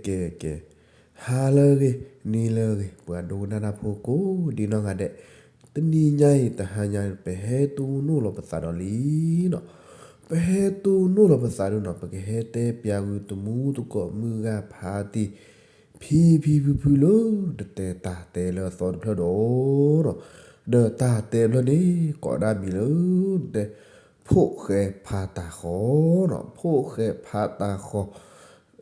ကဲ ကဲ ကဲ ဟါလၢအဂ့ၤ နံၤလၢအဂ့ၤ ပှၤဒိကနၣ်တၢ်ဖိကိးဒံနီၢ်ဂၤဒဲး, တနံၤညါအံၤ တဟါညါ ပဟဲတူၢ်နီၣ်လီၤပသးဒီးလံနီၤ, ပဟဲတူၢ်နီၣ်လီၤပသးဒီးနီၤ ပကဟဲတဲပၠးဝံၤတမူသကိးမုၢ်ဂၢ်ဖါတံၢ် ဖံဖံဖုဖုလၢ တတဲတၢ်တဲလၢအသီတဖျၢၣ်ဒီး ဒီးတၢ်တဲဖျၢၣ်န့ၣ် ကိးဒၣ်မံၤလၢ တဲ ဖိၣ်ဃဲဖးတၤဃီနီၤ, ဖိၣ်ဃဲဖးတၤဃီ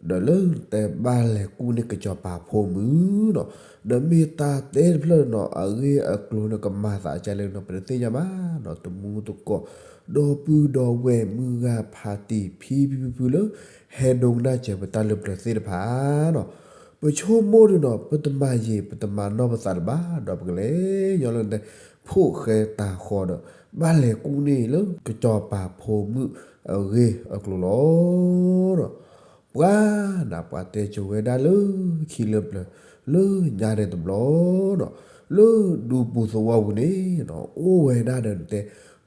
ဒီးလၢတဲဘၣ်လဲၤကူၣ်န့ၢ်ကစီၤပၤဖိမုၣ်နီၤ, ဒီးမ့ၢ်တၢ်တဲတဖျၢၣ်နီၤ အဂ့ၢ်အကျိၤန့ၣ် ကမၤသးကလဲၣ်နီၤ ပတသ့ၣ်ညါဘၣ်နီၤ, တမူသကိး ဒီပုၢ်ဒီဝဲၢ်မုၢ်ဂၢ်ဖါတံၢ် ဖံဖံဖုဖုလၢ ဟဲဒိကနၣ်စၢၤပတၢ်လၢပျၢၤသ့ၣ်တဖၣ်နီၤ, ပဆိကမိၣ်ဒုးနီၤ ပတမၤယံာ် ပတမၤနီၢ်ပသးလၢၤဘၣ် ဒီးပကလဲၤညီလၢတဲ ဖိၣ်ဃဲတၤဃီဒီး ဘၣ်လဲၤကူၣ်န့ၢ်လၢကစီၤပၤဖိမုၣ်အဂ့ၢ်အကျိၤလီၤ. ပှၤနၤ ပှၤတဲစိၤဝဲဒၣ်လၢခံလၢပျၢၤ လၢညါန့ၣ်တဘျီနီၤ, လၢဒူပူၤသဝီပူၤန့ၣ်နီၤ အိၣ်ဝဲဒၣ်ဒီးတဲ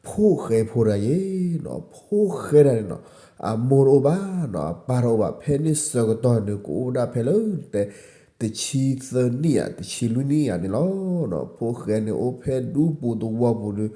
ဖိၣ်ဃဲဖိတဂၤယဲနီၤ, ဖိၣ်ဃဲတဂၤန့ၣ်နီၤ အမိၢ်တအိၣ်ဘၣ်နီၤ အပၢ်တအိၣ်ဘၣ် ဖဲန့ၣ်ဆၢကတီၢ်န့ၣ် ကအိၣ်ဒၣ်ဖဲလၢတဲ တဆံသၢနံၣ်ဧါ တဆံလွံၢ်နံၣ်ဧါန့ၣ်လီၤ. ဖိၣ်ဃဲန့ၣ်အိၣ်ဖဲဒူပူၤသဝီပူၤဒီး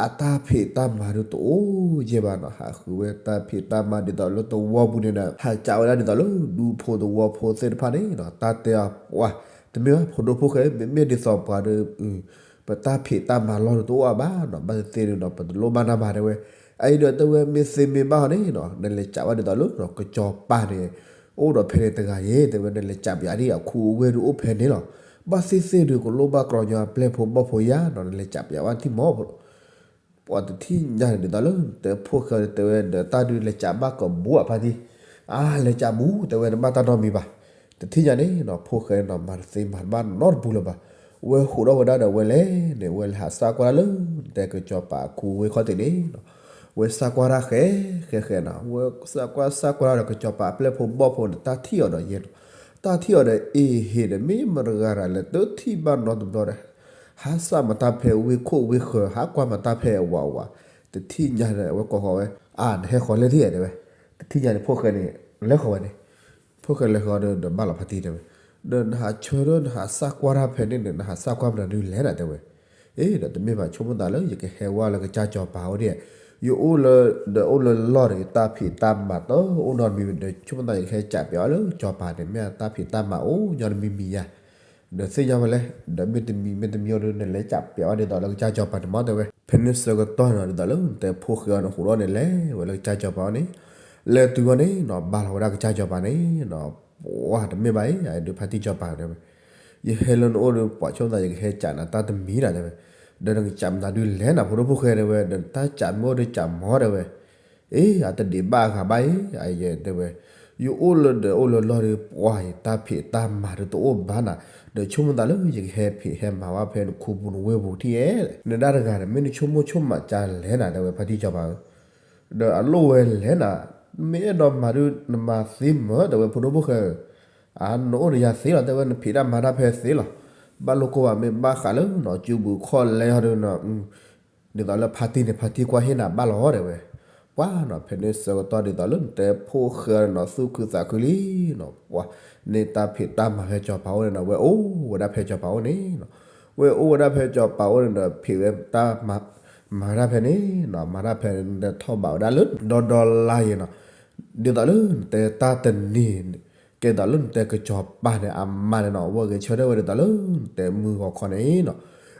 အတၢ်ဖံးတၢ်မၤဒုးတအိၣ်ယဲၢ်ဘၣ်နီၤ, ဟးဃုဝဲတၢ်ဖံးတၢ်မၤဒ်သိးလၢသဝီပူၤန့ၣ်ဒီး ဟးကးဝဲဒၣ်ဒ်သိးလၢဒူဖိသဝီဖိသ့ၣ်တဖၣ်န့ၣ်နီၤ, တၢ်တဲအီၤပှၤ တမ့ၢ်ဘၣ်ဖိဒိၣ်ဖိၣ်ဃဲ မ့မ့ၢ်ဒ်သိးပှၤဒီး ပတၢ်ဖံးတၢ်မၤလီၢ်ဒုးတအိၣ်အါဘၣ်နီၤ, ဘၣ်သ့ၣ်သ့ၣ်ဒုးနီၤ ပတလိၣ်ဘၣ်နၢ်မၤတဲဝဲ, အအံၤဒီးတဲဝဲမ့ၢ်သ့မ့ၢ်ဘၣ်အီၤန့ၣ်နီၤ နလဲၤကးဝဲဒ်သိးလၢ ကစီၤပၤန့ၣ် အိၣ်ဒီးဖဲန့ၣ်တဂၤယဲ တဲဝဲ နလဲၤကးပၠးဒ်အခိအဝ့ၢ်ဒုးအိၣ်ဖဲန့ၣ်လီၤ, ဘၣ်သ့ၣ်သ့ၣ်ဒုး ကလိၣ်ဘၣ်ကြီညီအပျဲၢ်ဖိဘီၣ်ဖိယါနီၤ နလဲၤကးပၠးဝဲထံၣ်မီၤဖိ ပှၤတထံၣ်ညါန့ၣ်ဒ်သိးလၢ တဲဖိၣ်ဃဲတဲဝဲဒီးတၢ်ဒုးလဲၤကးဘၣ်ကဘူးအဖါတံၢ်, အါ လဲၤကးဘူး တဲဝဲတဘၣ်တၢ်နီတမံၤဘၣ်, တထံၣ်ညါန့ၣ်နီၤ ဖိၣ်ဃဲနီၤ မၤတသ့မၤတဘၣ်နီတပူၤလၢၤဘၣ်, ဝဲဟူးထီၣ်ဝဲဒၣ်ဒီးဝဲလဲၤန့ၣ် ဝဲလဲၤဟးစၢ်ကွၢ်တၢ်လၢ တဲကစီၤပၤအခိအဝ့ၢ်ခီၣ်ထံးန့ၣ်နီၤ, ဝဲစၢ်ကွၢ်တၢ်ဃဲ ဃဲဃဲနီၤ ဝဲစၢ်ကွၢ်စၢ်ကွၢ်တၢ်ဒီးကစီၤပၤအပျဲၢ်ဖိဘီၣ်ဖိန့ၣ် တၢ်ထံၣ်အီၤဒီးယဲနီၤ, တၢ်ထံၣ်အီၤဒီးအ့ၣ်ဟ့ၣ်ဒီး မ့ၢ်မတဂၤတဂၤလဲၤတထံၣ်ဘၣ်နီတဘျီဒီး ဟးစၢ်မတၢ်ဖဲဝ့ၢ်ခိၣ်ဝ့ၢ်ဃၢၤ ဟးကွၢ်မတၢ်ဖဲအဝးဝး, တထံၣ်ညါန့ၣ် အဝဲကိးဃီၤဝဲ, အါ နဟဲဃီၤလၢထံၣ်ဧါ တဲဝဲ, တထံၣ်ညါန့ၣ် ဖိၣ်ဃဲန့ၣ် လဲၤဃီၤဝဲန့ၣ်, ဖိၣ်ဃဲလဲၤဃီၤဒီး ဒီးဘၣ်လီၤဖါတံၢ်တဲဝဲ, ဒီးနဟးဆၢထၢၣ် နဟးစၢ်ကွၢ်တၢ်ဖဲန့ၣ်န့ၣ် နဟးစၢ်ကွၢ်မနုၤဒုးလဲၣ်နၤ တဲဝဲ, အ့ ဒီးတမ့ၢ်ဘၣ် ဆိကမိၣ်သးလၢ ယကဟဲဝဲလၢကစၢ်စီၤပၤအိၣ်ဒံး, ယအိၣ်လၢ ဒီးအိၣ်လၢလီၢ်ဒီး ယတၢ်ဖံးတၢ်မၤတအိၣ်နီတမံၤဒီး ဆိကမိၣ်သးယကဟဲကးပၠးအီၤလၢစီၤပၤန့ၣ် မ့ၢ်အတၢ်ဖံးတၢ်မၤအိၣ်ညီတမံၤမံၤယါ ဒီးသ့ၣ်ညါဝဲလဲၣ်, ဒီးမ့တမံၤမ့တမံၤအီၤဒီး နလဲၤကးပၠးဝဲဒ်သိးလၢကစၢ်စီၤပၤန့ၣ်မ့ၢ်တဲဝဲ, ဖဲန့ၣ်ဆၢကတီၢ်နီၤ ဒ်သိးလၢတဲဖိၣ်ဃဲအီၤန့ၣ် ဟူးထီၣ်န့ၣ် လဲၤဝဲလၢကစၢ်စီၤပၤအအိၣ်န့ၣ်, လဲၤတုၤအီၤန့ၣ်နီၤ ဘၣ်လီၤဝဲဒၣ်ကစၢ်စီၤပၤန့ၣ်နီၤ, ပှၤတမ့ၢ်ဘၣ်အံၤ အဒုးဖါတံၢ်စီၤပၤတဲဝဲ, ယဟဲလၢနအိၣ်ဒီး ပှၤဆိကမိၣ်သးယကဟဲကးနၤတၢ်တမံၤနၤတဲဝဲ, ဒီးနကးမနုၤဒုးလဲၣ်နၤ ဖိဒိၣ်ဖိၣ်ဃဲတဲဝဲ ဒီးတၢ်ကးမ့ၢ်အိၣ်ဒီးကးမီၤတဲဝဲ အ့ အတဒံးဘၣ်အဂၤဘၣ်အံၤ အယဲတဲဝဲ, ယအိၣ်လၢဒီးအိၣ်လၢလီၢ်ဒီး ပှၤယတၢ်ဖံးတၢ်မၤဒီးတအိၣ်ဘၣ်နၤ, ဒီးဆိကမိၣ်သးလၢယကဟဲဖံးဟဲမၤဝဲဖဲနခူပူၤနဝ့ၢ်ပူၤထံၣ်ဧဲ, နဒၣ်တဂၤန့ၣ် မ့ၢ်နဆိကမိၣ်ဆိကမးကလဲၣ်နၤ တဲဝဲဖါတံၢ်စီၤပၤဧၢ, ဒီးအလိၣ်ဝဲလဲၣ်နၤ, မ့ၢ်အဲၣ်ဒိးမၤဒုးနမၤသ့မၢ် တဲဝဲဖိဒိၣ်ဖိၣ်ဃဲဧၢ, အနအိၣ်ဒီးယၤသ့လီၤ တဲဝဲ နဖံးတၢ်မၤတၢ်ဖဲသ့လီၤ, ဘၣ်လိၣ်ကိၢ်ဘၣ် မ့ၢ်ဘၣ်ဃးလၢနီၤ ကၠူဘုးခီၣ်လဲအီၤဒီးနီၤ ဒ်သိးလၢဖါတံၢ်န့ၣ် ဖါတံၢ်ကွၢ်ဟ့ၣ်နၤဘၣ်လီၤတဲဝဲ, ပှၤနီၤ ဖဲန့ၣ်ဆၢကတီၢ်ဒ်သိးလၢနတဲဖိၣ်ဃဲနီၤ သူၣ်ခုသးခုလံနီၤ, ပှၤန့ၣ်တၢ်ဖံးတၢ်မၤဖဲစီၤပၤအိၣ်န့ၣ်နီၤ ဝဲအိၣ်ဝဲဒၣ်ဖဲစီၤပၤအိၣ်န့ၣ်နီၤ, ဝဲအိၣ်ဝဲဒၣ်ဖဲစီၤပၤအိၣ်န့ၣ်ဒီး ဖံးဝဲတၢ်မၤ မၤတၢ်ဖဲန့ၣ်နီၤ, မၤတၢ်ဖဲန့ၣ်ဒီးထီၣ်ဘးဝဲဒၣ်လၢဒီဒီလါယဲနီၤ, ဒ်သိးလၢနတဲတၢ်တနံၤ ကဲသိးလၢနတဲကစီၤပၤန့ၣ် အမါန့ၣ်နီၤ အဝဲဂဲၤဆၢထၢၣ်ဝဲဒ်သိးလၢနတဲမုၢ်ဂီၤခီန့ၣ်နီၤ,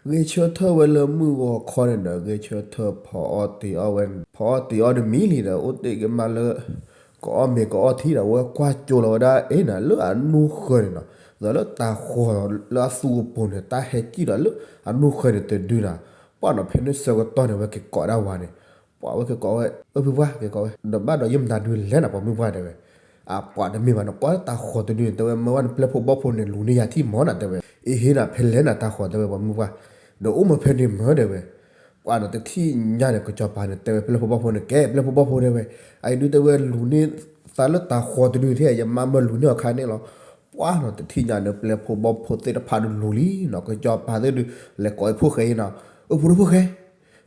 ဂဲၤဆၢထၢၣ်ဝဲလၢမုၢ်ဂီၤခီန့ၣ်ဒီး ဂဲၤဆၢထၢၣ်ဖီအီၣ်တ့ၤအီၣ်ဝဲ, ဖီအီၣ်တ့ၤအီၣ်တမံၤလံဒီး အိၣ်တ့ၢ်က့ၤမးလၢ ကအီၣ်မ့ၤကအီၣ်ထံဒီး အဝဲကွၢ်ကၠိလီၤဝဲဒၣ်အ့ၣ်နၤ လၢအနူၢ်ဃၢၤန့ၣ်နီၤ, ဒ်သိးလၢတၤဃီၤလၢအသူအပူၤန့ၣ် တၢ်ဟဲစံၣ်ဒီးလၢအနူၢ်ဃၢၤန့ၣ်တဒုနၤ, ပှၤနီၤ ဖဲန့ၣ်ဆၢကတီၢ်န့ၣ် အဝဲက့ၤကိးဒၣ်ဝၤန့ၣ် ပှၤဝဲက့ၤကိးဝဲ အၢဖုပှၢ် က့ၤကိးဝဲ ဒီးဘၣ်ဒီးယမနုၤဒုးလဲၣ်နၤ ပှၤမုၢ်ပှၢ်တဲဝဲ, အပှၤတမ့ၢ်ဘၣ်နီၤ ကွၢ်တၢ်ဃီၤတဒုန့ၣ် တဲဝဲ မၢဝဲနပျဲၢ်ဖိဘီၣ်ဖိန့ၣ် လူၤန့ၢ်ယၤထံၣ်မီၤနၤတဲဝဲ, အ့ဟ့နၤ ဖဲလဲၣ်နၤတၢ်ဃီၤတဲဝဲ ပှၤမုၢ်ပှၢ်, ဒီးအိၣ်မးဖဲန့ၣ်မၢတဲဝဲ, ပှၤနီၤ တထံၣ်ညါန့ၣ် ကစီၤပၤန့ၣ် တဲဝဲပျဲၢ်ဖိဘီၣ်ဖိန့ၣ် ကဲ ပျဲၢ်ဖိဘီၣ်ဖိတဲဝဲ, အအံၤဒုးတဲဝဲလူၤန့ၢ်သးလၢတၢ်ဃီၤတဒုန့ၣ်ထဲ ယမါမၢလူၤန့ၢ်အီၤခါန့ၣ်လီၤ, ပှၤနီၤ တထံၣ်ညါန့ၣ် ပျဲၢ်ဖိဘီၣ်ဖိသ့ၣ်တဖၣ်ဒုးလူၤလံနီၤ ကစီၤပၤသ့ၣ်ဒုး လဲၤကိးအဖိၣ်ဃဲအံၤနီၤ, အၢဖိဒိၣ်ဖိၣ်ဃဲ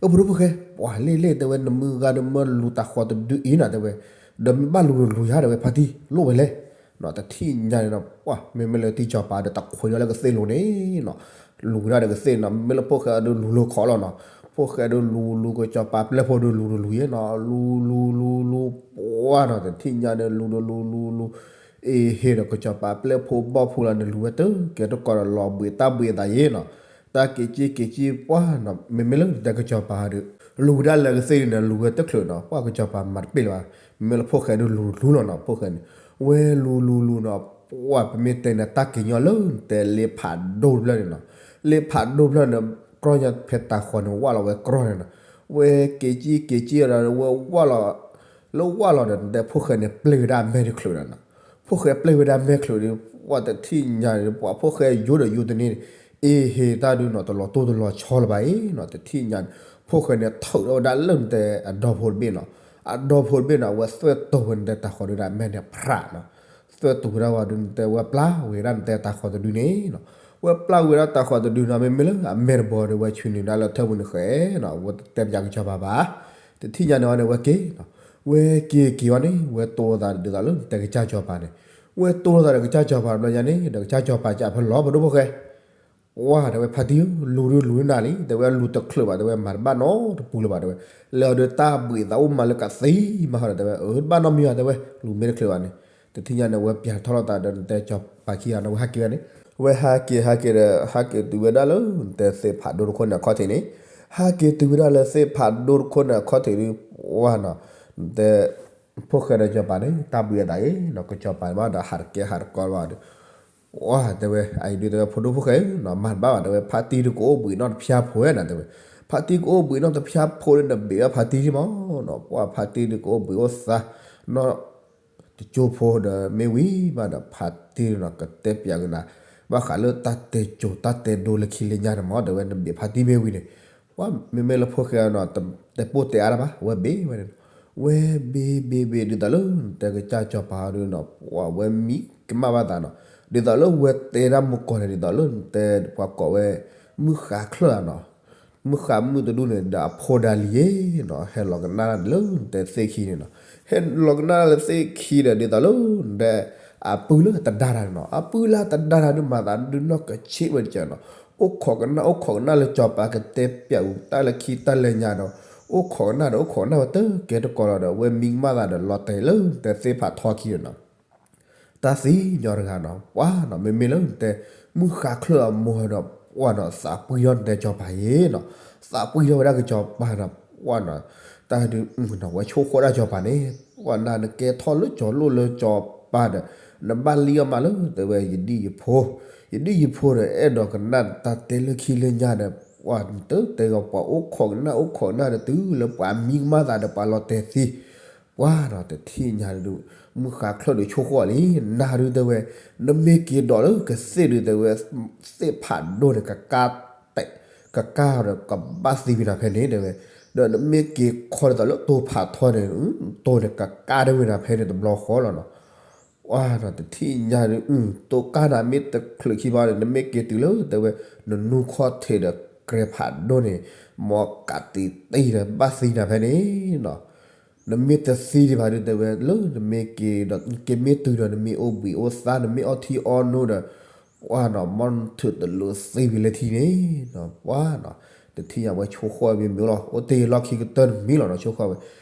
အၢဖိဒိၣ်ဖိၣ်ဃဲ ပှၤလ့ၣ်လ့ၣ်တဲဝဲ နမုၢ်ဂၤဒီးမၢလူၤတၢ်ဃီၤတဒုအံၤနၤတဲဝဲ, ဒီးမ့ၢ်ဘၣ်လူၤလူၤယၤတဲဝဲ ဖါတံၢ်လိၣ်ဝဲလဲၣ်, တထံၣ်ညါန့ၣ်ဒီး ပှၢ် မ့မ့ၢ်လၢတံၢ်စီၤပၤဒီးတခွဲးညီလၢကသ့ၣ်လိၤန့ၣ်နီၤ, လူၤဝဲဒၣ်ဒီးကသ့ၣ်နီၤ, မ့မ့ၢ်လၢဖိၣ်ဃဲအီၤဒီးလူၤလိာ်ခီလီၤနီၤ, ဖိၣ်ဃဲဒီးလူၤလူၤကစီၤပၤပျဲၢ်ဖိဒီးလူၤတလူၤယဲနီၤ, လူၤလူၤလူၤလူၤ ပှၢ်နီၤ တထံၣ်ညါဒီးလူၤဒီးလူၤလူၤလူၤ အ့ဟ့ဒီးကစီၤပၤပျဲၢ်ဖိဘီၣ်ဖိလၢနလူၤဝဲတကဲတကီးဒီး လီၤဘှံးတၢ်ဘှံးအသးယဲနီၤ, တၢ်က့ၤက့ၤက့ၤက့ၤ ပှၢ်နီၤ မ့မ့ၢ်လၢတဲကစီၤပၤဒီး လူၤဝဲဒၣ်လၢကသ့ၣ်န့ၣ် လူၤဝဲတချုးနီၤ, ပှၢ်ကစီၤပၤမၤတပ့ၢ်လၢၤဘၣ်, မ့မ့ၢ်လၢဖိၣ်ဃဲဒီးလူၤလူၤလီၤနီၤ, ဖိၣ်ဃဲန့ၣ် ဝဲလူၤလူၤလူၤနီၤ, ပှၢ် ပမ့ၢ်တဲန့ၣ် တၢ်က့ၤညီလၢတဲလ့ဖးဒိၣ်တဖျၢၣ်န့ၣ်နီၤ, လ့ဖးဒိၣ်တဖျၢၣ်န့ၣ် ကြီညါဖဲတၤဃီၤန့ၣ် ဝၢ်လီၤဝဲကြီန့ၣ်နီၤ, ဝဲက့ၤက့ၤက့ၤက့ၤဒီး ဝဲဝၢ်လီၤ လၢဝၢ်လီၤဒီး တဲဖိၣ်ဃဲန့ၣ် ပျဲၢ်ဝဲဒၣ်အမဲာ်တချုးနီၤ, ဖိၣ်ဃဲပျဲၢ်ဝဲဒၣ်မဲာ်ချုးဒီး ပှၢ်တထံၣ်ညါန့ၣ် ပှၢ်ဖိၣ်ဃဲယိၤဒီးယိၤတန့ၢ်န့ၣ် အ့ဟ့တၢ်ဒုးနီၤ တလီၤတိၢ်တလီၤဆီလၢၤဘၣ်အံၤနီၤ, တထံၣ်ညါန့ၣ် ဖိၣ်ဃဲန့ၣ် ထုးထီၣ်ဝဲဒၣ်လၢနတဲအဒီဖိတဘ့ၣ်နီၤ, အဒီဖိတဘ့ၣ်နီၤ အဝဲသွဲၣ်တိၤဝဲနတဲတၤဃီၤဒုးဒီးအမဲာ်န့ၣ် ဖြးနီၤ, သွဲၣ်တိၤဝဲဒၣ်ဝဲဒုးနတဲဝဲပျၢ်ဝဲဒၣ်နတဲတၤဃီၤတဒုန့ၣ်နီၤ, ဝဲပျၢ်ဝဲဒၣ်တၤဃီၤတဒုနီၤ မ့မ့ၢ်လၢအမဲာ်တဘီဒီးဝဲဆူနုာ်ဒၣ်လၢထၢပူၤန့ၣ်ဃဲနီၤ, အဝဲတတဲပၠးကစီၤပၤဘၣ်, တထံၣ်ညါန့ၣ်ဝဲန့ၣ် ဝဲက့ၤနီၤ, ဝဲက့ၤက့ၤဝဲန့ၣ် ဝဲတိၢ်သးဒ်သိးလၢနတဲကစၢ်စီၤပၤန့ၣ်, ဝဲတိၢ်သးဒီးကစၢ်စီၤပၤတဘျီညါန့ၣ် ဒီးကစၢ်စီၤပၤကဖဲလီၤပဒိၣ်ဖိၣ်ဃဲ ဝါ တဲဝဲ ဖါတံၢ်ဧၢ, လူၤဒုးလူၤနၤလံ, တဲဝဲလူၤတချုးဘၣ်, တဲဝဲမၤတဘၣ်နီတပူၤလၢၤဘၣ်, တဲဝဲ လဲၤအီၤဒီးတၢ်ဘှံးသးအိၣ်မးလၢကသံမးဃီဒီး တဲဝဲ အၢ တဘၣ်နီတမံၤဘၣ်, တဲဝဲ လူၤမ့ၢ်တချုးဘၣ်န့ၣ်, တထံၣ်ညါန့ၣ် ဝဲပၠးထီၣ်လိာ်သးဒီးနတဲစီၤပၤခံဂၤန့ၣ် ဝဲဟးက့ၤဝဲန့ၣ်, ဝဲဟးက့ၤဟးက့ၤဒီး ဟးက့ၤတုၤဝဲဒၣ်လၢနတဲသ့ၣ်ဖးဒိၣ်တခိၣ်န့ၣ်အခီၣ်ထံးန့ၣ်, ဟးက့ၤတုၤဝဲဒၣ်လၢသ့ၣ်ဖးဒိၣ်တခိၣ်န့ၣ်အခီၣ်ထံးဒုး ဝါနီၤ, နတဲ ဖိၣ်ဃဲဒီးစီၤပၤန့ၣ် တၢ်ဘှံးအသးအံၤနီၤ, ကစီၤပၤဘၣ်ဒီးဟးတကဲဟးတကီဘၣ်ဒီး ဝါ တဲဝဲ အအံၤဒုး တဲဝဲ ဖိဒိၣ်ဖိၣ်ဃဲဧၢနီၤ, မၤတဘၣ်ဘၣ်, တဲဝဲ ဖါတံၢ်ဒုးကအိၣ်ဘှံးနီၢ်တဖျါဖိနီၤ, တဲဝဲ ဖါတံၢ်ကအိၣ်ဘှံးနီၢ်တဖျါဖိဒီး နဘ့ၣ်ဘၣ်ဖါတံၢ်ဒံးမးနီၤ, ပှၢ်ဖါတံၢ်ဒုးကအိၣ်ဘှံးအိၣ်သါနီၢ် တကၠိဖိဒီးမ့ၢ်ဝံၤဘၣ်ဒီး ဖါတံၢ်နီၤ ကတဲပၠးကနၤ ဘၣ်ဃးလၢတၢ်တဲစိၤတၢ်တဲဒိလၢခံလၢညါန့ၣ်မး, တဲဝဲ နဘ့ၣ်ဖါတံၢ်မ့ၢ်ဝံၤန့ၣ်, ပှၢ် မ့မ့ၢ်လၢဖိၣ်ဃဲနီၤ တတဲပိၢ်တဲအါတၢ်ဘၣ်, ဝဲဘ့ၣ်ဝဲန့ၣ်, ဝဲဘ့ၣ်ဘ့ၣ်ဘ့ၣ် ဒ်သိးလၢနတဲကစၢ်စီၤပၤဒုးနီၤ, ပှၢ်ဝဲမံကမၣ်ဘၣ်သးနီၤ, ဒ်သိးလၢဝဲတဲဒၣ်မုၢ်ကီၢ်န့ၣ် ဒ်သိးလၢနတဲပှၤကိးဝဲ မုၢ်ဃါချၢၣ်ဧါနီၤ, မုၢ်ဃါမုၢ်တဒူၣ်န့ၣ်ဒီးအဖိဒါလံၤယဲနီၤ, ဟဲလီၤကနၣ်လၢနတဲသ့ၣ်ခံန့ၣ်နီၤ, ဟဲလီၤကနၣ်လၢသ့ၣ်ခံဒီး ဒ်သိးလၢနတဲ အပုၢ်လၢတဒါတၢ်န့ၣ်နီၤ, အပုၢ်လၢတဒါတၢ်ဒုးမၤသးဒုးနီၢ်ကဆ့ၣ်ဝဲတက့ၢ်နီၤ, အိၣ်ခိးကနၣ်အိၣ်ခိးကနၣ်လၢစီၤပၤကတဲပၠးအူတၢ်လၢခံတၢ်လၢညါဒီး အိၣ်ခိးကနၣ်ဒီးအိၣ်ခိးကနၣ်ဝဲတကဲတကိးလီၤဒီး ဝဲမံကမၣ်သးဒီးလီၤတဲာ်လၢနတဲသ့ၣ်ဖးထီခံန့ၣ်နီၤ တၢ်သံညီတဂၤနီၤ, ပှၢ်နီၤ မ့မ့ၢ်လၢနတဲ မုၢ်ဃါချၢၣ်အမိၢ်ဒီး ပှၢ်နီၤ သးပှံၢ်ထီၣ်နတဲစီၤပၤယဲနီၤ, သးပှံၢ်ထီၣ်ဝဲဒၣ်ကစီၤပၤနီၤ, ပှၢ်နီၤ တၢ်ဒုးနီၤ ဝဲဆိၣ်ဃီၣ်ဒၣ်စီၤပၤန့ၣ်, ပှၢ်နၤနကဲထီၣ်လၢစီၤလိၣ်လၢစီၤပၤဒီး နဘၣ်လံအီၤမးလၢ တဲဝဲ ယဒ်ယဖိ, ယဒ်ယဖိဒီး အဲၣ်ဒိးကနၣ်တၢ်တဲလၢခံလၢညါဒီး ပှၢ်နတတဲဂီၤ ပှၤအိၣ်ခိးကနၣ်အိၣ်ခိးကနၣ်ဒီးတုၤလၢပှၤမံကမၣ်သးဒီးပှၤလီၤတဲာ်သံ ပှၢ်နီၤ တထံၣ်ညါဒုး မုၢ်ဃါချၢၣ်ဒုးဆိၣ်ဃီၣ်လံ, နၤဒုးတဲဝဲ နမ့ၢ်က့ၤဒိးလၢကသ့ၣ်ဒုးတဲဝဲ သ့ၣ်ဖးဒိၣ်န့ၣ် ကကါတဲာ် ကကါဒီးကဘၣ်သံဝံၤနၤဖဲန့ၣ်တဲဝဲ, ဒီးနမ့ၢ်က့ၤခီဒ်သိးလၢတိၤဖးထီန့ၣ် တိၤန့ၣ်ကကါတဝံၤနၤဖဲန့ၣ်တဘျီဃီလီၤနီၤ. ပှၢ်နီၤ တထံၣ်ညါဒုး တိၤကါနၤမ့ၢ်တချုးခံဘၣ်ဒီး နမ့ၢ်က့ၤတုၤလၢတဲဝဲ နနူခီၣ်ထံးဒီးကြဲးဖးဒိၣ်န့ၣ် မ်ကးတံာ်တံာ်ဒီးဘၣ်သံနၤဖဲန့ၣ်နီၤ. နမ့ၢ်တသံဒံးဘၣ်ဒုးတဲဝဲ လၢနမ့ၢ်က့ၤဒီး က့ၤမ့ၢ်တုၤဒီး နမ့ၢ်အိၣ်ဘှံးအိၣ်သါ နမ့ၢ်အီထံအီနိဒီး ပှၢ်နီၤ မ်နထုးတလိၤသံဝံၤလၢထံန့ၣ်နီၤ. ပှၢ်နီၤ တထံၣ်ညါဝဲဆိၣ်ဃီၣ်ဝံၤမ့ၢ်လီၤ အိၣ်တ့ၢ်လီၢ်ခံကတၢၢ်တမံၤလီၤနီၤ ဆိၣ်ဃီၣ်ဝဲ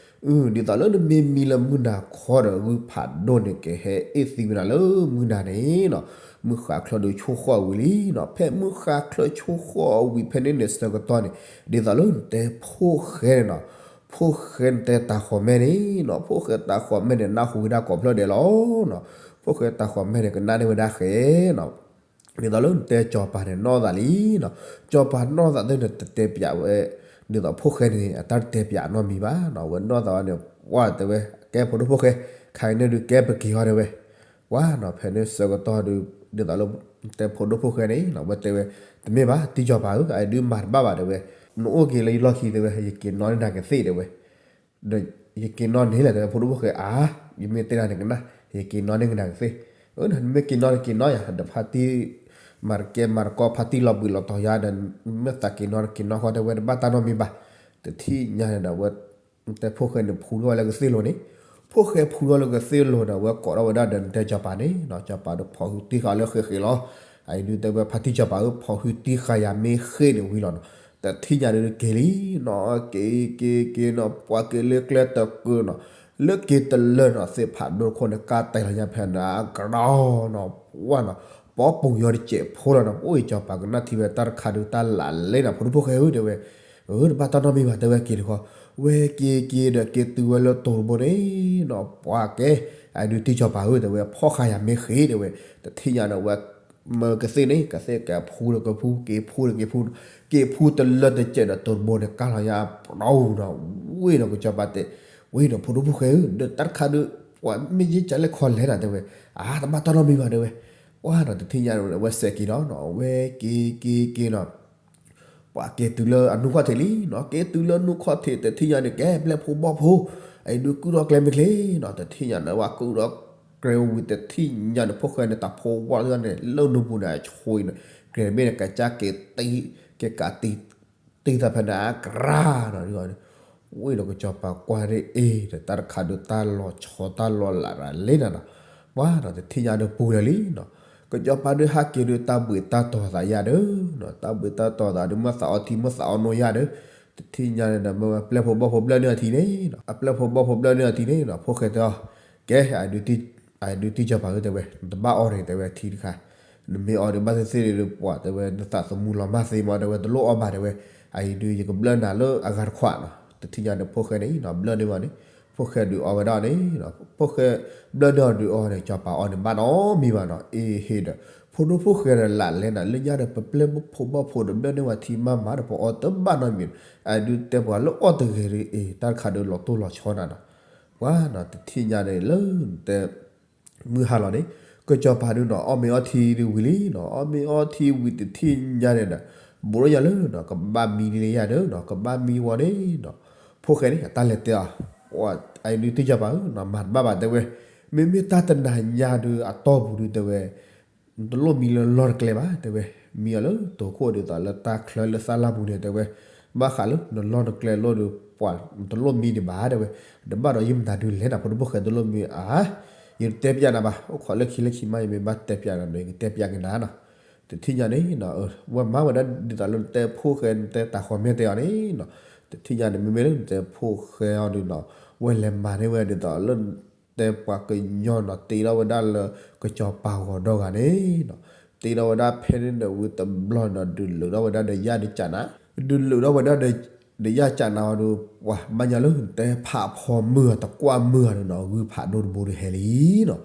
အု ဒ်သိးလၢနမ့ၢ်မံလၢမုၢ်နၤခီဒီး ဂုၢ်ဖးဒိၣ်န့ၣ် ကဟဲအ့ၣ်သံဝဲနၤလၢမုၢ်နၤန့ၣ်နီၤ. မုၢ်ဃါချၢၣ်ဒုးဆိၣ်ဃီၣ်ဝံၤလံနီၤ. ဖဲမုၢ်ဃါချၢၣ်ဆိၣ်ဃီၣ်ဝံၤဖဲန့ၣ်န့ၣ် ဆၢကတီၢ်န့ၣ် ဒ်သိးလၢနတဲဖိၣ်ဃဲန့ၣ်နီၤ ဖိၣ်ဃဲနတဲတၤဃီၤမဲာ်န့ၣ်နီၤ ဖိၣ်ဃဲတၤဃီၤမဲာ်န့ၣ် နၢ်ဟူဝဲဒၣ်ကိးဖျၢၣ်ဒဲးလီၤနီၤ. ဖိၣ်ဃဲတၤဃီၤမဲာ်န့ၣ် ကနၣ်န့ၢ်ဝဲဒၣ်ဃဲနီၤ. ဒ်သိးလၢနတဲစီၤပၤန့ၣ်နီၢ်သးလံနီၤ. စီၤပၤနီၢ်သးသ့ၣ်န့ၣ် တတဲပၠးဝဲ ဒ်သိးဖိၣ်ဃဲန့ၣ် အတၢ်တတဲပၠးနီတမံၤဘၣ်နီၤ. ဝဲနီၢ်သးဝဲန့ၣ် ပှၢ်တဲဝဲ ကဲဖိဒိၣ်ဖိၣ်ဃဲ ခါအံၤန့ၣ်ဒုးကဲပက့ၤအီၤတဲဝဲ ပှၢ်နီၤ ဖဲန့ၣ်ဆၢကတီၢ်ဒုး ဒ်သိးလၢ တဲဖိဒိၣ်ဖိၣ်ဃဲန့ၣ်နီၤ ဝဲတဲဝဲ တမ့ၢ်ဘၣ် တံၢ်စီၤပၤဧၢ အအံၤဒုးမၤတဘၣ်ဘၣ်တဲဝဲ နအိၣ်က့ၤလၢယလီၢ်ခံတဲဝဲ ယက့ၤနီၣ်န့ၢ်နၤကသ့ၣ်တဲဝဲ ဒီးယက့ၤနီၣ်န့ၢ်လဲၣ်တဲဝဲ ဖိဒိၣ်ဖိၣ်ဃဲဧါ ယမ့ၢ်တဲနၤန့ၣ်ကနၣ် ယက့ၤနီၣ်န့ၢ်နၤကသ့ၣ် အၢ နမ့ၢ်က့ၤနီၣ်န့ၣ်က့ၤနီၣ်ယၤ ဒီးဖါတံၢ် မၤတကဲမၤတကီ ဖါတံၢ်လီၤဘှံးလီၤတီၤယၤဒီး မ့ၢ်သးက့ၤနီၣ်န့ၣ်က့ၤနီၣ်ဃီတဲဝဲတဘၣ်တၢ်နီတမံၤဘၣ် တထံၣ်ညါန့ၣ်ဒီးဝဲ တဲဖိၣ်ဃဲန့ၣ် ဖူထီၣ်ဝဲလၢကသ့ၣ်လိၤန့ၣ် ဖိၣ်ဃဲဖူထီၣ်လၢကသ့ၣ်လိၤဒီး အဝဲကိးထီၣ်ဝဲဒၣ်ဒီး နတဲစီၤပၤန့ၣ်နီၤ, စီၤပၤဒီးဖီၣ်ဟုတံၢ်ဃာ်လၢဃ့ဃ့လီၤ. အအံၤဒုးတဲဝဲ ဖါတံၢ်စီၤပၤဧၢ, ဖီၣ်ဟုတံၢ်ဃာ်ယၤမ့ၢ်ဃ့န့ၣ်ဝံၤလီၤနီၤ. တထံၣ်ညါဒုးက့ၤလံနီၤ, က့ၤက့ၤက့ၤနီၤ, ပှၤက့ၤလၢကျဲတကၢနီၤ, လၢက့ၤတလၢနီၤ, သ့ၣ်ဖးဒိၣ်ခိၣ်န့ၣ် ကါတဲာ်လီၤညါဖဲန့ၣ် အကရီနီၤ, ပှၢ်နီၤ, ပီပူၤယီၤတစဲးဖိလီၤနီၤ. အိၣ်အံၤ စီၤပၤကနၣ်ထံဝဲတၢ်တခါဒုး တၢ်လၢ်လဲၣ်နီၤ, ဖိဒိၣ်ဖိၣ်ဃဲဧၢ တဲဝဲ အၢ တဘၣ်တၢ်နီတမံၤဘၣ် တဲဝဲက့ၤတခီ, ဝဲက့ၤက့ၤဒီးက့ၤတုၤဝဲလၢတိၤတဘိန့ၣ်နီၤ, ပှၤကဲ အဒုးတံၢ်စီၤပၤဧၢ တဲဝဲ ဖီၣ်ဃာ်ယၤမ့ၢ်ဃ့ တဲဝဲ, တထံၣ်ညါဒီးဝဲ မၢကသ့ၣ်န့ၣ် ကသ့ၣ်ကဖူဒီးကဖူ က့ၤဖူဒီးက့ၤဖူ, က့ၤဖူတလၢတစဲးဒီးတိၤတဘိန့ၣ် ကါလီၤညါပရီနီၤ, ဝ့ၢ်ဒီးကစီၤပၤတဲ ဝ့ၢ်ဒီးဖိဒိၣ်ဖိၣ်ဃဲဧၢ ဒီးတၢ်တခါဒုး ပှၤမ့ၢ်ယ့ၢ်ကလဲၣ်ခီလဲၣ်နီၤ တဲဝဲ, အါ တဘၣ်တၢ်နီတမံၤဘၣ် တဲဝဲ, ပှၢ်နီၤ တထံၣ်ညါဒီးဝဲစဲးက့ၤလီၤနီၤ, ဝဲက့ၤက့ၤက့ၤနီၤ ပှၤက့ၤတုၤလၢအနူၢ်ခီၣ်ထံးလံနီၤ, က့ၤတုၤလၢနူၢ်ခီၣ်ထံး တထံၣ်ညါန့ၣ် ကဲပျဲၢ်ဖိဘီၣ်ဖိ, အအံၤဒုးကုၢ်ထီၣ်ကျဲမ့ၢ်ချ့နီၤ, တထံၣ်ညါန့ၣ် ဝဲကုၢ်ထီၣ်ကျဲဝံၤ တထံၣ်ညါန့ၣ် ဖိၣ်ဃဲန့ၣ် တၢ်ဖိဝါလၢန့ၣ် လၢနူပူၤန့ၣ် အဆိအံၤန့ၣ် ကြဲးမ့ၢ်န့ၣ် ကစၢ်က့ၤတံၢ် က့ၤကးတံၢ် တံၢ်သးဖဲန့ၣ် အကရၢနီၤ, ဝ့ၢ်ဒီးကစီၤပၤကွၢ်ဒ်အံၤ တၢ်တခါဒုး တၢ်လီၤဆီတၢ်လီၤလးရၤလံနီၤနီၤ, ပှၢ်နီၤ တထံၣ်ညါဒုးပူၤလၢာ်လံနီၤ, ကစီၤပၤဒုးဟးက့ၤဒုး တၢ်ဘှံးတၢ်တီၤသးယါဒီး တၢ်ဘှံးတၢ်တီၤသးဒုး မ့ၢ်သးအီထံ မ့ၢ်သးအီနိယါဒီး တထံၣ်ညါန့ၣ်ဒီး မ့ၢ်ဝဲပျဲၢ်ဖိဘီၣ်ဖိဘျၢၣ်န့ၢ်အီထံန့ၣ်နီၤ, အပျဲၢ်ဖိဘီၣ်ဖိဘျၢၣ်န့ၢ်အီထံန့ၣ်နီၤ, ဖိၣ်ဃဲတဲအီၤ ကဲ အဒုးတံၢ်စီၤပၤဧၢ တဲဝဲ နတဘၣ်အီန့ၣ် တဲဝဲ ထံတခါ နမ့ၢ်အီဒုး ဘၣ်သ့ၣ်သ့ၣ်ဒုး ပှၤတဲဝဲ နသးသမူလီၤမၢ်သ့မး တဲဝဲ တလိၣ်အီဘၣ် တဲဝဲ, အအံၤဒုး ယကဘျၢနၤလၢအဂၤတခွးနီၤ, တထံၣ်ညါန့ၣ် ဖိၣ်ဃဲန့ၣ်နီၤ ဘျၢၣ်န့ၢ်ဝဲန့ၣ်, ဖိၣ်ဃဲဒုးအီဝဲဒၣ်န့ၣ်နီၤ, ဖိၣ်ဃဲဘျၢၣ်န့ၢ်အီၤဒုးအီန့ၣ် စီၤပၤအီန့ၣ် ဘၣ်နီတမံၤဘၣ်နီၤ, အ့ဟ့ၣ်ဒီး ဖိဒိၣ်ဖိၣ်ဃဲဒီးလးလဲၣ်နီၤ, လၢညါဒီး ပပျဲၢ်ဖိဘီၣ်ဖိဒီး ဘျၢၣ်န့ၢ်ဝဲထံမးမးဒီး ပအီတဘၣ်နီတမံၤ, အဒုးတဲပှၤလၢအီၣ်တဂ့ၤဒုး အ့ တၢ်တခါဒုးလီၤတိၢ်လီၤဆီနၤနီၤ, ပှၢ်နီၤ တထံၣ်ညါန့ၣ်လၢ တဲ မုၢ်ဟါလီၤန့ၣ် ကစီၤပၤဒုးနီၤ အီၣ်မ့ၤအီထံဒုးဝံၤလံနီၤ, အီၣ်မ့ၤအီထံဝံၤ တထံၣ်ညါန့ၣ်ဒီး ဘူးထီၣ်ယၤလၢနီၤ ကဘၣ်မံလၢယၤဒီးနီၤ, ကဘၣ်မံဝံၤန့ၣ်နီၤ, ဖိၣ်ဃဲန့ၣ် အတၢ်လဲၤတဲအီၤ, အဒုးတံၢ်စီၤပၤဧၢနီၤ မၤတဘၣ်ဘၣ် တဲဝဲ, မ့မ့ၢ်တၢ်တနၤညါဒုးအတီၢ်ပူၤဒုး တဲဝဲ နတလိၣ်မံလၢလီၢ်တကျဲဘၣ် တဲဝဲ, မံအီၤလၢတိၤခိၣ်ဒ်သိးလၢတၢ်ချၢလၢသၣ်လၢ်ပူၤန့ၣ် တဲဝဲ, ဘၣ်ဃးလၢနလီၢ်နကျဲလိၣ်ဒီး ပှၤနတလိၣ်မံဒံးဘၣ် တဲဝဲ, ဒီးဘၣ်ဒီးယမတၤဒုးလဲၣ်နၤ ဖိဒိၣ်ဖိၣ်ဃဲတလိၣ်မံဧါ, ယတဲပျးနၤဘၣ် အိၣ်ခိးလၢခံလၢခံမး ယမ့ၢ်ဘၣ်တဲပျးနၤဒီး ယကတဲပျးက့ၤနၤနီၤ, တထံၣ်ညါန့ၣ် ဝဲမၤဝဲဒၣ်ဒ်သိးလၢနတဲဖိၣ်ဃဲ နတဲတၤဃီၤမဲာ်တဲအီၤန့ၣ်နီၤ, တထံၣ်ညါန့ၣ် မ့မ့ၢ်လၢနတဲဖိၣ်ဃဲအီၤဒုးနီၤ, ဝဲလဲၤမၤန့ၢ်ဝဲဒ်သိးလၢ တဲပှၤကညီနီၤ တ့ထီၣ်ဝဲဒၣ်လၢ ကစီၤပၤဂီၤဒီဂၤန့ၣ်နီၤ, တ့ထီၣ်ဝဲဒၣ်ဖဲန့ၣ်ဒီးဝံၤတဘျီနီၤ ဒုးလုာ်ထီၣ်ဝဲဒၣ်ဒီးယၣ်ဒီးကၠးနး, ဒုးလုာ်ထီၣ်ဝဲဒၣ်ဒီးယၣ်ကၠးနးအီၤဒီး ပှၤဘၣ်ညါလၢ နတဲဖးဖီမုၢ်အီၤတကွၢ်မုၢ်အီၤဒီးနီၤ ဂုၢ်ဖးဒိၣ်တဘိဒီးဟဲလံနီၤ,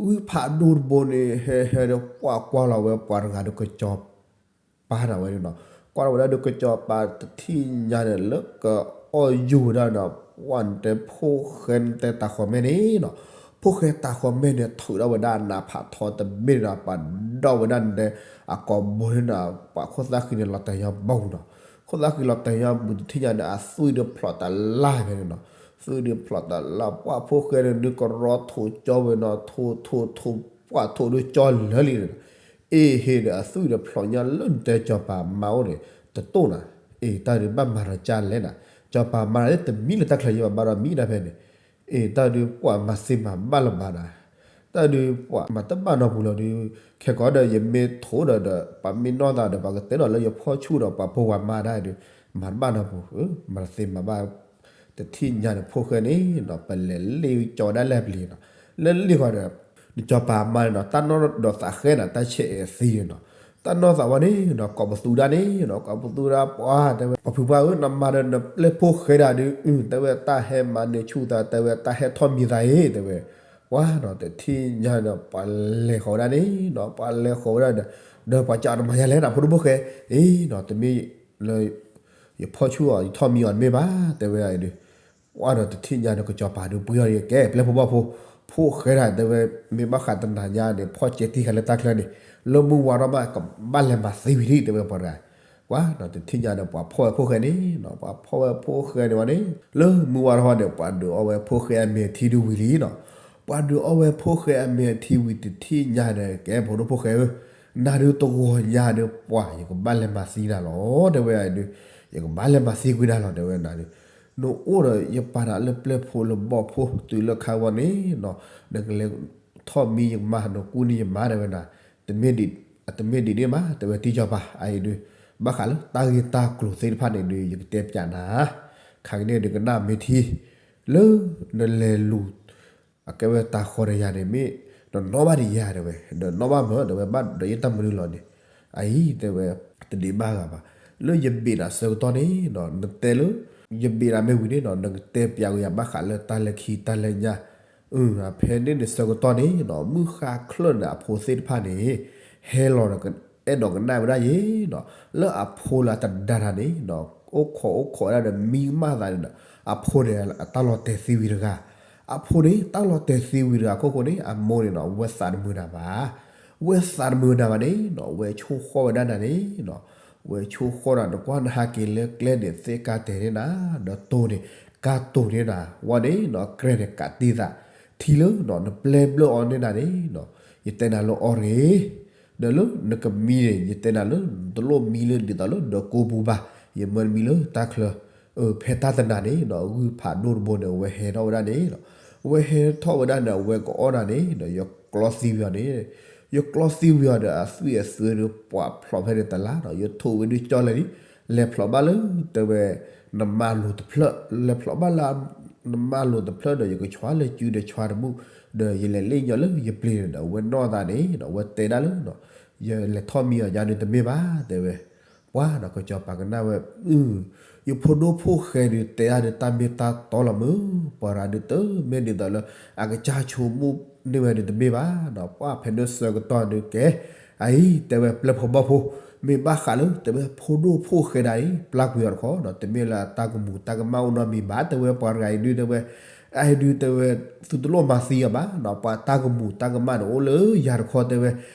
ဂုၢ်ဖးဒိၣ်တဘိန့ၣ် ဟဲဟဲဒီးပှၢ်ကွၢ်လီၤဝဲပှၤတဂၤဒီးကစီၤ ပၤန့ၣ်ဝဲဒၣ်နီၤ, ကွၢ်ထီၣ်ဝဲဒၣ်ဒီးကစီၤပၤ တထံၣ်ညါန့ၣ်လၢကအီၣ်ယူၤဝဲဒၣ်နီၤ, ပှၢ်နတဲဖိၣ်ဃဲနတဲတၤဃီၤမဲာ်န့ၣ်နီၤ, ဖိၣ်ဃဲတၤဃီၤမဲာ်န့ၣ် ထုးထီၣ်ဝဲဒၣ်နးဖးထီတဘ့ၣ်နီၤ, ပှၤဒီၣ်ဝဲဒၣ်နတဲ အကိာ်ဘိန့ၣ်နီၤ, ပှၤခိၣ်သၣ်ဃံန့ၣ် လီၤတဲာ်ညါဘီနီၤ, ခိၣ်သၣ်ဃံလီၤတဲာ်ညါဘီ တထံၣ်ညါန့ၣ် အသွံၣ်ဒီးဖျိးတလၢ်ဖဲန့ၣ်နီၤ, သွံၣ်ဒီးဖျိးတလၢ် ပှၢ်ဖိၣ်ဃဲန့ၣ်ဒုးကရီထိးကၠီဝဲနီၤ, ထိးထိးထိး ပှၢ်ထိးဒုးကၠီလၢာ်လံန့ၣ်နီၤ, အ့ဟ့ၣ်ဒီးအသွံၣ်ဒီးဖျိးညါလၢနတဲစီၤပၤမါအိၣ်န့ၣ် တတိၢ်နၤ, အ့ တၢ်ဒုးဘၣ်မၤဒီးကၢ်လဲၣ်နၤ, စီၤပၤမါန့ၣ်တမံလၢတၢ်ချၢယဘၣ်ဒီးမံဒၣ်ဖဲန့ၣ်, အ့ တၢ်ဒုးပှၤမၤသ့မၤဘၣ်လၢၤဘၣ်နၤ, တၢ်ဒုးပှၤမၤတဘၣ်နီတပူၤလၢၤဒုး, ခဲကိးဒီးယမ့ၢ်ထိးဒီးဒီး ပှၤမ့ၢ်နီၢ်သးဒီး ပှၤကတဲဒီးလၢယဖီၣ်ဆူၣ်ဒီး ပှၤဖိဝၤမါဒၣ်ဒုး, မၤတဘၣ်နီတပူၤ, မၤတသ့မၤဘၣ် တထံၣ်ညါန့ၣ် ဖိၣ်ဃဲန့ၣ်နီၤ ပလဲၤလ့ၣ်ကၠီဝဲဒၣ်လဲၣ်ပျံၤနီၤ, လၢလ့ၣ်ဃီဒီး နစီၤပၤမါန့ၣ်နီၤ တၢ်နီၢ်ဒီးသးဃဲနၤ တၢ်ဆဲးအဲၣ်သံန့ၣ်နီၤ, တၢ်နီၢ်သးဝဲန့ၣ်နီၤ ကိးပသူဒၣ်န့ၣ်နီၤ ကိးပသူဒၣ်ပှၤတဲဝဲ ပှၤဖုပှၢ်ဧၢ နမၤဒီးနပျဲၢ်ဖိၣ်ဃဲဒၣ်ဒုး တဲဝဲတၢ်ဟဲမၤနၢၤဆူၣ်သး တဲဝဲတၢ်ဟဲထီၣ်မံၤသးအံၤ တဲဝဲ ပှၤနီၤ တထံၣ်ညါဒီး ပှၤလဲၤဃီၤဝဲဒၣ်န့ၣ်နီၤ ပှၤလဲၤဃီၤဝဲဒၣ်ဒီး ဒီးပှၤကၢ်အီၤတမၤယါလဲၣ်နၤ ဖိဒိၣ်ဖိၣ်ဃဲ အံၤနီၤ တမ့ၢ်လၢ ယဖီၣ်ဆူၣ်အီၤ ယထီၣ်မံအီၤတမ့ၢ်ဘၣ် တဲဝဲဒၣ်အံၤဒုး ပှၤဒီးတထံၣ်ညါဒီး ကစီၤပၤဒုးပှ့ၤအီၤဒီး ကဲ ပျဲၢ်ဖိဘီၣ်ဖိ ဖိၣ်ဃဲဒၣ် တဲဝဲ မ့ၢ်ဘၣ်ဃးတနၤညါန့ၣ် ဖီၣ်ကဲတံၢ်ဃာ်လၢတၢ်ချၢန့ၣ် လၢမုၢ်ဝါထီၣ်မး ကဘၣ်လဲၤမၤသံဝံၤလံ တဲဝဲပှၤတဂၤ ပှၤဒီးတထံၣ်ညါဒီး ပှၤဖီၣ်ဝဲဖိၣ်ဃဲန့ၣ်နီၤ ပှၤဖီၣ်ဝဲဖိၣ်ဃဲန့ၣ်ဝဲန့ၣ် လၢမုၢ်ဝါထီၣ်ဒီး ပှၤဒုးအီဝဲဖိၣ်ဃဲအမဲာ်ထံဒုးဝံၤလံနီၤ ပှၤဒုးအီဝဲဖိၣ်ဃဲအမဲာ်ထံဝံၤတထံၣ်ညါဒီး ကဲ ဖိဒိၣ်ဖိၣ်ဃဲဧၢ နၤဒုးတဂီၤညါဒီး ပှၤ ယကဘၣ်လဲၤမၤသံနၤလီၤ တဲဝဲဒၣ်အံၤဒုး ယကဘၣ်လဲၤမၤသံကွံာ်နၤလီၤ တဲဝဲနၤဒုး နအိၣ်ဒီးယပာ်နၤလၢပျဲၢ်ဖိလၢဘီၣ်ဖိတုၤလၢခါဝဲန့ၣ်နီၤ, နကလဲၤထီၣ်မံယမါ နကူန့ၢ်ယမါတဲဝဲဒၣ်, တမ့ၢ်ဒ်, တမ့ၢ်ဒ်န့ၣ်ဘၣ် တဲဝဲတံၢ်စီၤပၤ အအံၤဒုး, ဘၣ်ဃးလၢတၢ်ဂ့ၢ်တၢ်ကျိၤသ့ၣ်တဖၣ်န့ၣ်ဒုး ယကတဲပၠးနၤ, ခါကန့ၣ်ဒုးကနၣ်မ့ၢ်ထံ, လၢနလဲၤလူၤ အကဲဝဲတၢ်ဃီဒီးယၤန့ၣ်မ့ၢ်, နနီၣ်ဘၣ်ဒံးယၤတဲဝဲ, ဒီးနီၣ်ဘၣ်မၢတဲဝဲ ဘၣ်ဒီးယတၢ်မနုၤလီၤန့ၣ်, အအံၤတဲဝဲ, တဒံးဘၣ်ဂၤဘၣ်, လၢယဘ့ၣ်နၤဆၢကတီၢ်န့ၣ်နီၤ နတဲလၢ, ယဘ့ၣ်နၤမ့ၢ်ဝံၤန့ၣ်နီၤ နကတဲပၠးကယၤဘၣ်ဃးလၢတၢ်လၢခံတၢ်လၢညါ, ဖဲန့ၣ်န့ၣ်ဆၢကတီၢ်န့ၣ်နီၤ မုၢ်ဃါချၢၣ်န့ၣ်အဖိသ့ၣ်တဖၣ်န့ၣ်, ဟဲလီၤဒီး, အဲၣ်ဒိးကနၣ်ဝဲဒၣ်ယဲနီၤ, လၢအဖိလၢအတဒါတၢ်န့ၣ်နီၤ အိၣ်ခိးအိၣ်ခိးဝဲဒၣ်ဒီးမံမၣ်သးန့ၣ်ဒီး, အဖိန့ၣ် အတၢ်လီၤတဲာ်သံဝံၤတဂၤ, အဖိန့ၣ် တၢ်လီၤတဲာ်သံဝံၤတဂၤအခိၣ်ဃိန့ၣ် အမိၢ်န့ၣ်နီၤ ဝဲသးတမုာ်နၤဘၣ် ဝဲသးတမုာ်နၤဘၣ်န့ၣ်နီၤ ဝဲဆိၣ်ဃီၣ်ဝဲဒၣ်နၤန့ၣ်နီၤ, ဝဲဆိၣ်ဃီၣ်ဒီး နကွၢ်နဟးက့ၤလၢကျဲန့ၣ် သ့ၣ်ကါတဲာ်န့ၢ်နၤ, ဒီးတိၢ်န့ၣ် ကါတိၢ်န့ၢ်နၤ, ဝဲန့ၣ်နီၤ ကြဲန့ၣ်ကးတံၢ်သး, ထံလၢနီၤ နပျဲဘျၢၣ်အီၤန့ၢ်နၤန့ၣ်နီၤ, ယတဲနၤလၢအီၤတဂ့ၤ, ဒီးလၢနကမံန့ၣ် ယတဲနၤလၢ တလိၣ်မံလၢဒ်သိးလၢဒီးကိးပူၤဘၣ်, ယမၢနမံလၢတၢ်ချၢ, ဖဲတၢ်တနၤန့ၣ်နီၤ ဂုၢ်ဖးဒိၣ်တဘိန့ၣ် အဝဲဟဲထီၣ်ဝဲဒၣ်န့ၣ်နီၤ, အဝဲဟဲထီၣ်ဝဲဒၣ်န့ၣ် အဝဲကအီၣ်နၤန့ၣ်ဒီး ယကျီသံဝံၤအီၤန့ၣ်, ယကျီသံဝံၤအီၤဒီး အသွံၣ်အသွဲဒီး ပှၤဖျိးဖဲန့ၣ်တလါနီၤ ယထိၣ်ဝဲဒုးကၠီလဲၣ်လံ, လဲၤဖျိးဘၣ်လၢတဲဝဲ နမါလိၤတဖျၢၣ်, လဲၤဖျိးဘၣ်လၢ နမါလိၤတဖျၢၣ်ဒီး ယကဆှါလၢစုဒီးဆှါတမုၢ်, ဒီးယလဲၤလ့ၣ်ညီလၢယပျ့ၤန့ၣ်ဒီး အဝဲနီၢ်သးန့ၣ်နီၤ အဝဲတဲဒၣ်လၢ ယလဲၤထီၣ်မံအီၤယၤဒုးတမ့ၢ်ဘၣ် တဲဝဲ, ပှၤနီၤ ကစီၤပၤကနၣ်ဝဲ, ယဖိဒိၣ်ဖိၣ်ဃဲဒုးတဲဒၣ်ဒုးတၢ်မ့ၢ်တၢ်တီလီၤမုၢ်, ပှၤရၤဒုးတမ့ၢ်ဒ်သိးလၢ အကစၢ်ဆိကမိၣ်န့ၢ်ဝဲဒုးတမ့ၢ်ဘၣ်နီၤ, ပှၤဖဲန့ၣ်ဆၢကတီၢ်ဒုးကဲ, အအံၤတဲဝဲပျဲၢ်ဖိဘီၣ်ဖိ, မ့ၢ်ဘၣ်ဃးလၢတဲဝဲဖိဒိၣ်ဖိၣ်ဃဲဒၣ်အံၤ ပျၢ်ကွံာ်အီၤတခီနီၤ တမ့ၢ်လၢအတၢ်ကမူးတၢ်ကမၣ်အိၣ်နီတမံၤဘၣ် တဲဝဲပှၤတဂၤအံၤဒုးတဲဝဲ, အအံၤဒုးတဲဝဲ, သုတလိၣ်မၤသံအီၤဘၣ်နီၤ ပှၤတၢ်ကမူးတၢ်ကမၣ်န့ၣ်အိၣ်လၢယၤတခီတဲဝဲ,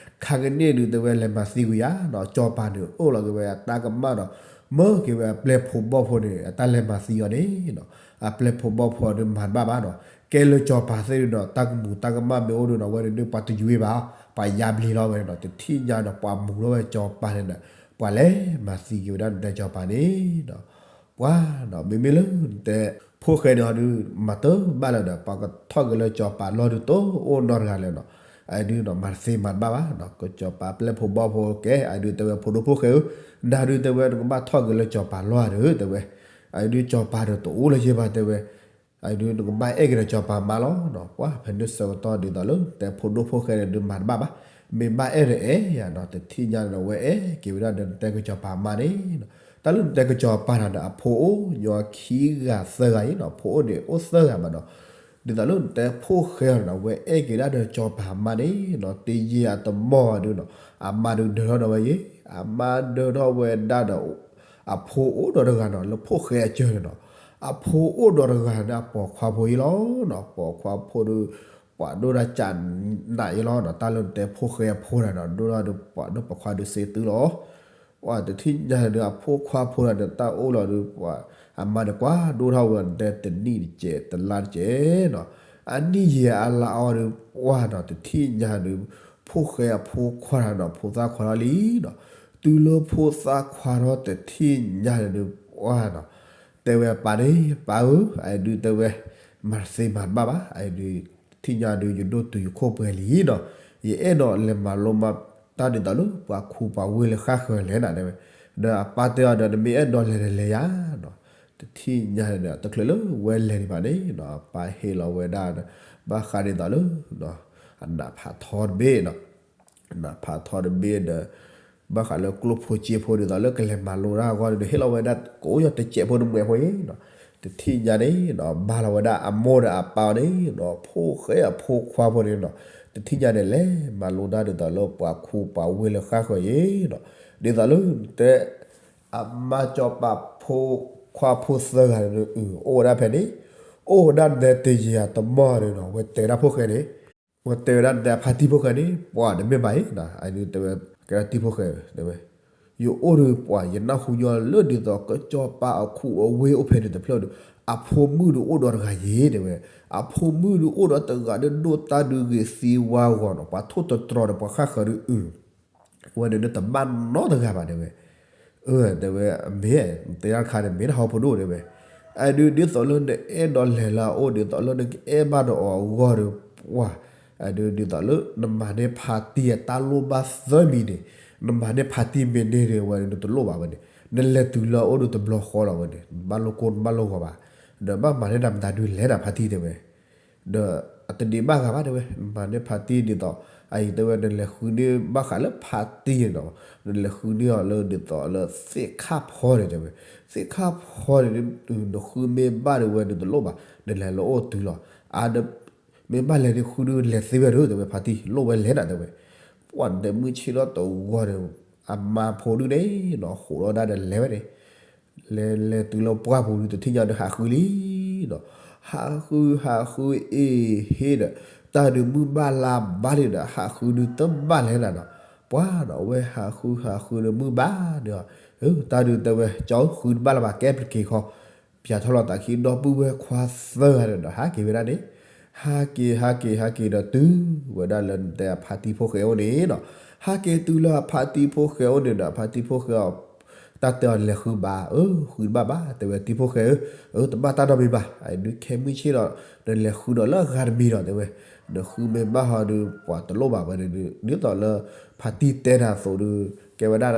ခါကန့ၣ်ဒုးတဲဝဲလဲၤမၤသံကွံာ်ယၤနီၤ စီၤပၤန့ၣ်အိၣ်လီၤက့ၤဝဲအတၢ်ကမၣ်ဒီး, မၢက့ၤဝဲအပျဲၢ်ဖိဘီၣ်ဖိန့ၣ် အတၢ်လဲၤမၤသံအီၤန့ၣ်နီၤ, အပျဲၢ်ဖိဘီၣ်ဖိဒုးမၤတဘၣ်ဘၣ်နီၤ, ကဲလၢစီၤပၤသ့ၣ်ဒုးနီၤ တၢ်ကမူးတၢ်ကမၣ်မ့ၢ်အိၣ်ဒုးနီၤ ဝဲဒုးပှၤတယွံဘၣ်, ပှၤယါဘျံၤလီၤဝဲနီၤ တထံၣ်ညါဒီးပှၤမူးထီၣ်ဝဲစီၤပၤန့ၣ်ဒီး, ပှၤလဲၤမၤသံက့ၤဝဲဒၣ်နတဲစီၤပၤန့ၣ်နီၤ ပှၤနီၤ မ့မ့ၢ်လၢနတဲ, ဖိၣ်ဃဲန့ၣ်ဟီဒုး မၤတဘၣ်လၢၤဒီး ပှၤကထီၣ်က့ၤလၢစီၤပၤလီၢ်ဒုးတအိၣ်နီတဂၤလၢၤနီၤ, အအံၤဒုးနီၤ မၤတသ့မၤတဘၣ်ဘၣ်နီၤ ကစီၤပၤပျဲၢ်ဖိဘီၣ်ဖိကဲ အအံၤဒုးတဲဝဲဖိဒိၣ်ဖိၣ်ဃဲဧၢ, နၤဒုးတဲဝဲနကဘၣ်ထီၣ်က့ၤလၢစီၤပၤလီၢ်ဒုးတဲဝဲ, အအံၤဒုးစီၤပၤဒီးတအိၣ်လၢၤယဲဘၣ်တဲဝဲ အအံၤဒုးနကဘၣ်အဲၣ်က့ၤဒီးစီၤပၤမါလီၤနီၤ ပှၤဖဲန့ၣ်ဆၢကတီၢ်ဒ်သိးလၢ နတဲဖိဒိၣ်ဖိၣ်ဃဲန့ၣ်ဒုးမၤတဘၣ်ဘၣ်, မ့ၢ်ဘၣ်အဲၣ်ဒီးအဲၣ်ယၤနီၤ တထံၣ်ညါန့ၣ်ဒီး ဝဲအဲၣ်က့ၤဝဲဒၣ်ဒီးနတဲကစီၤပၤမါန့ၣ်နီၤ, တၢ်လၢနတဲကစီၤပၤတၢ်ဒီး အဖိအိၣ်ညီခံဂၤသၢဂၤအံၤနီၤ ဖိအိၣ်န့ၣ်အိၣ်သၢဂၤဘၣ်နီၤ, ဒ်သိးလၢနတဲဖိၣ်ဃဲအီၤနီၤ ဝဲအဲၣ်က့ၤဒၣ်ဒီးစီၤပၤမါန့ၣ်နီၤ တယံာ်အတမီၢ်ဒုးနီၤ အမါဒုးဒၢထီၣ်ဒီးဝဲယဲ, အမါဒၢထီၣ်ဝဲဒၣ်ဒီး အဖိအိၣ်ဒီးတဂၤနီၤ လၢဖိၣ်ဃဲအစၢၤန့ၣ်နီၤ, အဖိအိၣ်ဒီးတဂၤန့ၣ် အပိာ်ခွါဖိအံၤလီၤနီၤ ပိာ်ခွါဖိဒုး ပှၤဒိၣ်တၢ်ကနးအံၤလီၤနီၤ တၢ်လၢနတဲဖိၣ်ဃဲအဖိတၢ်နီၤ ဒိၣ်ထီၣ်ဒီးပှၤဒိၣ်ပိာ်ခွါဒုးစ့တုလီၤ ပှၤတထံၣ်ညါန့ၣ်ဒီး အဖိခွါဖိတၢ်န့ၣ် တၢ်အိၣ်လီၤဒီး ပှၤ အမါန့ၣ်ကွၢ်ဒိၣ်ထီၣ်ဝဲ တဲတနံၣ်တကဲး တလါတကဲးနီၤ, အနံၣ်ယံာ်အလါအီၤဒီး ပှၤနီၤ တထံၣ်ညါဒီး ဖိၣ်ဃဲအဖိခွါတၢ်နီၤ ဖိသၣ်ခွါထီၣ်လံနီၤ, တုၤလၢဖိသၣ်ခွါထီၣ်တထံၣ်ညါန့ၣ်ဒီး ပှၤနီၤ တဲဝဲပၢ်န့ၣ် ပၢ်ဧၢ, အအံၤဒုးတဲဝဲ မၤတသ့မၤတဘၣ်ဘၣ်, အအံၤဒုး တထံၣ်ညါဒုး ယဒိၣ်တုာ်ယခိၣ်ပှဲၤလံနီၤ, ယအဲၣ်ဒိးလဲၤမၤလိမၤတၢ်ဒ်သိးလၢ ပှၤခူပှၤဝ့ၢ်လၢဃၣ်ဃၢၤလဲၣ်နီၤ တဲဝဲ, ဒီးအပၢ်တဲအီၤဒီး နမ့ၢ်အဲၣ်ဒိးလဲၤဒီးလဲၤယၤနီၤ, တထံၣ်ညါန့ၣ်ဒီး တချုးလၢဝဲလဲၤဒံးဘၣ်န့ၣ်နီၤ အပၢ်ဟ့ၣ်လီၤဝဲဒၣ် ဘၣ်ဃးဒ်သိးလၢ အနးဖးထီတဘ့ၣ်နီၤ နးဖးထီတဘ့ၣ်ဒီး ဘၣ်ဃးလၢကျိၣ်ဖိစ့ဖိဒ်သိးလၢကလဲၤမၤလိတၢ်အဂီၢ်န့ၣ်ဒီး ဟ့ၣ်လီၤဝဲဒၣ် ကအိၣ်ယီၤတစဲးဖိတမှဲးဖိအံၤနီၤ, တထံၣ်ညါန့ၣ်နီၤ ဘါလီၤဝဲဒၣ်အမိၢ်ဒီးအပၢ်အီၤန့ၣ်နီၤ ဖိၣ်ဃဲအဖိခွါဖိန့ၣ်နီၤ, တထံၣ်ညါန့ၣ် လဲၤမၤလိတၢ်ဒ်သိးလၢပှၤခူပှၤဝ့ၢ်လၢဃၣ်ဃၢၤအံၤနီၤ, ဒ်သိးလၢတဲ အမါစီၤပၤဖိခွါဖိသၢဂၤန့ၣ် အိၣ်ဝဲဒၣ်ဖဲန့ၣ်, အိၣ်ဝဲဒၣ်နဲတယံာ်အတမီၢ်န့ၣ်နီၤ ဝဲတဲဝဲဒၣ်ဖိၣ်ဃဲန့ၣ် ဝဲတဲဝဲဒၣ်တဲအဖါတံၢ်ဖိၣ်ဃဲန့ၣ် ပှၤတမ့ၢ်ဘၣ်အံၤနီၤ, အဒုးတဲဝဲ ကဲဒၣ်တံၢ်ဖိၣ်ဃဲတဲဝဲ, ယအိၣ်ဒီးပှၤ ယနၢ်ဟူညီလၢဒ်သိး ကစီၤပၤအခူအဝ့ၢ်အိၣ်ဖဲန့ၣ်တဖျၢၣ်ဒီး အဖိမုၣ်ဒုးအိၣ်ဒီးတဂၤယ့ၤတဲဝဲ, အဖိမုၣ်ဒုးအိၣ်ဒီးတဂၤဒုးဒိၣ်တၢ်ဒုးဂ့ၤသံဝါဂီၤနီၤ ပှၤထိၣ်တတြီၤဒီးပှၤဃၣ်ဃၢၤဒုးအုၣ် ဝဲန့ၣ်ဒုးတဘၣ်နီတဂၤဘၣ်တဲဝဲ, အၢ တဲဝဲ မ့ၢ်တဲတၢ်တခါန့ၣ် မ့ၢ်တၢ်ဟီၣ်ဖိဒိၣ်တဲဝဲ, အဒုးဒ်သိးလၢနအဲၣ်ဒိးလဲၤလၢအအိၣ် ဒ်သိးလၢနကအဲၣ်ဘၣ်ဒီးအီၤအဂီၢ်ဒီး ပှၤ အဒုးဒ်သိးလၢနမၤန့ၢ်ဖါတံၢ်အတၢ်လိၣ်ဘၣ်သၢမံၤန့ၣ် နမၤန့ၢ်ဖါတံၢ်မ့ၢ်န့ၢ်ဒံးဝဲန့ၣ် နတလိၣ်ဘၣ်ဝဲန့ၣ် နလဲၤတုၤလၢအအိၣ်ဒီးတဘျီဃီလီၤဝဲန့ၣ် နဘၣ်လိၣ်ကိၢ်နဘၣ်လိၣ်ဂီၤဘၣ် ဒီးဘၣ်မၤန့ၢ်တၢ်မတၤဒုးလဲၤနၤဖါတံၢ်တဲဝဲ ဒီးအတဒံးဘၣ်ဂၤဘၣ်တဲဝဲ မၤန့ၢ်ဖါတံၢ်ဒ်သိး အအံၤတဲဝဲ နလဲၤဃုန့ၢ်ဘၣ်ဃးလၢဖါတံၢ်န့ၣ်ဒီး နလဲၤဃုန့ၢ်အီၤလၢဒ်သိးလၢသ့ၣ်ခၣ်ဖီန့ၣ်တဲဝဲ သ့ၣ်ခၣ်ဖီန့ၣ် နဃုမ့ၢ်ဘၣ်ဒံးဝဲ နတလိၣ်ဘၣ် နလဲၤလၢအိၣ်တုၤလီၤ အါ မ့ၢ်ဘၣ်လဲၤဒုးဃုဒုးလဲၤသ့ဝဲဒၣ်တဲဝဲ ဖါတံၢ်လိၣ်ဝဲလဲၤနၤတဲဝဲ ပှၤတဲမုၢ်ဆ့ၣ်ထီၣ်တဂီၤန့ၣ် အမါဖိဒုန့ၣ်နီၤ ဟးထီၣ်ဝဲဒၣ်ဒီးလဲၤဝဲန့ၣ် လဲၤလဲၤတုၤလၢပှၢ်ပူၤဒုး တထံၣ်ညါဒီးဟးဃုလံနီၤ, ဟးဃုဟးဃုအ့ၣ်ဟ့ၣ်ဒီး တၢ်ဒုးမုၢ်ဘၣ်လါဘၣ်လံဒီး ဟးဃုဒုးတဘၣ်လဲၤနၤနီၤ, ပှၤနီၤ အဝဲဟးဃုဟးဃုဒီးမုၢ်ဘၣ်ဒီး တၢ်ဒုးတဲဝဲ ကၠီဃုတဘၣ်လၢၤဘၣ် ကဲပက့ၤခီ ပၠးထီၣ်လီၤသးခံ ဒီပုၢ်ဝဲၢ်ခွါသၢဂၤန့ၣ်ဒီး ဟးက့ၤဝဲဒၣ်န့ၣ်, ဟးက့ၤဟးက့ၤဟးက့ၤဒီးတုၤဝဲဒၣ်လၢနတဲအဖါတံၢ်ဖိၣ်ဃဲအိၣ်န့ၣ်နီၤ, ဟးက့ၤတုၤလၢအဖါတံၢ်ဖိၣ်ဃဲအိၣ်န့ၣ်ဒီး အဖါတံၢ်ဖိၣ်ဃဲအီၤ တၢ်တဲအီၤလဲၤဃုဘၣ်, အၢ ဃုတဘၣ်ဘၣ် တဲဝဲ တံၢ်ဖိၣ်ဃဲဧၢ, အၢ တဘၣ်တၢ်နီတမံၤဘၣ်, အဒုးခဲမုၢ်ဆ့ၣ်ဒီး နလဲၤဃုဒီးလၢအဂၤတမံၤဒီး တဲဝဲ, နဃုမ့ၢ်ဘၣ်ဟီဒီး ပှၤတလိၣ်ဘၣ်ဝဲန့ၣ်ဒုး ဒ်သိးလၢ ဖါတံၢ်တဲနၤအသိးဒီး ကဲဝဲဒၣ်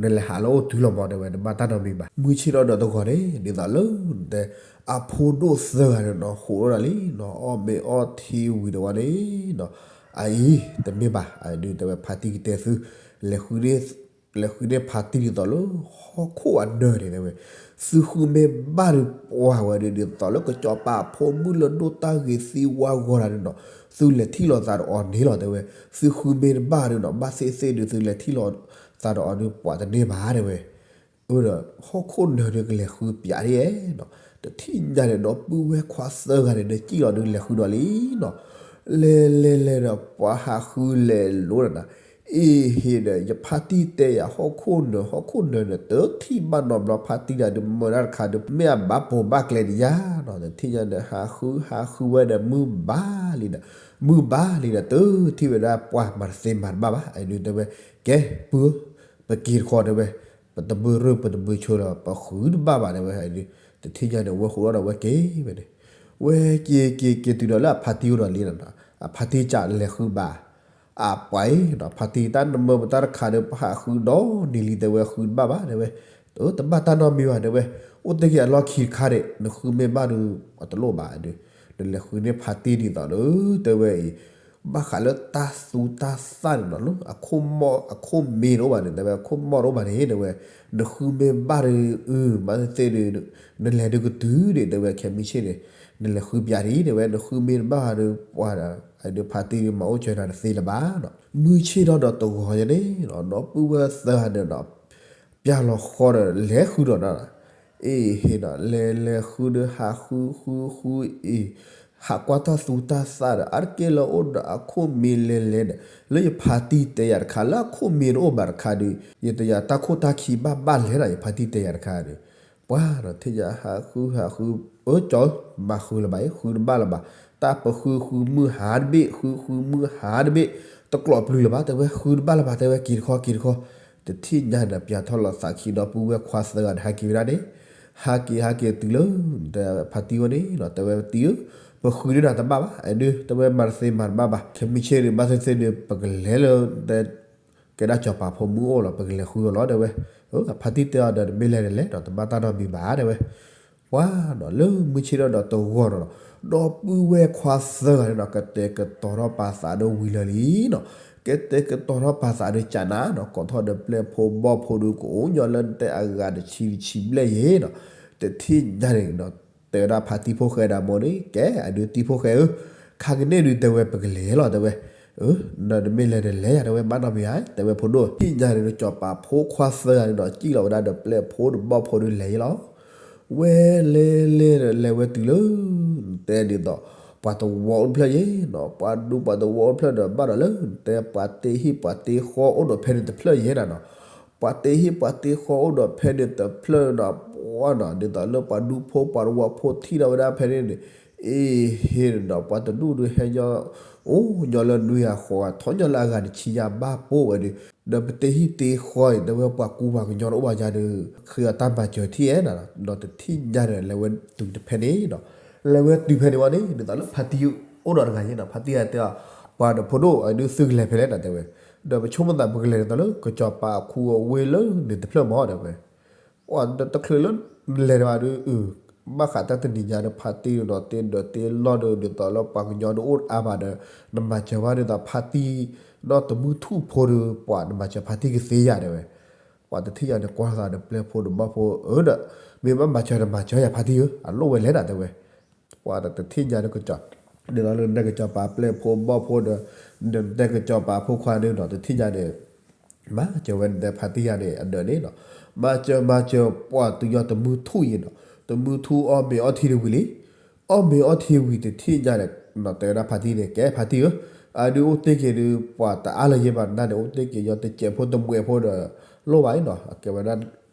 နလဲၤဟးလၢအိၣ်တုၤလီၤမး တဲဝဲ တဘၣ်တၢ်နီတမံၤဘၣ်, မုၢ်ဆ့ၣ်ထီၣ်ဒီးတဂီၤန့ၣ် ဒ်သိးလၢ တဲ အဖိဒိၣ်သၢဂၤန့ၣ်နီၤ ဟးထီၣ်ဒၣ်လံနီၤ အီၣ်မ့ၤအီထံဝံၤဒီးဝဲန့ၣ်နီၤ, အအံၤ တမ့ၢ်ဘၣ် အဒုးတဲဝဲ ဖါတံၢ်ကတဲသု လဲၤဃု လဲၤဃုန့ၢ်ဖါတံၢ်ဒ်သိးလၢ ဟီၣ်ခိၣ်အနၢၤန့ၣ် တဲဝဲ, သုဃုမ့ၢ်ဘၣ်ဒီးပှၤဝဲဒၣ် ဒ်သိးလၢကစီၤပၤဖိမုၣ်လၢဒိၣ်တၢ်ဂ့ၤသံဝါဂီၤတၢ်န့ၣ်နီၤ, သုလဲၤထံၣ်လိာ်သးဒီးအီၤန့ၣ်လီၤ တဲဝဲ, သုဃုမ့ၢ်တဘၣ်ဒီးနီၤ ဘၣ်သ့ၣ်သ့ၣ်ဒီး သုလဲၤထံၣ်လိာ်သးဒီးအီၤဒီး ပှၤတန့ၢ်ဘၣ် တဲဝဲ အၢဒီး ဟီၣ်ခိၣ်နၢၤဒီးကလဲၤဃုပၠးဒ်အဲၣ်နီၤ, တထံၣ်ညါန့ၣ် ဒီပုၢ်ဝဲၢ်ခွါသၢဂၤန့ၣ် နစံၣ်လီၤဒီးလဲၤဃုဒီးလံနီၤ, လဲၤလဲၤလဲၤဒီး ပှၤဟးဃုလဲၤလိၤဒီးနၤ, အ့ဟ့ဒီး ယဖါတံၢ်တဲယၤ ဟီၣ်ခိၣ်နၢၤ ဟီၣ်ခိၣ်နၢၤန့ၣ် တထံၣ်ဘၣ်နီတဘျီ ဖါတံၢ်ဒီး မၢဒၣ်တခါဒီး မ့ၢ်အဘၣ်ပိာ်ဘၣ်ကျဲဒ်ယၤနီၤ, တထံၣ်ညါန့ၣ် ဟးဃုဟးဃုဝဲဒီး မုၢ်ဘၣ်လံဒီး မုၢ်ဘၣ်လံဒီး တထံၣ်ဝဲဒၣ်ပှၤမၤတသ့မၤတဘၣ်ဘၣ်, အဒုးတဲဝဲ ကဲ ပုၢ်ဧၢ ပက့ၤတခီတဲဝဲ, ပတဘုရၢၢ်ပတဘုဆိလီၤ ပဃုတဘၣ်ဘၣ်တဲဝဲ, တထံၣ်ညါန့ၣ် ဝဲဟးထီၣ်ဒီးဝဲက့ၤဝဲန့ၣ်, ဝဲက့ၤက့ၤက့ၤတုၤဒီးလၢအဖါတံၢ်အိၣ်ဒီးလံနီၤ, အဖါတံၢ်စးလဲၤဃုဘၣ်, အပှၤအံၤနီၤ ဖါတံၢ်တၢ်နမၢပတၢ်တခါဒီး ပဟးဃုဒီးနံၤလံတဲဝဲ ဃုတဘၣ်ဘၣ်တဲဝဲ, တဘၣ်တၢ်နီတမံၤဘၣ်တဲဝဲ, အိၣ်တ့ၢ်က့ၤအလီၢ်ခံတခါန့ၣ် နဃုမ့ၢ်ဘၣ်ဒီး အတလိၣ်ဘၣ်ဒီး နလဲၤဃုန့ၢ်ဖါတံၢ်ဒ်သိးဒီး တဲဝဲအံၤ ဘၣ်ဃးလၢတၢ်သူတၢ်သၣ်န့ၣ်နီၤ လၢအခိၣ်မီၢ်အခိၣ်မ့ၢ်တအိၣ်ဘၣ်န့ၣ် တဲဝဲ အခိၣ်မီၢ်တအိၣ်ဘၣ်န့ၣ် တဲဝဲ, နဃုမ့ၢ်ဘၣ်ဒီး အု ဘၣ်သ့ၣ်သ့ၣ်ဒီး နလဲၤဒုးကတုၤဒံး တဲဝဲ ခဲမုၢ်ဆ့ၣ်န့ၣ် နလဲၤဃုပၠးဒံး တဲဝဲ နဃုမ့ၢ်တဘၣ်ဒီး ပှၤဒီး ဖါတံၢ်ဒီးမၤအိၣ်စၢၤနၤတသ့လၢၤဘၣ်နီၤ, မုၢ်ဆ့ၣ်ထီၣ်ဒီးတဂီၤညါန့ၣ်နီၤ ဒီပုၢ်ဝဲၢ်သၢဂၤန့ၣ်ဒီး ပျၢ်လီၤဃီဒီးလဲၤဃုဒီးနီၤ, အ့ဟ့နီၤ လဲၤလဲၤဃုဒီးဟးဃုဃုဃုအံၤ ဟးကွၢ်တၢ်သူတၢ်သၣ်ဒီး အါတက့ၢ်လၢအိၣ်ဒီးအခိၣ်မ့ၢ်လဲၤလဲၤဒီး လၢယဖါတံၢ်တဲယၤတခါ လၢအခိၣ်မ့ၢ်တအိၣ်ဘၣ်တခါဒီး ယတယၤတၢ်ခိၣ်တၢ်ခံဘၣ်ဘၣ်လဲၤနီၤ ယဖါတံၢ်တဲယၤတခါဒီး ပှၤနီၤထံၣ်ညါဟးဃုဟးဃု အၢကၠီ မၤဃုလၢၤဘၣ် ဃုတဘၣ်လၢၤဘၣ်, တၢ်ပဃုဃုမုၢ်ဟါတဘ့ၣ် ဃုဃုမုၢ်ဟါတဘ့ၣ် တကျိးပျုၤလၢၤဘၣ် တဲဝဲ ဃုတဘၣ်လၢၤဘၣ် တဲဝဲ က့ၤတခီ က့ၤတခီ, တထံၣ်ညါန့ၣ် ပျၢ်ထီၣ်လီၤသးခံဒီပုၢ်ဝဲၢ်ခွါသၢဂၤန့ၣ် ဟးက့ၤဝဲဒၣ်န့ၣ်, ဟးက့ၤဟးက့ၤတုၤလၢ ဖါတံၢ်ဝဲန့ၣ်နီၤ တဲဝဲတံၢ်ဧၢ, ပဃုန့ၢ်နၤတဘၣ်ဘၣ် အဒုး တဲဝဲမၤတသ့မၤတဘၣ်ဘၣ် ခဲမုၢ်ဆ့ၣ်န့ၣ် ဘၣ်သ့ၣ်သ့ၣ်န့ၣ် ပကလဲၤလၢ ကဲဒၣ်စီၤပၤဖိမုၣ်အိၣ်လီၤ ပကလဲၤဃုအီၤလီၤ တဲဝဲ, ဖါတံၢ်တဲအီၤဒီး တမ့ၢ်လဲၤတလဲၤဒီး တဘၣ်တၢ်နီတမံၤဘၣ် တဲဝဲ, ပှၤနီၤ လၢမုၢ်ဆ့ၣ်ထီၣ်ဒီးတဂီၤနီၤ ဒီပုၢ်ဝဲၢ်ခွါသၢဂၤန့ၣ်နီၤ ကတဲာ်ကတီၤထီၣ်ပာ်သးဒီးဝံၤလၢာ်လံနီၤ, ကတဲာ်ကတီၤထီၣ်ပာ်သးဒီးကနၤနီၤ ကိးထီၣ်ဒီးပျဲၢ်ဖိဘီၣ်ဖိဒီး ကအိၣ်ညီလၢနတဲအဂၤတဆံတဆံဘျဲၣ်ယဲနီၤ, တထံၣ်ညါန့ၣ်နီၤ တဲဝဲဒၣ်ဖါတံၢ်ဖိၣ်ဃဲဒၣ်မ့ၢ်န့ၣ် ကဲ အဒုးတံၢ်ဖိၣ်ဃဲဧၢ, ခါကန့ၣ်ဒုး တဲဝဲ ပကလဲၤလီၤ တဲဝဲ, နတမ့ၢ်လဲၤတလဲၤယၤ တဲဝဲ ဘၣ်နီတမံၤဧါ တဲဝဲ ဖိဒိၣ် တထံၣ်ညါန့ၣ် စီၤပၤဖိခွါသၢဂၤန့ၣ်နီၤ စံၣ်လီၤဝဲဒၣ်ဒီးပျဲၢ်ဖိဒီးဘီၣ်ဖိဒီးလဲၤယဲလီၤ ဝဲလဲၤလဲၤဒီးလဲၤဝဲတုၤလၢ တဲဒ်သိး ပှၤတဝီအိၣ်တဖျၢၣ်ယဲနီၤ, ပှၤဒူပှၤတဝီအိၣ်တဖျၢၣ်ဒီး ဘၣ်ဒီးလၢ တဲ ပှၤတ့ဟံၣ်ပှၤတ့ဃီအိၣ်ဒီးဖဲန့ၣ်တဖျၢၣ်ယဲနၤနီၤ, ပှၤတ့ဟံၣ်ပှၤတ့ဃီအိၣ်ဒီးဖဲန့ၣ်တဖျၢၣ်နီၤ ပှၤနီၤ ဒ်သိးလၢပှၤဒူဖိပှၤတဝီဖိထံၣ်ထီၣ်ဝဲဒၣ်ဖဲန့ၣ်န့ၣ် အ့ၣ် ဟ့ၣ်ဒီးပှၤတဒူၣ်ဒုးဟဲညီ, အိၣ်ညီလၢနွံဂၤဃိးဂၤ ထီၣ်ညီလၢအဂၤတဆံယါဘၣ်ပိၢ်ဝဲဒီး, ဒီးပတဟံၣ်တ့ဃီအံၤ တဲဝဲပှၤကူပှၤကညီတအိၣ်ဘၣ်ယါဒီး ဃ့အီၤတၢ်မၤစၢၤထံၣ်အဲၣ်နၤ, ဒီးတထံၣ်ညါဒီး လဲၤဝဲတုၤတဖဲန့ၣ်ဒီး, လဲၤဝဲတုၤဖဲန့ၣ်ဝံၤန့ၣ် ဒ်သိးလၢဖါတံၢ်အိၣ်ဒီးတဂၤယဲနီၤ, ဖါတံၢ်တဲအီၤ, ပှၤဒီးဖိဒိၣ် ဒုးသုကလဲၤဖဲလဲၣ်နၤ တဲဝဲ, ဒီးပဆိကမိၣ်သးပကလဲၤဒ်သိးလၢ ကစီၤပၤအခိအဝ့ၢ်လၢန့ၣ်တဖျၢၣ်မး တဲဝဲ တချုးလၢလဲၤတဘၣ်ဒီး, ဘၣ်ဃးတၢ်တနံၤညါဒီးဖါတံၢ်ဒီးတ့ဒီးတ့လီၢ်ဒီး ဒ်သိးလၢပှၤကညီဒုးအိၣ်အါဘၣ်ဒီး, နမၤစၢၤဘၣ်ဒ်သိးဖါတံၢ်, ဒီးတမုၢ်ထူၣ်ဖိဒီး ပှၤနမၤစၢၤဖါတံၢ်ကသ့ယါ တဲဝဲ, ပှၤတထံၣ်ညါန့ၣ်ကွၢ်သးဒီးပျဲၢ်ဖိဒီးဘီၣ်ဖိ, အၢဒီး, မ့ၢ်ဘၣ်မၤစၢၤဒီးမၤစၢၤယၤဖါတံၢ်ဧၢ, အလိၣ်ဝဲလဲၣ်နၤ တဲဝဲ ပှၤတထံၣ်ညါဒီးကစီၤ, ဒ်သိးလၢနတဲကစီၤပၤပျဲၢ်ဖိဘီၣ်ဖိဒီး, နတဲကစီၤပၤဖိခွါန့ၣ်ဒီး တထံၣ်ညါန့ၣ် မၤစၢၤဝဲနတဲဖါတံၢ်ယါန့ၣ် အဒၢးန့ၣ်နီၤ, မၤစၢၤမၤစၢၤပှၤတုၤညီတမုၢ်ထူၣ်အံၤနီၤ, တမုၢ်ထူၣ်အီၣ်မ့ၤအီထံတဝံၤလံ, အီၣ်မ့ၤအီထံဝံၤတထံၣ်ညါဒီး, တဲဝဲဒၣ်ဖါတံၢ်န့ၣ် ကဲဖါတံၢ်ဧၢ, အဒုးအိၣ်တ့ၢ်က့ၤဒုး ပှၤတအါလၢၤယဲဘၣ်နၤန့ၣ် အိၣ်တ့ၢ်က့ၤညီတစဲးဖိတမှဲးဖိဒီး, လိၣ်ဘၣ်အံၤနီၤ, အကဲဝဲဒၣ် ဒ်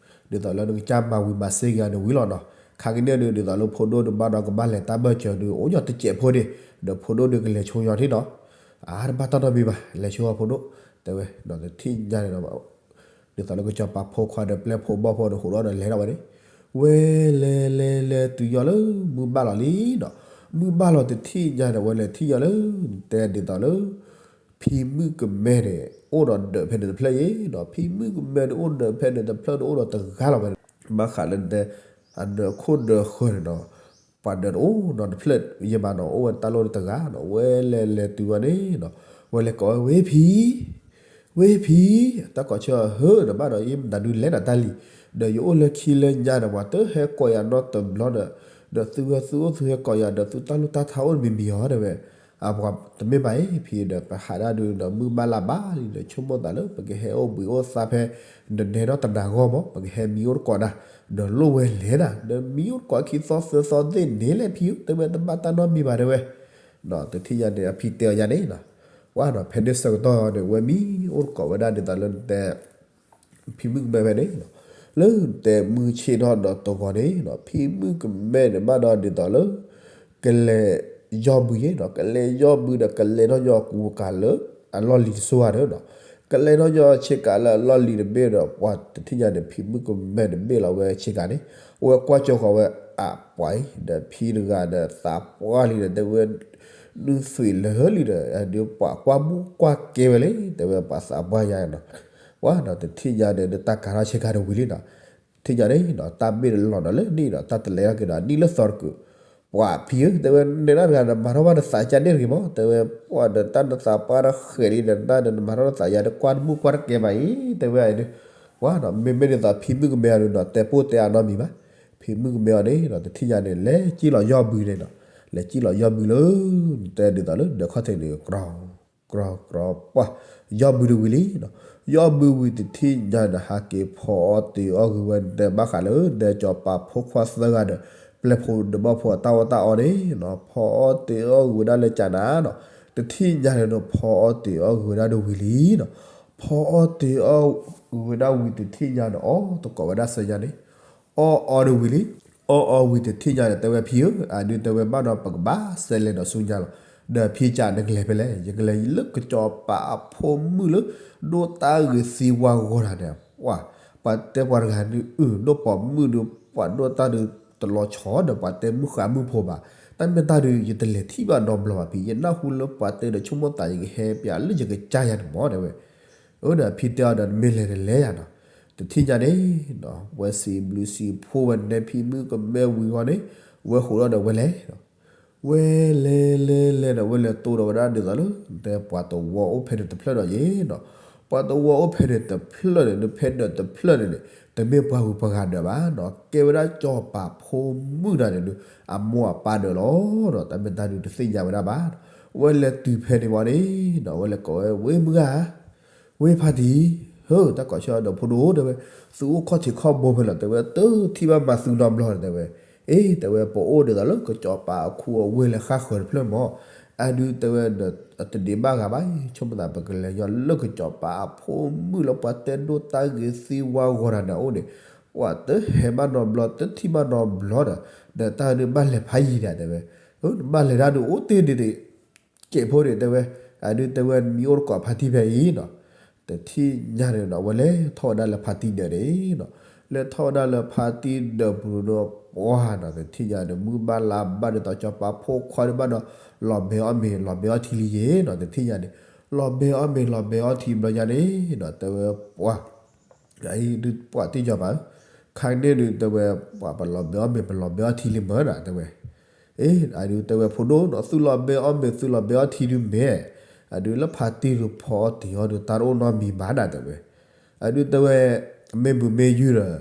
သိးလၢနကစၢ်မၤဝံၤမၤစ့ၢ်ကီးန့ၣ်ဝံၤလီၤနီၤ, ခါကန့ၣ်ဒုး ဒ်သိးလၢဖိဒိၣ်ဒုးဘၣ်ဒီးကဘၣ်လဲၤတၢ်ဘၢၣ်စၢၤဒုး အိၣ်ညီတစဲးဖိန့ၣ်, ဒီးဖိဒိၣ်ဒုးကလဲၤဆိညီထံၣ်နီၤ, အါတဘၣ်တၢ်နီတမံၤဘၣ် လဲၤဆိအီၤဖိဒိၣ်, တဲဝဲ, တထံၣ်ညါန့ၣ်ဒီး ဒ်သိးလၢကစီၤပၤဖိခွါဒီးပျဲၢ်ဖိဘီၣ်ဖိဒီးဟူးဒီးလဲၤထီၣ်ဝဲန့ၣ်, ဝဲလဲၤလဲၤလဲၤတုၤညီလၢမုၢ်ဘၣ်လီၤလံနီၤ, မုၢ်ဘၣ်လီၤတထံၣ်ညါန့ၣ် ဝဲလဲၤထံၣ်ညီလၢ, တဲဒ်သိးလၢ ဖံမုၣ်ကမဲန့ၣ် အိၣ်ဒီးဒၢးဖဲန့ၣ်တဖျၢၣ်အံၤနီၤ, ဖံမုၣ်ကမဲန့ၣ်အိၣ်ဒၢးဖဲန့ၣ်တဖျၢၣ်န့ၣ် အိၣ်ဒီးတဂၤလီၤဝဲန့ၣ်, ဘၣ်ဃးလၢနတဲ, အဒၢးခိၣ်ဒၢးဃၢၤန့ၣ်နီၤ, ပှၤဒၢးတအိၣ်နီတဖျၢၣ်ယဲဘၣ်နီၤ, အိၣ်ဝဲတၢ်လီၢ်တဂၤနီၤ, ဝဲလဲၤလဲၤတုၤဝဲန့ၣ်နီၤ, ဝဲလဲၤကိးဝဲ ဝ့ၢ်ဖံ ဝ့ၢ်ဖံ, တၢ်ကိးဆၢဟၢဒီးဘၣ်ဒီး ယမတၤဒုးလဲၤနၤတၢ်လံ, ဒီးယအိၣ်လၢခံလၢညါဒီး ပှၤတဟဲကိးယၤနီတဘျီဒီး, ဒီးသုဝဲသုအိၣ်သုဟဲကိးယၤဒီး သုတၢ်လိၣ်တၢ်ထါအိၣ်တမံၤမံၤအီၤ တဲဝဲ, အပှၤတမ့ၢ်ဘၣ်အံၤ ဖံဒီး ပဟးဒၣ်ဒုးဒီးမုၢ်ဘၣ်လၢ်ဘၣ်လံဒီး ဆိကမိၣ်သးလၢ ပကဟဲအိၣ်ဘှံးအိၣ်သါဖဲ နနဲဒီးတနၤဂီၢ်မး ပကဟဲမံအိၣ်တကိးနၤ, ဒီးလိၣ်ဝဲလဲၤနၤ ဒီးမံအိၣ်တကိးခံသီသၢသီသ့ၣ်န့ၣ်လဲၣ်ဖံဧၢ တဲဝဲ တဘၣ်တၢ်နီတမံၤဘၣ် တဲဝဲ တထံၣ်ညါန့ၣ် အဖံတဲအီၤယါန့ၣ်, ဝဲဖဲန့ၣ်ဆၢကတီၢ်န့ၣ် ဝဲမံအိၣ်တကိးဝဲဒၣ်ဒ်သိးလၢနတဲ ဖံမုၣ်ကမဲဖဲန့ၣ်, လၢနတဲမုၢ်ဆ့ၣ်ထီၣ်ဒီးတဂီၤန့ၣ် ဖံမုၣ်ကမဲန့ၣ်ဘၣ်ဒီးဒ်သိးလၢ ကလဲၤယီၢ်ဘုယဲၢ်ဒီး ကလဲၤယီၢ်ဘုဒီး ကလဲၤထီၣ်ညီအကူအကၤလၢ အလီၢ်လံၤတစိၤဧါဒီး ကလဲၤထီၣ်ညီဆ့ကၤလၢအလီၢ်လံၤတဘ့ၣ်ဒီး ပှၤတထံၣ်ညါန့ၣ် ဖံမုၣ်ကမဲတဘ့ၣ်လီၤဝဲဆ့ကၤန့ၣ်, အဝဲကွၢ်ကၠီဃီၤဝဲ အပှၤအံၤဒီးဖံတဂၤဒီးသးပှၢ်လံဒီး တဲဝဲ နုာ်သွံၣ်လၢာ်လံဒီး ဒုးပှၤကွၢ်မုၣ်ကွၢ်ကဲဝဲလံ တဲဝဲပှၤသးပှၢ်ယါနီၤ, ပှၤဒီးတထံၣ်ညါန့ၣ် နတၢ်ကၤထီၣ်ဆ့ကၤတဝံၤလံနီၤ, တထံၣ်ညါန့ၣ် တၢ်ဘ့ၣ်တလီၤဒီးလၢနံၣ်ဒီး တၢ်တလဲၤထီၣ်က့ၤဒီးအနံၣ်လၢသီတကုာ်, ပှၤဖံဧၢ တဲဝဲ နဲဒၣ်တဂၤဒီး မၤထီၣ်ဘၣ်နသးကါန့ၣ်တဂ့ၤမး တဲဝဲ, ပှၤဒီးတၢ်နသးပှၢ်တဃဲးလံဒီး တၢ်ဒီးနမၤထီၣ်နသးယါဒီး ကွၢ်တမုၣ်ကွၢ်တကဲဘၣ်အံၤ တဲဝဲအံၤဒီး, ပှၤဒီး မ့မ့ၢ်ဒ်သိးဖံမုၣ်ကမဲအံၤဒီး တဲပိၢ်တဲအါနီတမံၤဘၣ်, ဖံမုၣ်ကမဲအံၤန့ၣ်ဒီး တထံၣ်ညါန့ၣ် လဲၤစံၣ်လီၤယီၢ်ဘုန့ၣ်နီၤ, လဲၤစံၣ်လီၤယီၢ်ဘုလၢ တဲဒ်သိးလၢဒၢးခီၣ်ထံးန့ၣ် ကြီကြီကြီပှၤ, ယီၢ်ဘုတဝံၤလံနီၤ, ယီၢ်ဘုဝံၤတထံၣ်ညါန့ၣ် ဟးက့ၤဖီအီၣ်တ့ၤအီၣ်ဂ့ၤဝဲ နတဲဘၣ်ဃးလၢ နတဲစီၤပၤဖိခွါသၢဂၤဒီး ပျဲၢ်ဖိဒီးဘီၣ်ဖိအတၢ်အီၣ်တၢ်အီန့ၣ်နီၤ, ဖီအီၣ်တ့ၤအီၣ်ဂ့ၤဝဲဒၣ်လၢကၠးနၤနီၤ, တထံၣ်ညါန့ၣ်ဒီး ဖီအီၣ်တ့ၤအီၣ်ဂ့ၤဝဲဒၣ်တဝံၤလံနီၤ, ဖီအီၣ်တ့ၤအီၣ်ဂ့ၤဝဲဒၣ်ဝံၤတထံၣ်ညါန့ၣ် အီၣ်တကိးဝဲဒၣ်ဆၢညါန့ၣ် အီၣ်အီတဝံၤလံ, အီၣ်အီဝံၤတထံၣ်ညါန့ၣ် တဲဝဲဖံဧၢ, အဒုးတဲဝဲဘၣ်ဒီးပကဘၣ်စဲးလဲၤဒီးဆူညါလီၤ, ဒီးဖံကၠးနကလဲၤဖဲလဲၣ်, ယကလဲၤလၢကစီၤပၤအဖိမုၣ်လၢ ဒိၣ်တၢ်ဂ့ၤသံဝါဂီၤတၢ်န့ၣ်, ပှၤ, ပှၤတဲပှၤတဂၤဒုး အုၣ် ဒိၣ်ပိာ်မုၣ်ဒုး ပှၤဒိၣ်တၢ်ဒုးတလီၤဆီဒီး ပှၤတဲမုၣ်ဃါမုၣ်ဖိဘၣ်, တၢ်မ့ၢ်တၢ်ဒုး ယတလဲၤထံၣ်ဘၣ်နီတဘျီဘၣ်ဖံ, ယနၢ်ဟူလၢပှၤတဲဒီးဆိကမိၣ်သး ယကဟဲပၠးလၢယကစၢ်ယၤန့ၣ်မး တဲဝဲ အၢဒီးဖံတဲအီၤဒီး နမ့ၢ်လဲၤတလဲၤယၤနီၤ, တထံၣ်ညါန့ၣ် ဝဲစံးဘျုးစံးဖှိၣ်ဝဲနဲဖံမုၣ်ကမဲဝံၤဂီၢ်န့ၣ်, ဝဲဟူးထီၣ်ဒီးဝဲလဲၤ, ဝဲလဲၤလဲၤလဲၤဒီး ဝဲလဲၤတိၢ်ဒီးဝဲဒၣ်ဒ်သိးလၢ နတဲပှၤတဝီအိၣ်ဖဲန့ၣ်တဖျၢၣ်ဒီးယဲနီၤ, ပှၤတဝီအိၣ်ဖဲန့ၣ်တဖျၢၣ်န့ၣ် ဖဲန့ၣ်တဖျၢၣ်န့ၣ်န့ၣ် တမ့ၢ်ပှၤဂုၤပှၤဂၤဒၢးဘၣ်နီၤ, ကဲဝဲဒၣ်စီၤပၤဖိမုၣ်တဂၤန့ၣ်ဒီး အမိၢ်အပၢ်ဒၢးလီၤနီၤ, တၢ်မ့ၢ်တၢ်ဒုးတသ့ၣ်ညါဝဲဒၣ်ဘၣ်, ဝဲလဲၤတုၤဖဲန့ၣ်ဝံၤန့ၣ်နီၤ ဝဲလဲၤကိးဝဲ ဝ့ၢ်မုၢ်ဂၤ ဝ့ၢ်ဖါတံၢ်, ဟၢ တၢ်ကိးဆၢဒီးဖိဒိၣ်တဲဝဲ, သုအိၣ်ခီၣ်ထံးခီၣ်ဘိဖဲလဲၣ် တဲဝဲ, တထံၣ်ဘၣ်မၤသုနီတဘျီန့ၣ် တဲဝဲ, အ့ တဲဝဲ ပအိၣ်ဒ်သိးလၢကစီၤပၤအခိအဝ့ၢ်လၢဃၣ်ဃၢၤတဖျၢၣ်မး, အဒုးတဲဝဲ တဒံးဘၣ်ဂၤဘၣ်အံၤ ဆိကမိၣ်သးပကလဲၤညီလၢကစီၤပၤအဖိမုၣ်လၢပှၤတဲဒိၣ်တၢ်ဂ့ၤသံဝါဂီၤတၢ်န့ၣ်အအိၣ်န့ၣ်, ပှၤတဟဲဘၣ်နီတဘျီ တထံၣ်ဘၣ်နီတဘျီဒီး, ဒီးတၢ်ဒုးဘၣ်လဲၤဖးယံၤဒၣ်တဲဝဲ, နဘၣ်လဲၤတၢ်ဒုးအိၣ်တ့ၢ်ဒံးတ့ၢ် ကဲးဖိန့ၣ်တဲဝဲ, အဒုးတဲဝဲမံအိၣ်တကိးဖါတံၢ်ဖဲအံၤနီၤ, တထံၣ်ညါန့ၣ်ဒီး အဝဲလဲၤထီၣ်ဝဲဒၣ်လၢဖါတံၢ်ဒၢးန့ၣ်နီၤ, လဲၤထီၣ်ဝဲဒၣ်လၢဖါတံၢ်ဒၢးပူၤဒီး ပှၢ်နီၤ တထံၣ်ညါန့ၣ် မုၢ်ဘၣ်လါဘၣ်ဒ်သိး စီၤပၤဖိခွါဒုးဘၣ်ဒီး လီၤဘဲအီၣ်မ့ၤ လီၤဘဲအီထံလံယ့ၤနီၤ, တထံၣ်ညါန့ၣ် လီၤဘဲအီၣ်မ့ၤ လီၤဘဲအီထံဘျီညါန့ၣ်နီၤ တဲဝဲပှၢ် အံၤဒုးပှၤတံၢ်စီၤပၤဧၢ, ခါကန့ၣ်ဒုးတဲဝဲ ပှၤပလီၤဘဲအီၣ်မ့ၤ ပလီၤဘဲအီထံလံမၢနီၤ တဲဝဲ, အ့ အဒုးတဲဝဲဖိဒိၣ်နီၤ သုလီၤဘဲအီၣ်မ့ၤ သုလီၤဘဲအီထံဒုးမ့ၢ်, အဒုးလၢဖါတံၢ်ဒုးဖီအီၣ်တ့ၤအီၣ်ဒုး တၢ်တအိၣ်နီတမံၤဘၣ်နီၤ တဲဝဲ, အဒုးတဲဝဲ မ့ၢ်မုာ်မ့ၢ်ယုၢ်ဒီး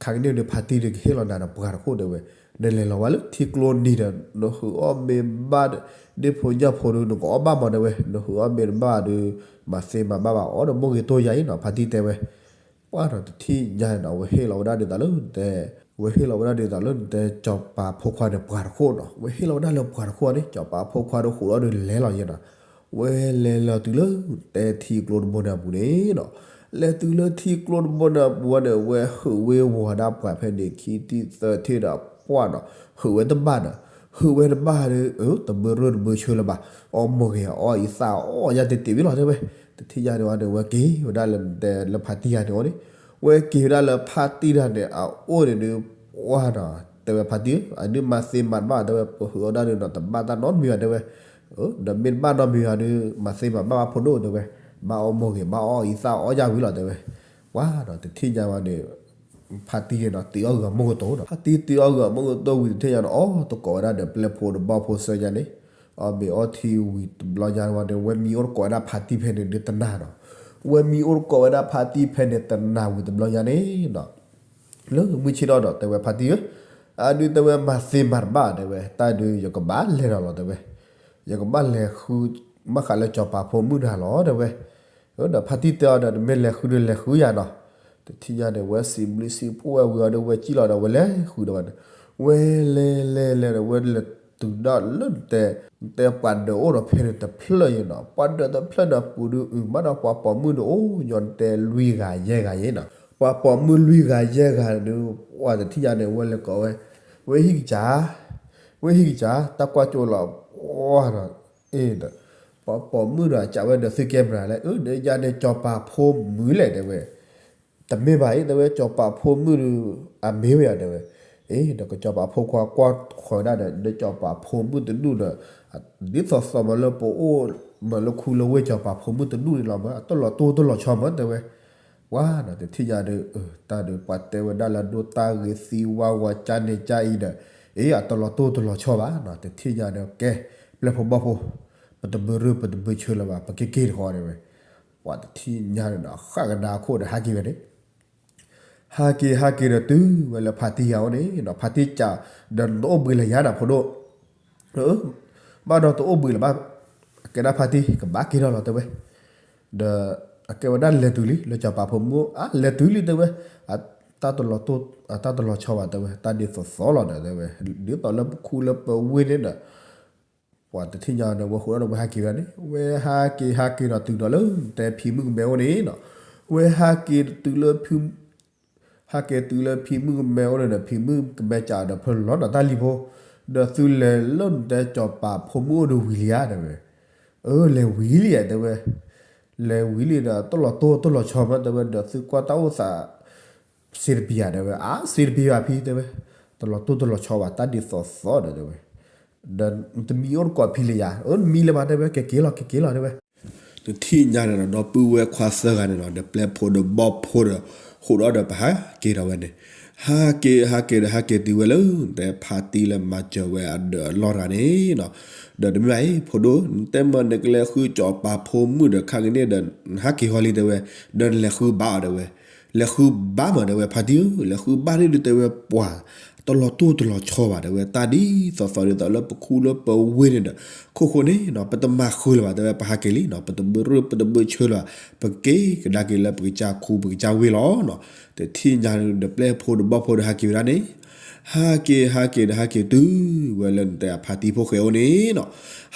ခါကန့ၣ်ဒုး ဖါတံၢ်ဒုးကဟ့ၣ်လီၤနၤဒီးပှၤတခိၣ်တဲဝဲ, နလဲၤလီၤဝဲလၢထံကျိနံၤဒီး နဟုးအီၣ်မ့ၤဘၣ် ဒ့ၣ်ဖိညၣ်ဖိဒုး နကအီၣ်ဘၣ်မးတဲဝဲ, နဟုးအီၣ်မ့ၤတဘၣ်ဒုး မၤသ့မၤဘၣ်ဘၣ် အီၣ်ဒီးမိၢ်ဂ့ၤတိၢ်ယၤအံၤနီၤ ဖါတံၢ်တဲဝဲ, ပှၢ်ဒီးတထံၣ်ညါန့ၣ်ဒီး အဝဲဟ့ၣ်လီၤဝဲဒၣ်ဒ်သိးလၢတဲ, အဝဲဟ့ၣ်လီၤဝဲဒၣ်ဒ်သိးလၢနတဲ စီၤပၤဖိခွါန့ၣ် ပှၤတခိၣ်နီၤ အဝဲဟ့ၣ်လီၤဝဲဒၣ်လၢပှၤတခိၣ်န့ၣ် စီၤပၤဖိခွါဒီးဃိးဒီးလဲၤလီၤယဲနီၤ, ဝဲလဲၤလီၤတုၤလၢ တဲထံကျိတဘိန့ၣ်အပူၤန့ၣ်နီၤ, လဲၤတုၤလၢထံကျိတဘိန့ၣ်အပူၤန့ၣ် ဝဲဟုးဝ့ၤဝီၤဒၣ်ပှၤဖဲန့ၣ် ခံထံၣ်သၢထံၣ်ဒီးပှၢ်နီၤ, ဟုးဝဲတဘၣ်ဒီး, ဟုးဝဲတဘၣ်ဒီး တဘၢရၢၢ်တဘၢဆၢလၢၤဘၣ်, အီၣ်မိၢ်ဂ့ၤအီၣ်အံသၣ်အီၣ်ယါတ့ၢ်တ့ၢ်ဝံၤလီၤတဲဝဲ, တထံၣ်ညါန့ၣ်ဝဲဒီး ဝဲက့ၤဝဲဒၣ်လၢတဲလၢဖါတံၢ်ယၤန့ၣ်အိၣ်န့ၣ်, ဝဲက့ၤဝဲဒၣ်လၢဖါတံၢ်တၢ်န့ၣ် အအိၣ်န့ၣ်ဒုး ပှၢ်နီၤ တဲဝဲဖါတံၢ်ဧၢ အဒုးမၤသ့မၤတဘၣ်တဲဝဲ ပဟုးအီၣ်ဒၣ်ဒုးနီၤ တဘၣ်တၢ်နီတမံၤဘၣ်တဲဝဲ, ဒီးမ့ၢ်တဘၣ်နီတမံၤဘၣ်ဒုး မၤသ့မၤဘၣ်ဘၣ်ဖိဒိၣ်တဲဝဲ, ဘၣ်အီၣ်မိၢ်ဂ့ၤ ဘၣ်အီၣ်အံသၣ်အီၣ်ယါဝံၤလီၤတဲဝဲ, ပှၢ်ဒီးတထံၣ်ညါဝဲန့ၣ် ဖါတံၢ်န့ၣ်ဒီး တုၤအီၣ်ဂုာ်အမိၢ်ကတိၤနီၤ, ဖါတံၢ်တုၤအီၣ်ဂုာ်အမိၢ်ကတိၤဝံၤတထံၣ်ညါန့ၣ် အီၣ်တကိးဝဲဒၣ်ဒီးပျဲၢ်ဖိဒီးဘီၣ်ဖိဆၢညါန့ၣ်, အီၣ်မ့ၤအီထံဝံၤတဘျီညါဝဲဒီး ဝဲမံအိၣ်တကိးဝဲဒၣ်ဖါတံၢ်ဖဲန့ၣ်ဒုးတနၤနီၤ, ဝဲမံအိၣ်တကိးဝဲဒၣ်ဖါတံၢ်ဖဲန့ၣ်တနၤဝံၤတဘျီညါန့ၣ်နီၤ လၢမုၢ်ဆ့ၣ်ထီၣ်ဒီးတဲဝဲဖါတံၢ်ဧၢ, အဒုးတဲဝဲမၤသ့မၤတဘၣ်တဲဝဲ တၢ်ဒုးယကဘၣ်လဲၤဒီးလီၤတဲဝဲ, ယကဘၣ်လဲၤဃု ဘၣ်ဃးလၢစီၤပၤဖိမုၣ်တဂၤလီၤတဲဝဲ, ဒီးဖါတံၢ်တဲအီၤဒီး နမ့ၢ်လဲၤဃုဒုးလဲၤဃုယၤနီၤ, တထံၣ်ညါန့ၣ် ဝဲစံးဘျုးစံးဖှိၣ်ဝဲဝံၤအီၤဒီး ဝဲစံၣ်လီၤဒီး ဝဲလဲၤဃုဒီးဝဲန့ၣ်, ဝဲလဲၤလဲၤလဲၤဒီး ဝဲလဲၤတုၤဒၣ်လၢနတဲ နတဲပှၤဒၢးအိၣ်ဒီးဖဲန့ၣ်တဖျၢၣ်ယဲနီၤ, ပှၤဒၢးတဖျၢၣ်န့ၣ်အပူၤဒုး အုၣ်ဘၣ်ဒီးပှၤပိာ်မုၣ်ဒုးအိၣ်ညီနတဲလွံၢ်ဂၤယဲၢ်ဂၤယဲနီၤ, ပှၤပိာ်မုၣ်လွံၢ်ဂၤယဲၢ်ဂၤဒုး ပှၢ်တထံၣ်ညါန့ၣ် ဝဲလဲၤကိးဝဲ, ဝဲဟံၣ်ကစၢ်, ဝဲဟံၣ်ကစၢ် တၢ်ကွၢ်ကၠိလီၤ, ပှၢ်ဒီး အ့ဒီး ပှၤပိာ်မုၣ်ဒီးအကးဝဲဒီးသုကဲမနုၤလဲၣ်, အၢ နယၤန့ၣ်စီၤပၤဖိမုၣ်လဲၣ်တဲဝဲ, တမ့ၢ်ဘၣ်အံၤ တဲဝဲ စီၤပၤဖိမုၣ်ဒုး အမ့ၢ်ဝဲယၤတဲဝဲ, အ့ ဒီးကစီၤပၤဖိခွါကွၢ်ဃီၤဒၣ်ဒီး ဒီးစီၤပၤဖိမုၣ်တဒူၣ်ဒီး ဒ်သိးသိးမးလၢပအိၣ်မးလၢခူလၢဝ့ၢ်စီၤပၤဖိမုၣ်တဒူၣ်န့ၣ်လီၤမး အတလီၤတိၢ်တလီၤဆီမးတဲဝဲ, ဝါဒီးတထံၣ်ညါဒီး တၢ်ဒီးပှၤတဲဝဲဒၣ်လၢဒိၣ်တၢ်ဂ့ၤသံဝါဝါကၠါန့ၣ်ကၠါအံၤဒီး အ့ အတလီၤတိၢ်တလီၤဆီဘၣ်နီၤ တထံၣ်ညါဒီးကဲ ပျဲၢ်ဖိဘီၣ်ဖိ ပတဘၢရၢၢ်ပတဘၢဆၢလၢၤဘၣ် ပက့ၤက့ၤတဃီတဲဝဲ, ပှၤတထံၣ်ညါန့ၣ်ဒီး ဃၣ်ကဒါအခိၣ်ဒီးဟးက့ၤဝဲန့ၣ် ဟးက့ၤဟးက့ၤဒီးတုၤဝဲလၢဖါတံၢ်ယၤအိၣ်န့ၣ်ဒီး ဖါတံၢ်ကးဒီးနတအိၣ်ဘှံးလၢၤယၤနီၤဖိဒိၣ်, ဘၣ်ဒီးတအိၣ်ဘှံးလၢၤဘၣ်, အကဲဒၣ်ဖါတံၢ် ကဘၣ်က့ၤထီၣ်လီၤတဲဝဲ, ဒီးအကဲဝဲဒၣ်လဲၤတုၤလံ လၢစီၤပၤဖိမုၣ် အလဲၤတုၤလံတဲဝဲ, တၢ်တလီၤတိၢ် အတၢ်တလီၤဆီဘၣ်တဲဝဲ တၢ်ဒ်သိးသိးလီၤဒီးတဲဝဲ, ဒ်သိးလၢပခူလၢပဝ့ၢ်န့ၣ်ဒီး ပှၤတထံၣ်ညါဒီး ဝဲဃိးဒီးဝဲဟးက့ၤဝဲဒၣ်န့ၣ် ဝဲဟးက့ၤဟးက့ၤဒီးတုၤဒီးလၢ တဲဖံမုၣ်ကမဲအိၣ်န့ၣ်နီၤ, ဝဲဟးက့ၤတုၤလၢ ဟးက့ၤတုၤလၢဖံမုၣ်ကမဲအိၣ်န့ၣ်ဒီး ဖံမုၣ်ကမဲကးဒီးဖၢလီၤနီၤတၢ်လံၤဖိ, ဒီးသုလဲၤလၢနတဲစီၤပၤဖိမုၣ်အိၣ်ဒီးဝံၤလံဧါတဲဝဲ, အၢ လဲၤဝံၤလံဧါတဲဝဲ, လဲၤဝံၤလံဒီး တလီၤတိၢ်တလီၤဆီမးတဲဝဲ ဒီးသုကွၢ်တၢ်အိၣ်သး စ့တပံၤဧါတဲဝဲ, အါ စ့တပံၤဘၣ်ဖံတဲဝဲ, တလီၤတိၢ်တလီၤဆီဘၣ် တၢ်ဒ်သိးသိးဒီးတဲဝဲ, ဒီးတမံအိၣ်တကိးဖံလၢၤယၤ, အၢ တမံလၢၤဘၣ်တဲဝဲ ကက့ၤလီၤ ကက့ၤလီၤတဲဝဲ, တထံၣ်ညါန့ၣ်ဒီး ဒီပုၢ်ဝဲၢ်ခွါသၢဂၤန့ၣ်ဒီး ပျဲၢ်ဖိဒီးဘီၣ်ဖိဒီး ဃိးဒီးပဟးက့ၤဒီးဝဲန့ၣ်, ဟးက့ၤဟးက့ၤဒီးဟးက့ၤတုၤဝဲလၢ နတဲဖါတံၢ်လၢမၤစၢၤဝဲအဒၢးအလီၢ်တဂၤန့ၣ်နီၤ, ဒီးတမ့ၢ်ဘၣ်အံၤ ဖိဒိၣ် နတဲမ့ၢ်နကလဲၤဃုစီၤပၤဖိမုၣ်ဒီးခါကန့ၣ်ဒီး နဟးက့ၤဃီလံတဲဝဲ, ဒီးနလဲၤဃုဘၣ်အီၤတဲဝဲ, လဲၤဃုဘၣ်မးတဲဝဲ ဖါတံၢ်ဧၢ လဲၤဃုဘၣ်န့ၣ်ဒုးတဲဝဲပှၤ တလီၤတိၢ်တလီၤဆီဘၣ်တဲဝဲ တၢ်ဒ်သိးသိးဒ်သိးလၢပခူလၢပဝ့ၢ်န့ၣ်ဒီး ခိၣ်ဃိန့ၣ်နီၤ ပတမၤဃုာ်လၢၤဘၣ်တဲဝဲ ပဟးက့ၤလံနီၤ ပတဘၢရၢၢ်ပတဘၢဆၢလၢၤဘၣ် ပက့ၤကဒါက့ၤလၢပကစၢ်ခူပကစၢ်ဝ့ၢ်လီၤနီၤ, တထံၣ်ညါဒီးပျဲၢ်ဖိဒီးဘီၣ်ဖိဒီးဟးက့ၤဝဲဒၣ်န့ၣ်, ဟးက့ၤဟးက့ၤဒီးဟးက့ၤတုၤဝဲလၢနတဲအဖါတံၢ်ဖိဃဲအိၣ်န့ၣ်နီၤ,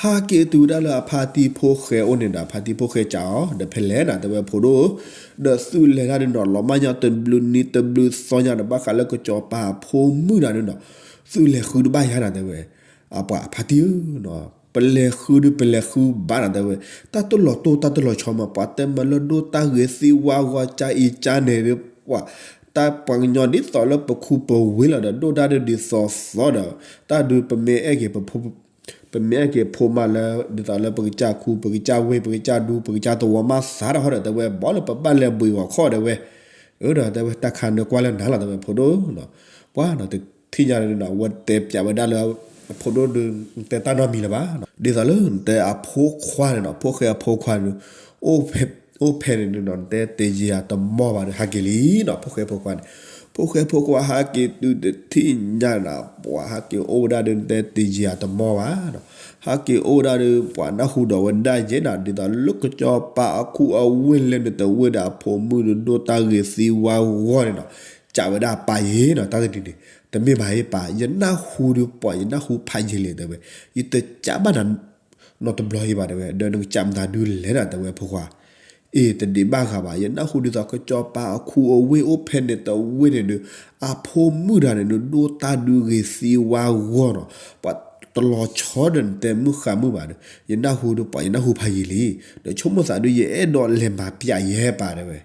ဟးက့ၤတုၤဝဲဒၣ်လၢအဖါတံၢ်ဖိဃဲအိၣ်န့ၣ်ဒီး အဖါတံၢ်ဖိဃဲကးအီၤ ဒီးဖဲလဲၣ်နၤတဲဝဲဖိဒိၣ်ဧၢ, ဒီးသုလဲၤတၢ်ဒုးနီၤ လီၤမၢ်ညါတဘျုးနံၤတဘျုးသီညါဒီး ဘၣ်ဃးလၢကစီၤပၤဖိမုၣ်တဂၤန့ၣ်နီၤ, သုလဲၤဃုတဘၣ်ယၤနၤတဲဝဲ, ပှၤဖါတံၢ်ဧၢ, ပလဲၤဃုဒုး ပလဲၤဃုဘၣ်နီၤ တဲဝဲ, တၢ်တလီၤတိၢ်တၢ်တလီၤဆီမး ပှၤတဲမၤလၢဒိၣ်တၢ်ဂ့ၤသံဝါဂီၤ ကၢအံၤကၢန့ၣ်ဒီး ပှၤ တၢ်ပှၤကညီဒ်သိးလၢပခူပဝ့ၢ်လီၤဒီး ဒိၣ်တၢ်ဒုးဒ်သိးသိးဒီး တၢ်ဒုးပမ့ၢ်အဲၣ်က့ၤ ပမ့ၢ်အဲၣ်က့ၤဖိမးလၢ ဒ်သိးလၢပကစၢ်ခူ ပကစၢ်ဝ့ၢ် ပကစၢ်ဒူ ပကစၢ်သဝီမးသးတဟီဒီး တဲဝဲ ဘီလၢပဘၣ်လဲၤဘှံးဂီၤခီၣ် တဲဝဲ, အၢဒီးတဲဝဲ တၢ်ခါနၢကွၢ်လၢနၤလီၤ တဲဝဲ ဖိဒိၣ်နီၤ, ပှၤနီၤ တထံၣ်ညါန့ၣ်နီၤ အဝဲတဲပၠးဝဲဒၣ်လၢ အဖိဒိၣ်ဒုး နတဲတၢ်နီတမံၤလၢၤဘၣ်, ဒ်သိးလၢနတဲအဖိခွါန့ၣ်နီၤ ဖိၣ်ဃဲအဖိခွါန့ၣ် အိၣ်ဖဲန့ၣ်နီၤ နတဲတ့ယံၤအတမီၢ်ဘၣ်ဒီး ဟဲက့ၤလံနီၤ ဖိၣ်ဃဲဖိခွါန့ၣ်, ဖိၣ်ဃဲဖိခွါဟဲက့ၤတုၤတထံၣ်ညါန့ၣ် ပှၤဟဲက့ၤအိၣ်ဝဲဒၣ်ဒီး နတဲတ့ယံၤအတမီၢ်ဘၣ်နီၤ, ဟဲက့ၤအိၣ်ဝဲဒၣ်ဒီး ပှၤနၢ်ဟူဒီးဝဲဒၣ်ယဲၢ်နီၤ ဒ်သိးလၢကစီၤပၤအခူအဝ့ၢ်လဲၤနုာ်တဝ့ၢ်ဒီး အဖိမုၣ်ဒီးဒိၣ်တၢ်ဂ့ၤသံဝါဂီၤန့ၣ်နီၤ, ကးဝဲဒၣ်ပၢ်ယဲၢ်နီၤ တၢ်တဒုန့ၣ်, တမ့ၢ်ဘၣ်အံၤပၢ် ယနၢ်ဟူဒီးပှၤ ယနၢ်ဟူဖးယံာ်လံ တဲဝဲ, ယတကးဘၣ်နၤ နီတဘျီအံၤဘၣ် တဲဝဲ, ဒီးနကစံးမတၤဒုလဲၣ်နီၤ တဲဝဲ ဖိခွါ, အ့ တဒံးဘၣ်ဂၤဘၣ် ယနၢ်ဟူဒ်သိး ကစီၤပၤအခူအဝ့ၢ်အိၣ်ဖဲန့ၣ်တဝ့ၢ်န့ၣ်ဒီး အဖိမုၣ်တဂၤန့ၣ်ဒီး ဒိၣ်တၢ်ဒုးဂ့ၤသံဝါဂီၤနီၤ, ပှၤတလီၤဆီဒီးနတဲမုၢ်ဃးမုၢ်ဘၣ်ဒီး ယနၢ်ဟူဒီးပှၤ ယနၢ်ဟူဖးယံာ်လံ, ဒီးဆိကမိၣ်သးဒုး ယအဲၣ်ဒိးလဲၤမၤပျးယဲၢ်ပၢ် တဲဝဲ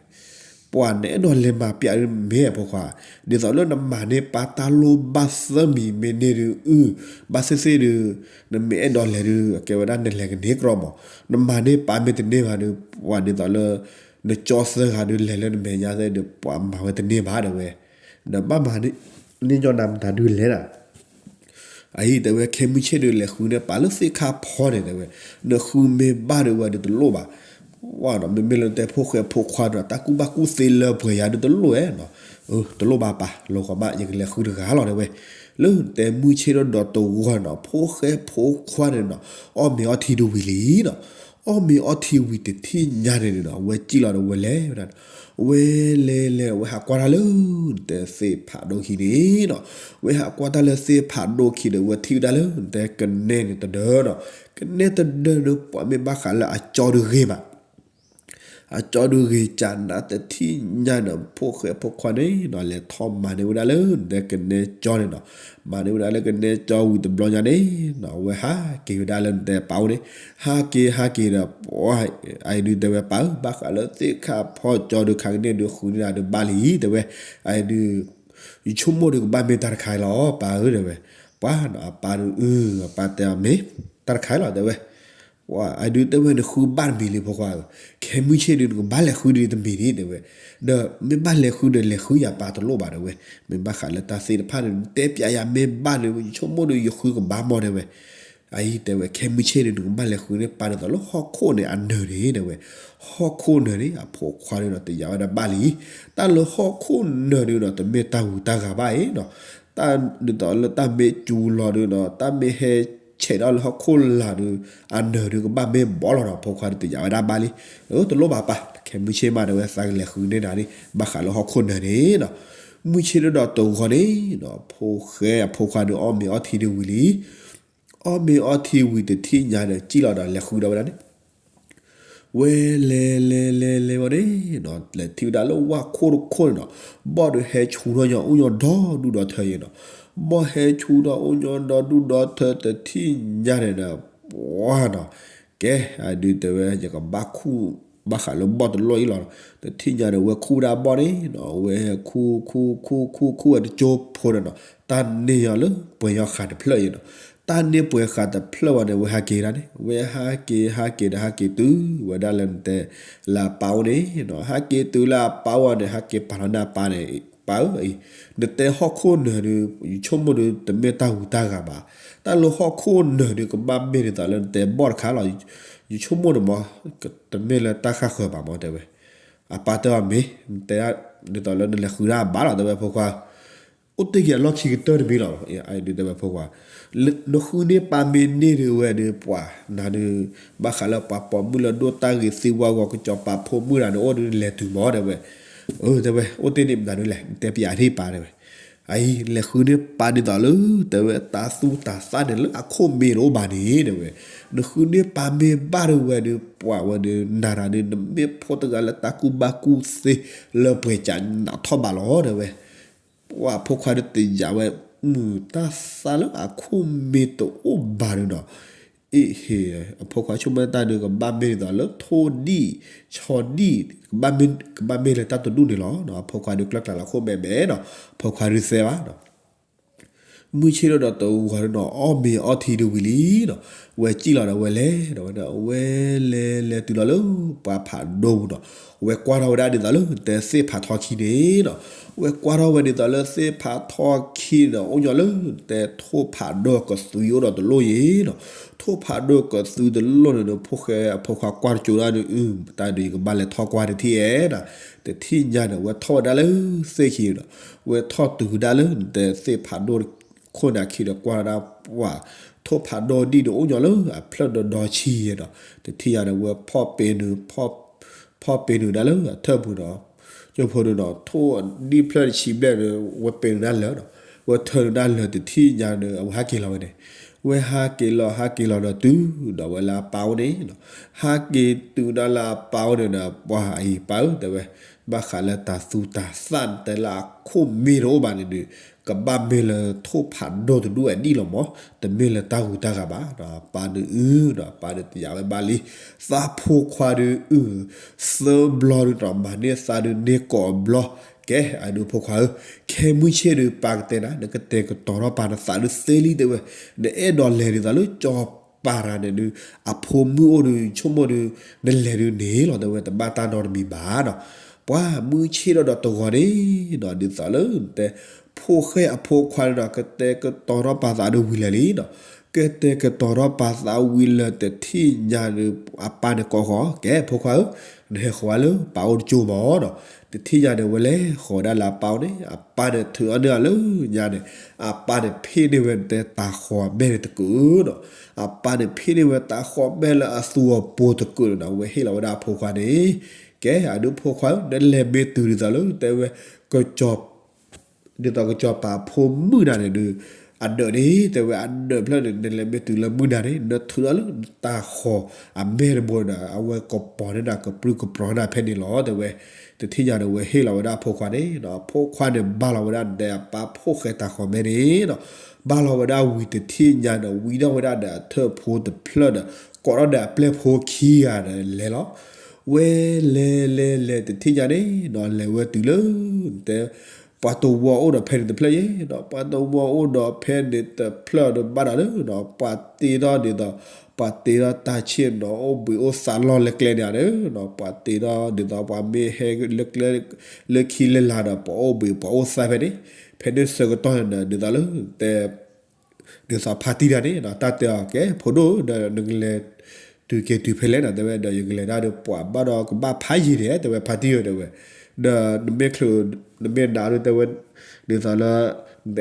ပှၤနအဲၣ်ဒိးလဲၤမၤပျးဒုးမ့ၢ်ဖိခွါ, ဒ်သိးလၢနမၤန့ၢ်ပၢ်တၢ်လိၣ်ဘၣ်သၢမံၤမ့ၢ်န့ၢ်ဒုးအုၣ်, ဘၣ်သ့ၣ်သ့ၣ်ဒုး နမ့ၢ်အဲၣ်ဒိးလဲၤဒုး အကဲဝဲဒၣ်နလဲၤကန့ၢ်ကြီမး, နမၤန့ၢ်ပၢ်မ့ၢ်တန့ၢ်ဘၣ်ဒုး ပှၤဒ်သိးလၢ နကၠီသၢဂၤဒုး လဲၤလၢနမဲာ်ညါသ့ၣ်ဒုး ပှၤမၤဝဲတန့ၢ်ဘၣ် တဲဝဲ, ဒီးဘၣ်မၤန့ၢ်ညီနၤမတၤဒုလဲၣ်နီၤ အအံၤတဲဝဲ ခဲမုၢ်ဆ့ၣ်ဒုး လဲၤဃုန့ၢ်ပၢ်လၢသ့ၣ်ခါဖီန့ၣ် တဲဝဲ, နဃုမ့ၢ်ဘၣ်ဒုးဝဲဒုးတလိၣ်ဘၣ်, ဝဲနီၤ မ့မ့ၢ်လၢနတဲဖိၣ်ဃဲဖိခွါဒီး တၢ်ကူၣ်ဘၣ်ကူၣ်သ့လၢပှဲၤယၤဒုးတလိၣ်ဝဲနီၤ, တလိၣ်ဘၣ်ပၢ် လီၤဂီၤမး ယကလဲၤဃုတဂၤလီၤ တဲဝဲ, လၢနတဲမုၢ်ဆ့ၣ်ဒီးဒီးတဂီၤနီၤ ဖိၣ်ဃဲဖိခွါန့ၣ်နီၤ အီၣ်မ့ၤအီထံဒုးဝံၤလံနီၤ, အီၣ်မ့ၤအီထံဝံၤတထံၣ်ညါန့ၣ်နီၤ အဝဲစံၣ်လီၤဒီးဝဲလဲၤဝဲဒၣ် ဝဲလဲၤလဲၤ အဝဲဟးကွၢ်တၢ်လၢ နတဲသ့ၣ်ဖးဒိၣ်ခံန့ၣ်နီၤ, ဝဲဟးကွၢ်တၢ်လၢသ့ၣ်ဖးဒိၣ်ခံဒီး ဝဲထံၣ်ဝဲဒၣ်လၢ နတဲကနဲန့ၣ်တဒၢနီၤ, ကနဲတဒၢန့ၣ် ပှၤမ့ၢ်ဘၣ်ဃးလၢအကၠီဒုးဂ့ၤဘၣ် အကၠီဒုးဂ့ၤကၢ်နးတထံၣ်ညါန့ၣ် ဖိၣ်ဃဲဖိခွါန့ၣ်နီၤ လဲၤထီၣ်မၤန့ၢ်ဝဲဒၣ်လၢ နတဲကနဲကၠီန့ၣ်နီၤ, မၤန့ၢ်ဝဲဒၣ်လၢကနဲကၠီဝံၤတဘျီညါန့ၣ်နီၤ အဝဲဟးက့ၤဝဲဒၣ်လၢနတဲပၢ်အိၣ်န့ၣ်, ဟးက့ၤဟးက့ၤဒီး အအံၤဒုးတဲဝဲပၢ်ဧၢ ဘၣ်ဃးလၢသ့ၣ်ခါဖီကၠီဒုးခါကန့ၣ်ဒုးဃုန့ၢ်ဒၣ်ဒုးဘၣ်လံ တဲဝဲ, အအံၤဒုး ယဆိကမိၣ်ဒုးကဘၣ်မ့ၢ်တၢ်တခါအံၤလီၤ ပၢ်ဧၢ တဲဝဲ, ပှၤနီၤ အပၢ်ဒုး အပၢ်တဲအီၤမ့ၢ် တၢ်တခါအံၤလီၤ တဲဝဲ အဒုးတဲဝဲ နဃုဘၣ်တမံၤလံဖိခွါဧၢ, ခဲမုၢ်ဆ့ၣ်ဒုး နကဘၣ်လဲၤဃုဒုးတမံၤန့ၣ် တဲဝဲ, ဒီးမ့ၢ်ဘၣ်လဲၤဃုဒီးလဲၤဃုယၤပၢ်တလိၣ်ဘၣ် တဲဝဲ, မ့ၢ်ဘၣ်ဃးလၢတၢ်သ့ၣ်တဖၣ်န့ၣ် နတဲပျးယၤမ့ၢ်ဘၣ်န့ၣ် ယဆိကမိၣ်ဒီးယဃုကဘၣ်မီၢ် တဲဝဲ, အအံၤတဲဝဲ ခဲမုၢ်ဆ့ၣ်ဒုး နကဘၣ်လဲၤဃုန့ၢ်ပၢ်ဒ်သိးလၢဟီၣ်ခိၣ်န့ၣ်အနၢၤန့ၣ် တဲဝဲ, ဟီၣ်ခိၣ်နၢၤန့ၣ် အဖိခွါဒုးဒီးတယာ်ဝဲဒၣ်ဘၣ်လံ, တၢ်လၢဟီၣ်ခိၣ်နၢၤဒုးဒီး တမ့ၢ်တၢ်ဂုၤတၢ်ဂၤဘၣ်အံၤနီၤ တၢ်ဒ်သိးလၢတၢ်မ့ၢ်စူၤလီၤဒုးနီၤ တၢ်မ့ၢ်ဟဲဆဲးထီၣ်လၢဟီၣ်ခိၣ်လာ်ဒုး အနၢၤဒုးကဘၣ်မ့ၢ်ဘီလီၤနီၤ ဖိခွါဒုးတယာ်ဝဲဒၣ်ဘၣ်လံ, တလိၣ်ဘၣ်ပၢ် ခဲမုၢ်ဆ့ၣ်မး တဲဝဲ သးကလဲၤဃုန့ၢ်နၤန့ၣ် ဘၣ်ဃးလၢဟီၣ်ခိၣ်နၢၤန့ၣ်နီၤ, မုၢ်ဆ့ၣ်ဒုးဒီးတဂီၤန့ၣ်နီၤ ဖိၣ်ဃဲအဖိခွါဒုးအီၣ်မ့ၤအီထံဒုးဝံၤလံ, အီၣ်မ့ၤအီထံဝံၤတထံၣ်ညါဒီး စံၣ်လီၤဒီးလဲၤဃုဒီးဝဲဒၣ်န့ၣ် ဝဲလဲၤလဲၤလဲၤလဲၤဝဲန့ၣ်နီၤ လဲၤထံၣ်ဝဲဒၣ်လၢဝၣ်ခိၣ်တခိၣ်န့ၣ်နီၤ, ဘီၣ်ဒုးဟဲဆူထီၣ်ညီအိၣ်ညီဒီဒူၣ်ဒီထၢယဲနီၤ, ဘီၣ်ဟဲဆူထီၣ်အိၣ်ညီဒီဒူၣ်ဒီထၢတထံၣ်ညါန့ၣ်ဒီး ပှၤနီၤ, ကဲ အဒုးတဲဝဲ ယကဘၣ်ခူၣ် ဘၣ်ဃးလၢဘီၣ်တလိၣ်အံၤလီၤ, တထံၣ်ညါဒီး ဝဲခူၣ်ဝဲဒၣ်ဘီၣ်န့ၣ်နီၤ, ဝဲခူၣ်ခူၣ်ခူၣ်ခူၣ်ခူၣ်ဝဲတကၠိဖိန့ၣ်နီၤ, တၢ်န့ၢ်ညီလၢပှဲၤညီဃာ်တဖျၢၣ်အံၤနီၤ, တၢ်န့ၢ်ပှဲၤဃာ်တဖျၢၣ်ဝဲန့ၣ် ဝဲဟးက့ၤဒၣ်န့ၣ် ဝဲဟးက့ၤဟးက့ၤဒီးဟးက့ၤတုၤဝဲဒၣ်လၢနတဲ လၢအပၢ်အိၣ်န့ၣ်နီၤ, ဟးက့ၤတုၤလၢအပၢ်အိၣ်န့ၣ် ဟးက့ၤပာ်လီၤန့ၢ်အပၢ်န့ၣ်, ပၢ်ဧၢအံၤ, နတဲဟီၣ်ခိၣ်နၢၤဒုး ယဆိကမိၣ်ဒုး တမ့ၢ်တၢ်ဂုၤတၢ်ဂၤဘၣ်, တၢ်လၢဟီၣ်ခိၣ်နၢၤဒုး ကဘၣ်မ့ၢ်ဒ်သိးလၢနတဲဘီၣ်တခါလီၤ, ယဆိကမိၣ်န့ၣ်မ့ၢ် တမ့ၢ်လၢတၢ်ဃၣ်ဃၢၤဘၣ်မ့ၢ်တဲဝဲ, အပၢ်တဲအီၤမ့ၢ် နတဲဒ်သိးလၢနလဲၤဃုဒၣ်ဘၣ်လီၤ တဲဝဲဖိခွါ အိၣ်တ့ၢ်က့ၤအလီၢ်ခံကတၢၢ်တမံၤလီၤ, အဒုးတဲဝဲဖိခွါ, နဃုန့ၢ်ပၢ်မ့ၢ်န့ၢ်ဒုးဝဲဒုး ပှၤနၤဒုး ဘၣ်ဃးလၢပှၤပိာ်မုၣ်လၢဒိၣ်တၢ်ဂ့ၤသံဝါဂီၤ ကစီၤပၤဖိမုၣ်တဂၤန့ၣ် အိၣ်ဒုးနလဲၤတုၤမ့ၢ်တဲဝဲ, အၢ တဲဝဲ အိၣ်တ့ၢ်န့ၣ်မနုၤလဲၣ် နတဲပျးထံၣ်ပၢ်တဲဝဲ, အအံၤ လဲၤဃုန့ၢ်ပၢ်ဒ်သိးလၢ တဲဝဲ တၤသူတၤသၣ်န့ၣ်လၢအခိၣ်မ့ၢ်တအိၣ်ဘၣ်န့ၣ် တဲဝဲ, နဃုန့ၢ်ပၢ်မ့ၢ်ဘၣ်ဒုးဝဲဒုး ပှၤဝဲဒုး နၤတဂၤဒုး နမ့ၢ်ဖိတဂၤလၢတၢ်ကူၣ်ဘၣ်ကူၣ်သ့ လၢပှဲၤကးနးထီၣ်ဘၣ်လီၤ တဲဝဲ, ပှၤဖိခွါဒုးတယာ်ဝဲ တၢ်သးလၢအခိၣ်မ့ၢ်တအိၣ်ဘၣ်န့ၣ်ဒီး, အ့ၣ်ဟ့ၣ်, အဖိခွါဆိကမိၣ်တၢ်ဒုး ကဘၣ်မ့ၢ်ဒ်သိးလၢထိၣ်ဒံၣ်, ဆီဒံၣ်, ကဘၣ်မ့ၢ်လၢတၢ်တဒူၣ်န့ၣ်လီၤ. အဖိခွါဒုးကျၢ်ကျၢ်လီၤခိၣ်မဲာ်မဲာ်ဒီး, အဖိခွါဒုးသဲဘၣ်ဒီး မုၢ်ဆ့ၣ်ထီၣ်ဒီးတဂီၤဒီးနီၤ အီၣ်မ့ၤအီထံဒုးဝံၤလံနီၤ, ဝဲစံၣ်လီၤဒီးဝဲလဲၤဒီးဝဲဒၣ် ဝဲလဲၤလဲၤတုၤလီၤလၢပှၤဖးဒိၣ်ပူၤနီၤ, ဝဲကွၢ်ထီၣ်ဝဲဒၣ်ဒ်သိးလၢတဲသ့ၣ်ဖးထီခံန့ၣ်နီၤ, ဝဲကွၢ်ထီၣ်ဝဲဒ်သိးလၢသ့ၣ်ဖးထီခံန့ၣ် အိၣ်ညီလၢတဲထိၣ်ဖးဒိၣ်ကသွံအိၣ်ဒီးတလိၣ်ယ့ၤနီၤ, ထိၣ်ဖးဒိၣ်ကသွံတလိၣ်န့ၣ်ဒီး ဖိၣ်ဃဲအဖိခွါကွၢ်တကၠိၤဒၣ်န့ၣ် အု တၢ်ဒုးယကဘၣ်လဲၤထီၣ်ကွၢ်တထံၣ်အဲၣ်နီၤ, တထံၣ်ညါန့ၣ် ဝဲထီၣ်ဝဲဒၣ်လၢသ့ၣ်ခံဒီး ဝဲထီၣ်တုၤဒၣ်လၢတဲသ့ၣ်ဖးဒိၣ်ခိၣ်နၢ်ခံဒီးကွၢ်ဒၣ်ပှၤ ထိၣ်ဖးဒိၣ်ဒံၣ်န့ၣ်အိၣ်ညီလၢအဖျၢၣ်ဒီဒီဆံယဲဒီး, တထံၣ်ညါန့ၣ် ဝဲဖီၣ်ပ့ၤနုာ်, ဖီၣ်ပ့ၤနုာ်ဒၣ်လၢအထၢၣ်ပူၤဒီး, ကၠိဖိဒုးနီၤ ထိၣ်ဒံၣ်ဖျၢၣ်တဆံဘျဲၣ်ဒီး ဝဲပ့ၤနုာ်ဒၣ်လၢာ်ဒီး, ဝဲထၢနုာ်ဒၣ်လၢာ်တထံၣ်ညါန့ၣ် အဝဲဟးက့ၤလီၤဝဲန့ၣ်, ဝဲဟးက့ၤလီၤ ဟးက့ၤလီၤဒီးတုၤဒီးဝဲလၢအပၢ်အိၣ်န့ၣ်နီၤ, ဟးက့ၤတုၤဒၣ်လၢအပၢ်အိၣ်န့ၣ်ဒီး ပှၤအံၤပၢ်ဧၢ တဲဝဲ, ဘၣ်ဃးလၢတၤသူတၤသၣ်တဲလၢအခိၣ်မ့ၢ်တအိၣ်ဘၣ်န့ၣ်ဒီး ကဘၣ်မ့ၢ်လၢထိၣ်ဖးဒိၣ်တဒူၣ်အဒံၣ်လီၤမး, တမ့ၢ်လၢတၢ်ဂုၤတၢ်ဂၤဘၣ်နီၤ, ပၢ်ဒုးအုဒီး ပၢ်ဒုးတယာ်ဝဲဘၣ်လံ, သးဖိခွါဒုးအု သၢဘျီဒုးနီၤ မၤန့ၢ်သးဒုးန့ၢ်ကိးဘျီ, ကဲ အဒုးဖိခွါဧၢ, ခဲမုၢ်ဆ့ၣ်ဒုးပၢ်ကတဲနၤ နကတဲာ်ကတီၤထီၣ်ပာ်နသးဒုးသ့လံတဲဝဲ, နအဲၣ်ဒိးလဲၤဒ်သိးလၢကၠီၤပၤတဂၤန့ၣ်ဒုး အဖိမုၣ်အိၣ်ဒုး ဆိကမိၣ်ဒုး နလဲၤဒုးန့ၣ်လီၤတဲဝဲ တဘၣ်တၢ်နီတမံၤဘၣ်နီၤ, ပှၤမုၢ်ဆ့ၣ်ထီၣ်ဒီးတဂီၤန့ၣ်နီၤ ဒ်သိးလၢတဲ ဖိၣ်ဃဲအဖိခွါန့ၣ်ဒီး ကတဲာ်ကတီၤထီၣ်ပာ်သးဒုးဝံၤလၢာ်လံနီၤ, ကတဲာ်ကတီၤထီၣ်ပာ်သးဝံၤလၢာ်တထံၣ်ညါဒီး အပၢ်န့ၣ်ကိးဃီၤ ကဲဖိခွါဧၢ, နဟဲဃီၤဝဲလၢပၢ်အိၣ်တကၠိမးနီၤ, တထံၣ်ညါန့ၣ် ဝဲလဲၤဃီၤဝဲဒၣ်လၢအပၢ်အိၣ်န့ၣ် အပၢ်န့ၣ်ထုးအီၣ်န့ၢ်အီၤလၢညါန့ၣ်, အပၢ်န့ၣ်ဖ့ၣ်န့ၢ်ဝဲတဲတၤဃီၤမဲာ်န့ၣ်တကုာ်နီၤ, အပၢ်န့ၣ်ဖ့ၣ်န့ၢ်ဝဲတၤဃီၤမဲာ်လၢအသူအပူၤတကုာ်န့ၣ်ဒီး ဝဲဟ့ၣ်လီၤဝဲဒၣ်အဖိခွါန့ၣ်, ကဲအဒုးဖိခွါဧၢ, နလဲၤမ့ၢ်တုၤဒ်သိးလၢတဲဝဲ ကၠီၤ ဒ်သိးကၠီၤပၤဖိမုၣ်နၤန့ၣ်ဒုး အဒၢးန့ၣ် တဲဝဲအဒၢးဖျၢၣ်န့ၣ် နလဲၤမ့ၢ်တုၤလၢမုၢ်နၤန့ၣ် နထုးထီၣ်လၢတၤဃီၤအမဲာ်တဘိန့ၣ်ဒီး အဝဲကပီၤန့ၢ်နၤ ကပြုၢ်ကပြီၤန့ၢ်နၤဖဲန့ၣ်လီၤ တဲဝဲ, တထံၣ်ညါန့ၣ် ဝဲဟ့ၣ်လီၤဝဲဒၣ်အဖိခွါန့ၣ်နီၤ, အဖိခွါန့ၣ် ဘၣ်လီၤဝဲဒၣ်ဒီးအပၢ်ဖိၣ်ဃဲတၤဃီၤမဲာ်န့ၣ်နီၤ, ဘၣ်လီၤဝဲဒၣ်ဝံၤတထံၣ်ညါဒီး ဝံထီၣ်ဝဲဒၣ်ဒီးအထၢၣ်ဖိတဖျၢၣ်ဒီး ကိးထီၣ်ဒီးအပျဲၢ်ဖိခံဂၤဒီးလဲၤလီၤ ဝဲလဲၤလဲၤလဲၤတထံၣ်ညါန့ၣ်နီၤ လဲၤဝဲတုၤလၢ တဲ ပှၤတဝီအိၣ်ဒီးဖဲန့ၣ်တဖျၢၣ်ယဲဒီး ပှၤတဝီအိၣ်ဒီးဖဲန့ၣ်တဖျၢၣ်ဒီးဘၣ်ဒီးလၢနီၤ ပှၤတ့ထီၣ်ဒ်သိး ပှၤတ့ထီၣ်တၢ်ဆ့ၣ်နီၤ အိၣ်ဘှံးအိၣ်သါလီၢ်လၢကျဲန့ၣ်ဧါဒီးနီၤ ပှၤတ့ထီၣ်ဒ်သိးပှၤမ့ၢ်ဟဲလၢကျဲ လၢခံလၢလာ်ဒီး ပှၤအိၣ်ဘှံးပှၤအိၣ်သါဖဲန့ၣ် ဖဲန့ၣ်ဆၢကတီၢ်န့ၣ်ဒီး ဒ်သိးလၢ တဲ ဒ်သိးဖါတံၢ်တဂၤန့ၣ်ဒီး တၢ်တဲအီၤ ကဲ ဖိဒိၣ်ဧၢ ဒီးနကလဲၤတုၤက့ၤတုၤဖဲလဲၣ်နီၤ တဲဝဲ ဒီးယကလဲၤဒၣ်ဒီးပှၤဘၣ်ဒီးကဘၣ်ဖးယံာ်ဒဲး တဲဝဲ ဖါတံၢ်ဧၢ တဲဝဲ ဒီးနမ့ၢ်ချုး နမ့ၢ်နးဒီး တဲဝဲ ဒ်သိးလၢ နတ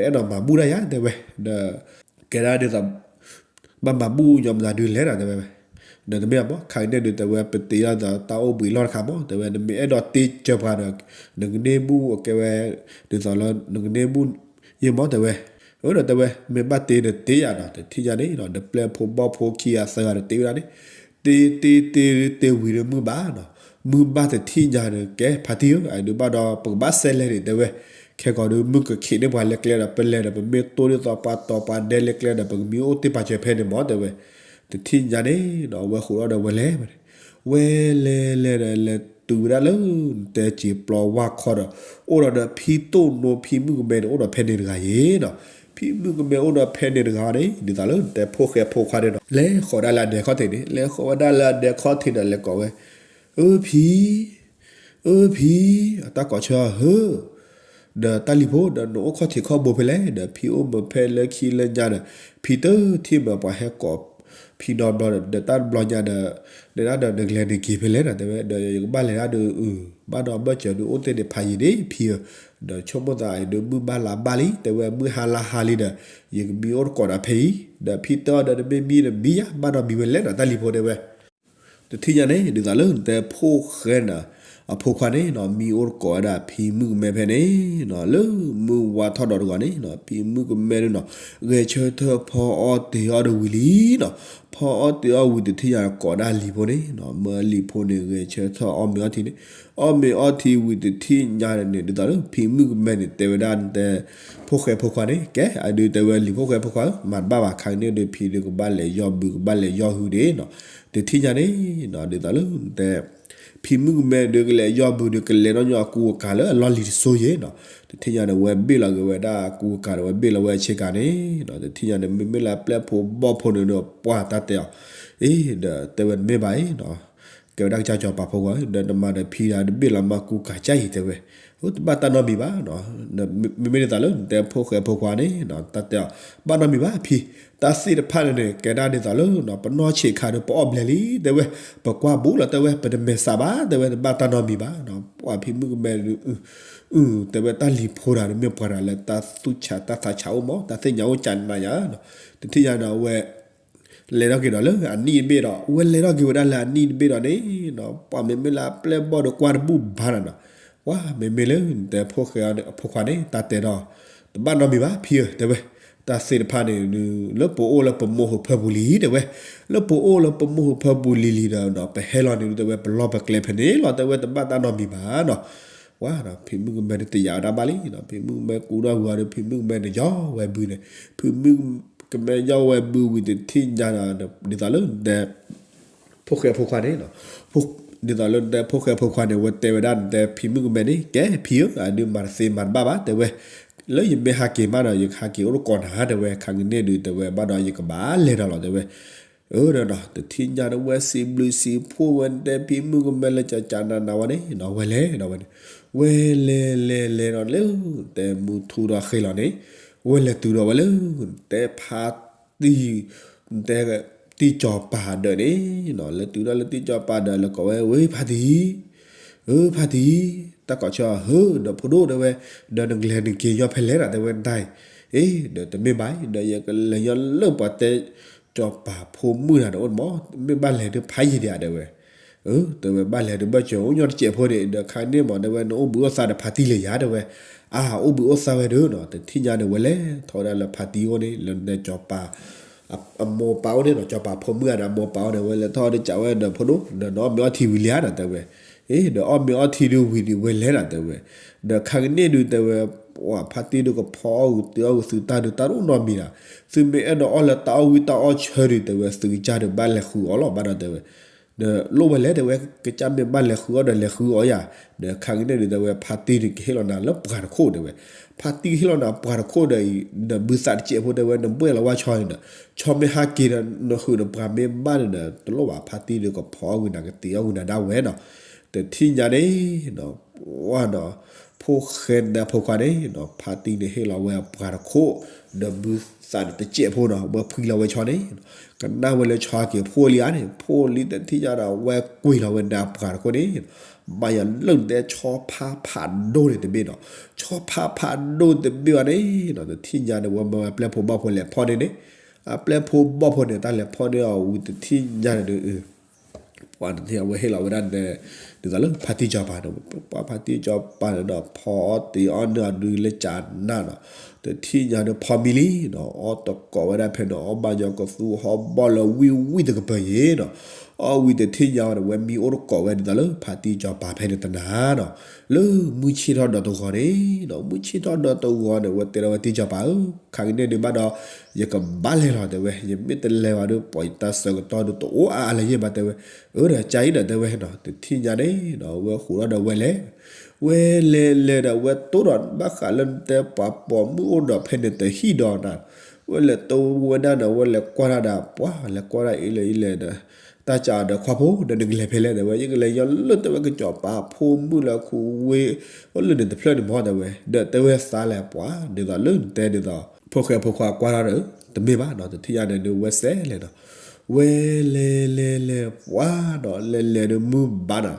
အဲၣ်ဒိးမၤဘူၣ်တၢ်ယၤ တဲဝဲ ဒီး ကဲဒၣ်ဒ်သိး ဘၣ်မၤဘူၣ်ညီမနုၤဒုးလဲၣ်နီၤ တဲဝဲ ဒီးနမ့ၢ်အမ့ၢ် ခါအံၤန့ၣ်ဒုး တဲဝဲ ပတ့ထီၣ်ဒီးတၢ်အိၣ်ဘှံးလီၢ်တခါမး တဲဝဲ နမ့ၢ်အဲၣ်ဒိးတ့စၢၤပှၤဒီး နကန့ၢ်ဘူၣ်အကဲဝဲ ဒ်သိးလၢ နကန့ၢ်ဘူၣ် ယံာ်မး တဲဝဲ အၢ ဒီးတဲဝဲ မ့ၢ်ဘၣ်တ့ဒီးတ့ယၤနီၤ တထံၣ်ညါန့ၣ်ဒီး နပျဲၢ်ဖိဘီၣ်ဖိခံဂၤသၢဂၤဒီးတ့ဝဲဒၣ်န့ၣ် တ့တ့တ့တ့ဝံၤဒီးမုၢ်ဘၣ်နီၤ မုၢ်ဘၣ်တထံၣ်ညါဒီး ကဲ ဖါတံၢ်ဧၢ အဒုးဘၣ်ဒီး ပကဘၣ်စဲးလဲၤန့ၣ် တဲဝဲ ခဲကီးဒီး မုၢ်ကခံးန့ၢ်ပှၤလၢကျဲဒီး ပလဲၤဒီး ပမ့ၢ်တိၢ်ဒ်သိးပှၤတီၤပှၤဒဲလၢကျဲဒီး ပကမံအိၣ်တ့ၢ်ပာ်စၢၤဖဲန့ၣ်မး တဲဝဲ တထံၣ်ညါန့ၣ်ဒီး အဝဲဃိးဒီးဝဲလဲၤဝဲန့ၣ် ဝဲလဲၤလဲၤဒီး လဲၤတုၤဝဲဒၣ်လၢ တဲစံာ်ပျီဝါခီဒီး အိၣ်ဒီးဒီးဖံတိၢ်နိဖံမုၣ်ကမဲန့ၣ် အိၣ်ဒီးဖဲန့ၣ်တဂၤယ့ၤနီၤ ဖံမုၣ်ကမဲအိၣ်ဒီးဖဲန့ၣ်တဂၤန့ၣ် ဒ်သိးလၢတဲဖိၣ်ဃဲဖိခွါန့ၣ်ဒီး လဲၤဃီၤဒၣ်လၢအဒဲခီၣ်ထံးန့ၣ် လဲၤဃီၤဝဲဒၣ်လၢအဒဲခီၣ်ထံးဒီး လဲၤကိးဝဲ အၢ ဖံ အၢ ဖံ အတၢ်ကိးဆၢဟၢ ဒီးတၢ်လံၤဖိ ဒီးနအိၣ်ခီၣ်ထံးခီၣ်ဘိဖဲလဲၣ် ဒီးဖံအိၣ်မးဖဲလၢခံလၢညါဒီး ဖံတထံၣ်မးပှၤဟဲကိးဖံနီတဘျီဒီး ဒီးတၢ်တဘျီညါဒီး နဒၣ်ဒီးနကလဲၤနက့ၤဖဲလဲၣ်နီၤ တဲဝဲ ဒီးယကဘၣ်လဲၤဒၣ်ဒီး အု ဘၣ်ဒီးဘၢၣ်စၢၤဒုးအိၣ်တ့ၢ်န့ၣ်ဖးယံာ်န့ၣ်ဖံဧၢ ဒီးဆိကမိၣ်သးအံၤဒုးမုၢ်ဘၣ်လါဘၣ်လံ တဲဝဲ မုၢ်ဟါလါဟါလံဒီး ယကမံအိၣ်တကိးနၤဖဲအံၤ ဒီးဖံတဲအီၤဒီး နမ့ၢ်မံဒီးမံယၤ ဘၣ်ဒီးမံဝဲလဲၣ်နီၤ တၢ်လံၤဖိတဲဝဲ တထံၣ်ညါန့ၣ် ဒ်သိးလၢတဲဖိၣ်ဃဲနီၤ အဖိခွါန့ၣ်နီၤ မံအိၣ်တကိးဝဲဒၣ်ဖံမုၣ်ကမဲဖဲန့ၣ်နီၤ လၢမုၢ်ဝါထီၣ်ဒီးတဂီၤန့ၣ်နီၤ ဖံမုၣ်ကမဲန့ၣ်နီၤ ဂဲၤဆၢထၢၣ်ဖီအီၣ်တ့ၤအီၣ်ဒီးဝံၤလံနီၤ ဖီအီၣ်တ့ၤအီၣ်ဝံၤတထံၣ်ညါကိးဒၣ်လံၤဖိန့ၣ်နီၤ မၢလံၤဖိန့ၣ် ဂဲၤဆၢထၢၣ်အီၣ်မ့ၤအီထံန့ၣ် အီၣ်မ့ၤအီထံဝံၤတထံၣ်ညါန့ၣ် ဒ်သိးလၢဖံမုၣ်ကမဲန့ၣ် တဲဝဲဒၣ်တဲ ဖိၣ်ဃဲဖိခွါန့ၣ် ကဲ အဒုးတဲဝဲလံၤဖိၣ်ဃဲဖိခွါဧၢ မၤတဘၣ်ဘၣ် ခါကန့ၣ်ဒုးဖံဒုးကဘၣ်လဲၤယီၢ်ဘုကဘၣ်လဲၤယီၢ်ဟုဒၣ်နီၤ တထံၣ်ညါန့ၣ်နီၤ ဒ်သိးလၢတဲ ဖံမုၣ်ကမဲဒုးကလဲၤယီၢ်ဘုဒုးကလဲၤနီၣ်ညီအကူအကၤလၢအလီၢ်လံၤတစိၤယဲနီၤ တထံၣ်ညါန့ၣ် ဝဲဘ့ၣ်လီၤက့ၤဝဲဒၣ်အကူအကၤဒီး ဝဲဘ့ၣ်လီၤဝဲအဆ့ကၤန့ၣ်နီၤ တထံၣ်ညါန့ၣ် မ့မ့ၢ်လၢအပျဲၢ်ဖိဘီၣ်ဖိန့ၣ်ဒီး ပှၢ်တၢ်တဲအီၤ အ့ ဒီးတဲဝဲတမ့ၢ်ဘၣ်အံၤနီၤ ကဲဝဲဒၣ်ကစၢ်စီၤပၤဖိခွါ ဒီးနမၤဒီးဖံဒီးတဘ့ၣ်လီၤမၤကူကၤကၢ်အံၤတဲဝဲ တဘၣ်တၢ်နီတမံၤဘၣ်နီၤ မ့မ့ၢ်ဒ်သိးလၢနတဲဖိၣ်ဃဲဖိခွါန့ၣ်နီၤ တၢ်တဲအီၤ ဘၣ်နီတမံၤဘၣ်ဖံ တၢ်သ့ၣ်တဖၣ်န့ၣ်န့ၣ် ကဲဒၣ်ဒ်သိးလၢနီၤ ပနီၢ်ဆံးခါဒီးပအီၣ်ဘျဲးလံ တဲဝဲ ပကွၢ်ဘူးလီၤတဲဝဲ ပတမဲာ်ဆှးဘၣ် တဲဝဲ တဘၣ်တၢ်နီတမံၤဘၣ်နီၤ ပှၤဖံမုၣ်ကမဲဒုး အု တဲဝဲတၢ်လံၤဖိတဂၤန့ၣ် မ့ၢ်ပှၤတဂၤလၢတၢ်သူၣ်ဆးတၢ်သးဆးအိၣ်မး တၢ်သ့ၣ်ညါအိၣ်ကနၤယၤနီၤ တထံၣ်ညါန့ၣ် အဝဲ လဲၤထီၣ်က့ၤဒီးလၢအနံၣ်တဘ့ၣ်ဒီး ဝဲလဲၤထီၣ်က့ၤဝဲဒၣ်လၢအနံၣ်တဘ့ၣ်ဒီးန့ၣ်နီၤ ပှၤမ့မ့ၢ်လၢအပျဲၢ်ဘီၣ်ဒီးကွၢ်တဘူၣ်ဘါနၤနီၤ ပှၤမ့မ့ၢ်လၢနတဲဖိၣ်ဃဲအဖိခွါန့ၣ် တၢ်တဲဒီး တဘၣ်နီတမံၤဘၣ်ဖံဧၢ တဲဝဲ တၢ်သ့ၣ်တဖၣ်န့ၣ် လၢပအိၣ်လၢပမိၢ်ဟူးဖၢပူၤလံ တဲဝဲ လၢပအိၣ်လၢပမိၢ်ဟူးဖၢပူၤလံလံဒီး ပဟဲလီၤန့ၣ် တဲဝဲ ပလီၢ်ပကျဲဖဲန့ၣ်လီၤ တဲဝဲ တဘၣ်တၢ်နီတမံၤဘၣ်နီၤ ပှၤဖံမုၣ်ကမဲန့ၣ်တယာ်ဝဲဒၣ်ဘၣ်လံနီၤ ဖံမုၣ်ကမဲကူဒီးဝံၤအီၤဒီး ဖံမုၣ်ကမဲန့ၣ် ယီၢ်ဝဲဘုန့ၣ် ဖံမုၣ်ကမဲယီၢ်ဝဲဘုဝံၤတထံၣ်ညါဒီး ဒ်သိးလၢနတဲ ဖိၣ်ဃဲဖိခွါန့ၣ်နီၤ ဒ်သိးလၢနတဲဖိၣ်ဃဲဖိခွါန့ၣ် ဝဲတဲဝဲဒၣ်နတဲဖံမုၣ်ကမဲန့ၣ် ကဲဖံဧၢ အဒုးမၤတသ့မၤတဘၣ်ဘၣ် တဲဝဲ လၢယမ့ၢ်ဟးက့ၤမးဒီး ယကဟးက့ၤအိၣ်တကိးနၤ တဲဝဲ ခါကန့ၣ်ဒုး တဲဝဲဘၣ်ဒီး ယကဘၣ်လဲၤဒီးလီၤ တဲဝဲ အၢ ဒီးနီၤ တထံၣ်ညါဒီး ဝဲစံးဘျုးစံးဖှိၣ်ဝဲနတဲဖံမုၣ်ကမဲလၢ ကကနနဝဲန့ၣ်နီၤ ဝဲလဲၤဒီးဝဲန့ၣ် ဝဲလဲၤလဲၤလဲၤဒီးလၢ တဲမုၢ်ထူဒီးဃ့လီၤန့ၣ် ဝဲလဲၤတုၤဒီးဝဲလၢ တဲဖါတံၢ် တဲ တံၢ်စီၤပၤဒၢးန့ၣ်နီၤ လဲၤတုၤဒီးလၢတံၢ်စီၤပၤဒၢး လဲၤကိးဝဲ ဝဲဖါတံၢ် အၢ ဖါတံၢ် တၢ်ကိးဆၢ ဟၢ ဒီးဖိဒိၣ် တဲဝဲ ဒီးနကလဲၤနက့ၤညီဖဲလဲၣ်နီၤ တဲဝဲဒၣ်အံၤ အ့ ဒီးတမ့ၢ်ဘၣ်အံၤ ဒီးယကလဲၤညီလၢပှၤတဲ စီၤပၤဖိမုၣ်တဂၤန့ၣ်အိၣ်မး မ့ၢ်ဘၣ်လဲၤဒုးဖးယံာ်ဒံးဧါ တဲဝဲ အၢ တဲဝဲဘၣ်လဲၤဒုးဘၢၣ်စၢၤ အိၣ်ညီတစဲးဖိန့ၣ် ဒီးခါန့ၣ်မး တဲဝဲ နအိၣ်ဘှံးအိၣ်သါဒီးဖါတံၢ်လၢယၤ တဲဝဲ အါ အိၣ်ဘှံးအိၣ်သါဝဲဒုးနီၤ တထံၣ်ညါန့ၣ် ဝဲလဲၤထီၣ်ဝဲဒၣ်လၢဖါတံၢ်အအိၣ်န့ၣ် လၢနတဲစီၤပၤ အမိၢ်ပၢ်အိၣ်န့ၣ်နီၤ စီၤပၤဖိမုၣ်အဒီးအမိၢ်ပၢ်အိၣ်န့ၣ် ဝဲလဲၤထီၣ်ဒီးကးဝဲဒီးဖိဒိၣ် ဒီးနအီၣ်မ့ၤအီထံဝံၤလံဧါနီၤ တဲဝဲ အ့ ဒီးအီၣ်မ့ၤအီထံဒုးဝံၤဒီး ဝဲလဲၤနီၤ တဲဝဲ ဒီးခါကန့ၣ်ဒုး တဲဝဲ ပှၤဖါတံၢ်ဒုးကဖီအီၣ်ဂုာ်သုးအီၣ်ဂုာ်သုးတၢ်ဒုး တၢ်တအိၣ်နီတမံၤနီၤ သုမ့ၢ်အဲၣ်ဒိးအီၣ်လၢတၢ်အီၣ်ဝံၣ်တၢ်အီၣ်ဆၢဒုး တဲဝဲ သုကစၢ်ဒုးဘၣ်လဲၤဃုအီၣ်လီၤ ဘၣ်ဒီးတဲဝဲ ဒီးလိၣ်ဝဲလဲၣ် တဲဝဲ ကစၢ်မ့ၢ်ဘၣ်လဲၤဃုအီၣ်ဒီးလဲၤဃုအီၣ်ယၤ ဒီးခါကန့ၣ်ဒုး တဲဝဲ ဖါတံၢ်ဒုးကဟ့ၣ်လီၤနၤလၢပှၤတခိၣ် တဲဝဲ ဖါတံၢ်ကဟ့ၣ်လီၤနၤပှၤတခိၣ်ဒီးအံၤ ဒီးဘုသးတစဲးဖိ တဲဝဲ နဘှဲၣ်လီၤဝဲဆီန့ၣ်ဒီး ဆီမ့ၢ်ဟးက့ၤဒီး နဃုာ်ဒီးပှၤမ့ၢ်ဘၣ်န့ၣ်ဒီး တလိၣ်ဘၣ် ဖါတံၢ်ဒုးကဖီအီၣ်ဂုာ်နၤ ကတ့အီၣ်ဂုာ်နၤဒၣ်ဝဲနီၤ တထံၣ်ညါန့ၣ် ဝဲနီၤ ဖိၣ်ဃဲနတဲဖိခွါန့ၣ်နီၤ ဖါတံၢ်န့ၣ်ဟ့ၣ်လီၤဝဲအပှၤတခိၣ် ဒီးဘုသးန့ၣ်တစဲးဖိနီၤ ဝဲဖှံလီၤဝဲဆီန့ၣ် ကနၣ်ဝဲလၢဆီဟးက့ၤဖှိၣ်လံဧါန့ၣ် ဖှိၣ်လံတထံၣ်ညါဒီး ဝဲကွံာ်လီၤဝဲဒီးအပှၤတခိၣ်န့ၣ် ဘၣ်ယၤလၢနတဲဆီဖါဖးဒိၣ်န့ၣ်တဘ့ၣ်နီၤ ဆီဖါဖးဒိၣ်တဘ့ၣ်ဘၣ်န့ၣ်နီၤ တထံၣ်ညါန့ၣ် ဝဲမၢအပျဲၢ်ဖိဘီၣ်ဖိလဲၤဖီၣ်န့ၢ်န့ၣ် အပျဲၢ်ဖိဘီၣ်ဖိန့ၣ် တၢ်လဲၤဖီၣ်န့ၢ်အီၤဝံၤတထံၣ်ညါန့ၣ်ဒီး ပှၤတထံၣ်အဝဲဟ့ၣ်လီၤဝဲဒၣ် ဒ်သိးလၢဖါတံၢ်စီၤပၤန့ၣ် ပှၤဖါတံၢ်စီၤပၤန့ၣ်ဒီး ဖီအီၣ်တ့ၤအီၣ်န့ၢ်အီၤဒုးလၢကနၣ်နီၤ တထံၣ်ညါန့ၣ်ဖီမံလံနီၤ အီၣ်တကိးဝဲဒၣ်ဖဲန့ၣ် အီၣ်ဘၣ်ညီကသူဟီၣ်ဘီၣ်လၢဝံၣ်ဝံၣ်တကပၤယဲနီၤ အီၣ်ဝံၤတထံၣ်ညါန့ၣ် ဝဲမံအိၣ်တကိးဝဲဒ်သိးလၢဖါတံၢ်စီၤပၤဖဲန့ၣ်တနၤနီၤ လၢမုၢ်ဆ့ၣ်ထီၣ်ဒီးတဂီၤန့ၣ်နီၤ မုၢ်ဆ့ၣ်ထီၣ်ဒီးတဂီၤန့ၣ် ဝဲတဲလီၤဝဲတံၢ်စီၤပၤဧၢ ခါကန့ၣ်ဒုးဘၣ်ဒီး ယကဘၣ်လဲၤလီၤတဲဝဲ ယမ့ၢ်တလဲၤဘၣ်ဒီး ပိာ်ယတၢ်ဆၢကတီၢ်ဒုးတအိၣ်အါအါလၢၤယဲၢ်ဘၣ်တဲဝဲ အၢ ဒီးကါအံၤဒီးတဲဝဲနီၤ တထံၣ်ညါန့ၣ်နီၤ ဝဲဃိးထီၣ်ဒီးဝဲလဲၤ ဝဲလဲၤလဲၤဒီးဝဲတိၢ်ဒီး ဘၣ်ဃးလၢနတဲပှၤပိာ်မုၣ်အိၣ်ဒီးဖဲန့ၣ်တဟံၣ်ဒီးနၤ ဝဲလဲၤတိၢ်ဝဲဒၣ်ဒီး ဝဲလဲၤကွၢ်တၢ်ဒီး ပှၤလဲၤကွၢ်တၢ်အံၤလဲၤအံၤလဲၤဒီး တၢ်ကးဒီးခွါဖိ ဒီးနကလဲၤဖဲလဲၣ်တဲဝဲ ယကလဲၤညီလၢတဲဝဲကစီၤပၤဖိမုၣ်လၢခူဝ့ၢ် အိၣ်လၢန့ၣ်တဖျၢၣ်န့ၣ်မးတဲဝဲ ဒီးတဲဝဲသးလဲၣ်ပှၤ ဒ်သိးလၢနတဲဒ်သိး ဖိၣ်ဃဲဖိခွါကွၢ်ထီၣ်ဒီး တမ့ၢ်ဘၣ်နီၤ တထံၣ်ညါန့ၣ်ဒုးဝဲစဲးလဲၣ်နီၤ ဝဲလဲၤလဲၤလဲၤပှၤဒီး လဲၤလဲၤဒုးမုၢ်ဘၣ်နီၤ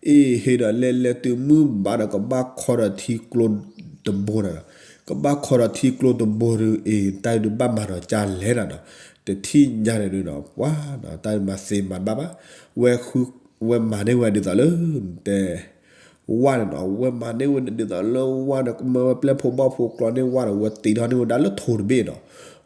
အ့ၣ်ဟ့ဒီး လဲၤလဲၤတုၤမုၢ်ဘၣ်ဒီး ကဘၣ်ခီဒီးထံကျိတဘိနီၤ ကဘၣ်ခီဒီးထံကျိတဘိဒုး အ့ၣ် တၢ်ဒုးဘၣ်မၤဒီးကၢ်လဲၣ်နီၤ တထံၣ်ညါန့ၣ်ဒုးနီၤ ပှၤနီၤ တၢ်ဒုးမၤသ့မၤတဘၣ်ဘၣ် ဝဲဃု ဝဲမၤန့ၢ်ဝဲဒ်သိးလၢ တဲ ဝါန့ၣ်နီၤ အဝဲမၤန့ၢ်ဝဲဒ်သိးလၢဝါဒီး ကမၢဝဲပျဲၢ်ဖိဘီၣ်ဖိကျီန့ၢ်ဝါဒီး အဝဲတ့ထီၣ်န့ၢ်ဝဲဒၣ်လၢထိတဘ့ၣ်နီၤ.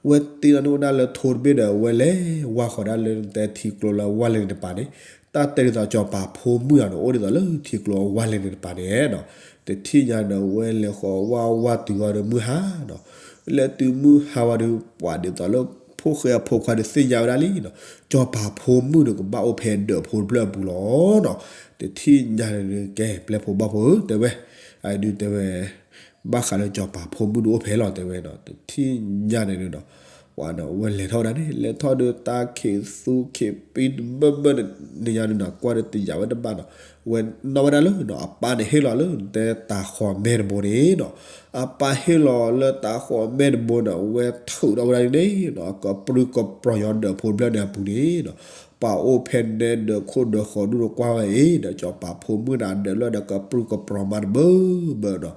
အဝဲတ့ထီၣ်န့ၢ်ဝဲဒၣ်လၢထိတဘ့ၣ်ဒီး အဝဲလဲၤဝါဃီၤဒၣ်လၢနတဲထံကျိလၢဝါလဲၤန့ၣ်တပၤန့ၣ်, တၢ်တဲဒ်သိးစီၤပၤဖိမုၣ်အံၤန့ၣ် အိၣ်ဒ်သိးလၢထံကျိဝါလဲၤန့ၣ်တပၤန့ၣ်နီၤ. တထံၣ်ညါဒီး အဝဲလဲၤဃီၤဝါဝါတုၤအီၤဒီးမုၢ်ဟါနီၤ. လဲၤတုၤမုၢ်ဟါဝံၤဒီး ပှၤဒ်သိးလၢ ဖိၣ်ဃဲအဖိခွါဒီးသ့ၣ်ညါဝဲဒၣ်လံနီၤ, စီၤပၤဖိမုၣ်ဒီးကဘၣ်အိၣ်ဖဲဒၢးဖိတဖျၢၣ်အပူၤလီၤနီၤ. တထံၣ်ညါန့ၣ်ဒီး ကဲ ပျဲၢ်ဖိဘီၣ်ဖိဧၢ တဲဝဲ, အဒုးတဲဝဲ ဘၣ်ဃးလၢစီၤပၤဖိမုၣ်ဒုးအိၣ်ဖဲလီၤ တဲဝဲနီၤ. တထံၣ်ညါန့ၣ်ဒီးနီၤ ပှၤနီၤ အဝဲလဲၤထီၣ်ဝဲဒၣ်န့ၣ် လဲၤထီၣ်ဒီးတၢ်ခံးသူခံးပံတဘၢၣ်ဘၢၣ်န့ၣ် ညါန့ၣ်နီၤ ကွၢ်ဒီးတယာ်ဝဲတဘၣ်နီၤ. အဝဲနီၣ်ဝဲဒၣ်လၢနီၤ အပၢ်န့ၣ်ဟ့ၣ်လီၤလၢနတဲတၤဃီၤမဲတဘိန့ၣ်နီၤ. အပၢ်ဟ့ၣ်လီၤလၢတၤဃီၤမဲတဘိန့ၣ် အဝဲထုးထီၣ်ဝဲဒၣ်န့ၣ်နီၤ ကပြုၢ်ကပြီၤယီၤဒၢးဖိတဖျၢၣ်န့ၣ်အပူၤန့ၣ်နီၤ. ပှၤအိၣ်ဖဲနဲဒၢးခိၣ်ဒၢးဃီၤဒုးဒီးကွၢ်ဝဲအံၤဒီး စီၤပၤဖိမုၣ်န့ၣ်ဒၢးလၢဒီးကပြုၢ်ကပြီၤမးတဘၢဘၢနီၤ.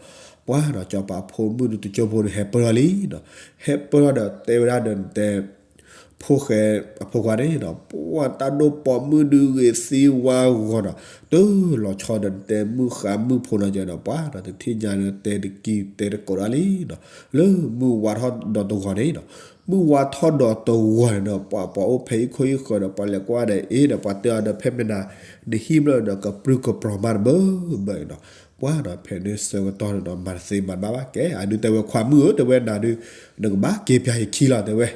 ပှၤနီၤ စီၤပၤဖိမုၣ်ဒုးတကၠိဖိဒီးဟဲပၢၢ်ထီၣ်လံနီၤ. ဟဲပၢၢ်ထီၣ်ဒီးတဲဝဲဒၣ်ဒီးနတဲ ဖိၣ်ဃဲအဖိခွါန့ၣ်နီၤ ပှၤတၢ်ဒိၣ်ပိာ်မုၣ်ဒုးဂ့ၤသံဝါဂီၤနီၤ တုၤလီၤဆီဒီးနတဲမုၢ်ဃါမုၢ်ဖိနီၤ ကဲနီၤ ပှၤနီၤ တထံၣ်ညါဒီးတဲတကံၢ်တဲတကိးဒၣ်လံနီၤ လၢမုၢ်ဝါထီၣ်ဒီးတဂီၤန့ၣ်နီၤ. မုၢ်ဝါထီၣ်ဒီးတဂီၤန့ၣ်ဒီး ပှၤပှၤအိၣ်ဖဲဟံၣ်ခိၣ်ဟံၣ်ဃၢၤဒီး ပှၤလဲၤကွၢ်ဒီးအ့ဒီး ပှၤတဲအီၤဒီး ဖဲမ့ၢ်နၤ နဟံၣ်ဘျီၣ်ဒီး ကပြုၢ်ကပြီၤမးတဘၢဘၢနီၤ. ပှၤနီၤ ဖဲန့ၣ်ဆၢကတီၢ်န့ၣ်ဒီး မၤတသ့မၤတဘၣ်ဘၣ် ကဲ အဒုးတဲဝဲခွါမုၣ်ဧၢ တဲဝဲနၤဒုး နကဘၣ်က့ၤပၠးယခံလီၤ တဲဝဲ.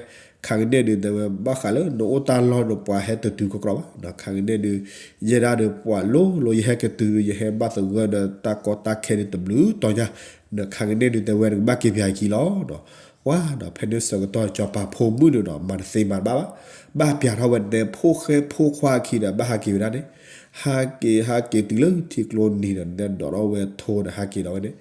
ခါကန့ၣ်ဒုး တဲဝဲ ဘၣ်ဃးလၢနအိၣ်တၢ်လီၢ်ဒီး ပှၤဟဲတတုၤကကြီဘၣ်နီၤ. ခါကန့ၣ်ဒုး ယဲဒၣ်ဒီးပှၤလိၤလိၤ ယဟဲကတုၤဒီး ယဟဲဘၣ်သဂၢၢ်ဒီးတၢ်ကီတၢ်ခဲဒုးတဘျုးတီၤညါ နခါကန့ၣ်ဒုး တဲဝဲနကဘၣ်က့ၤပၠးယခံလီၤ. ပှၤနီၤ ဖဲန့ၣ်ဆၢကတီၢ် စီၤပၤဖိမုၣ်န့ၣ်ဒီး မၤတသ့မၤတဘၣ်ဘၣ် ဘၣ်ပၠးထီၣ်ဝဲတဲ ဖိၣ်ဃဲဖိခွါအခံဒီး ဘၣ်ဟးက့ၤဝဲဒၣ်န့ၣ် ဟးက့ၤဟးက့ၤတုၤလၢထံကျိနံၤဒီး နတဲဒိးထီၣ်ဝဲထိဒီး ဟးက့ၤဒီးဝဲန့ၣ်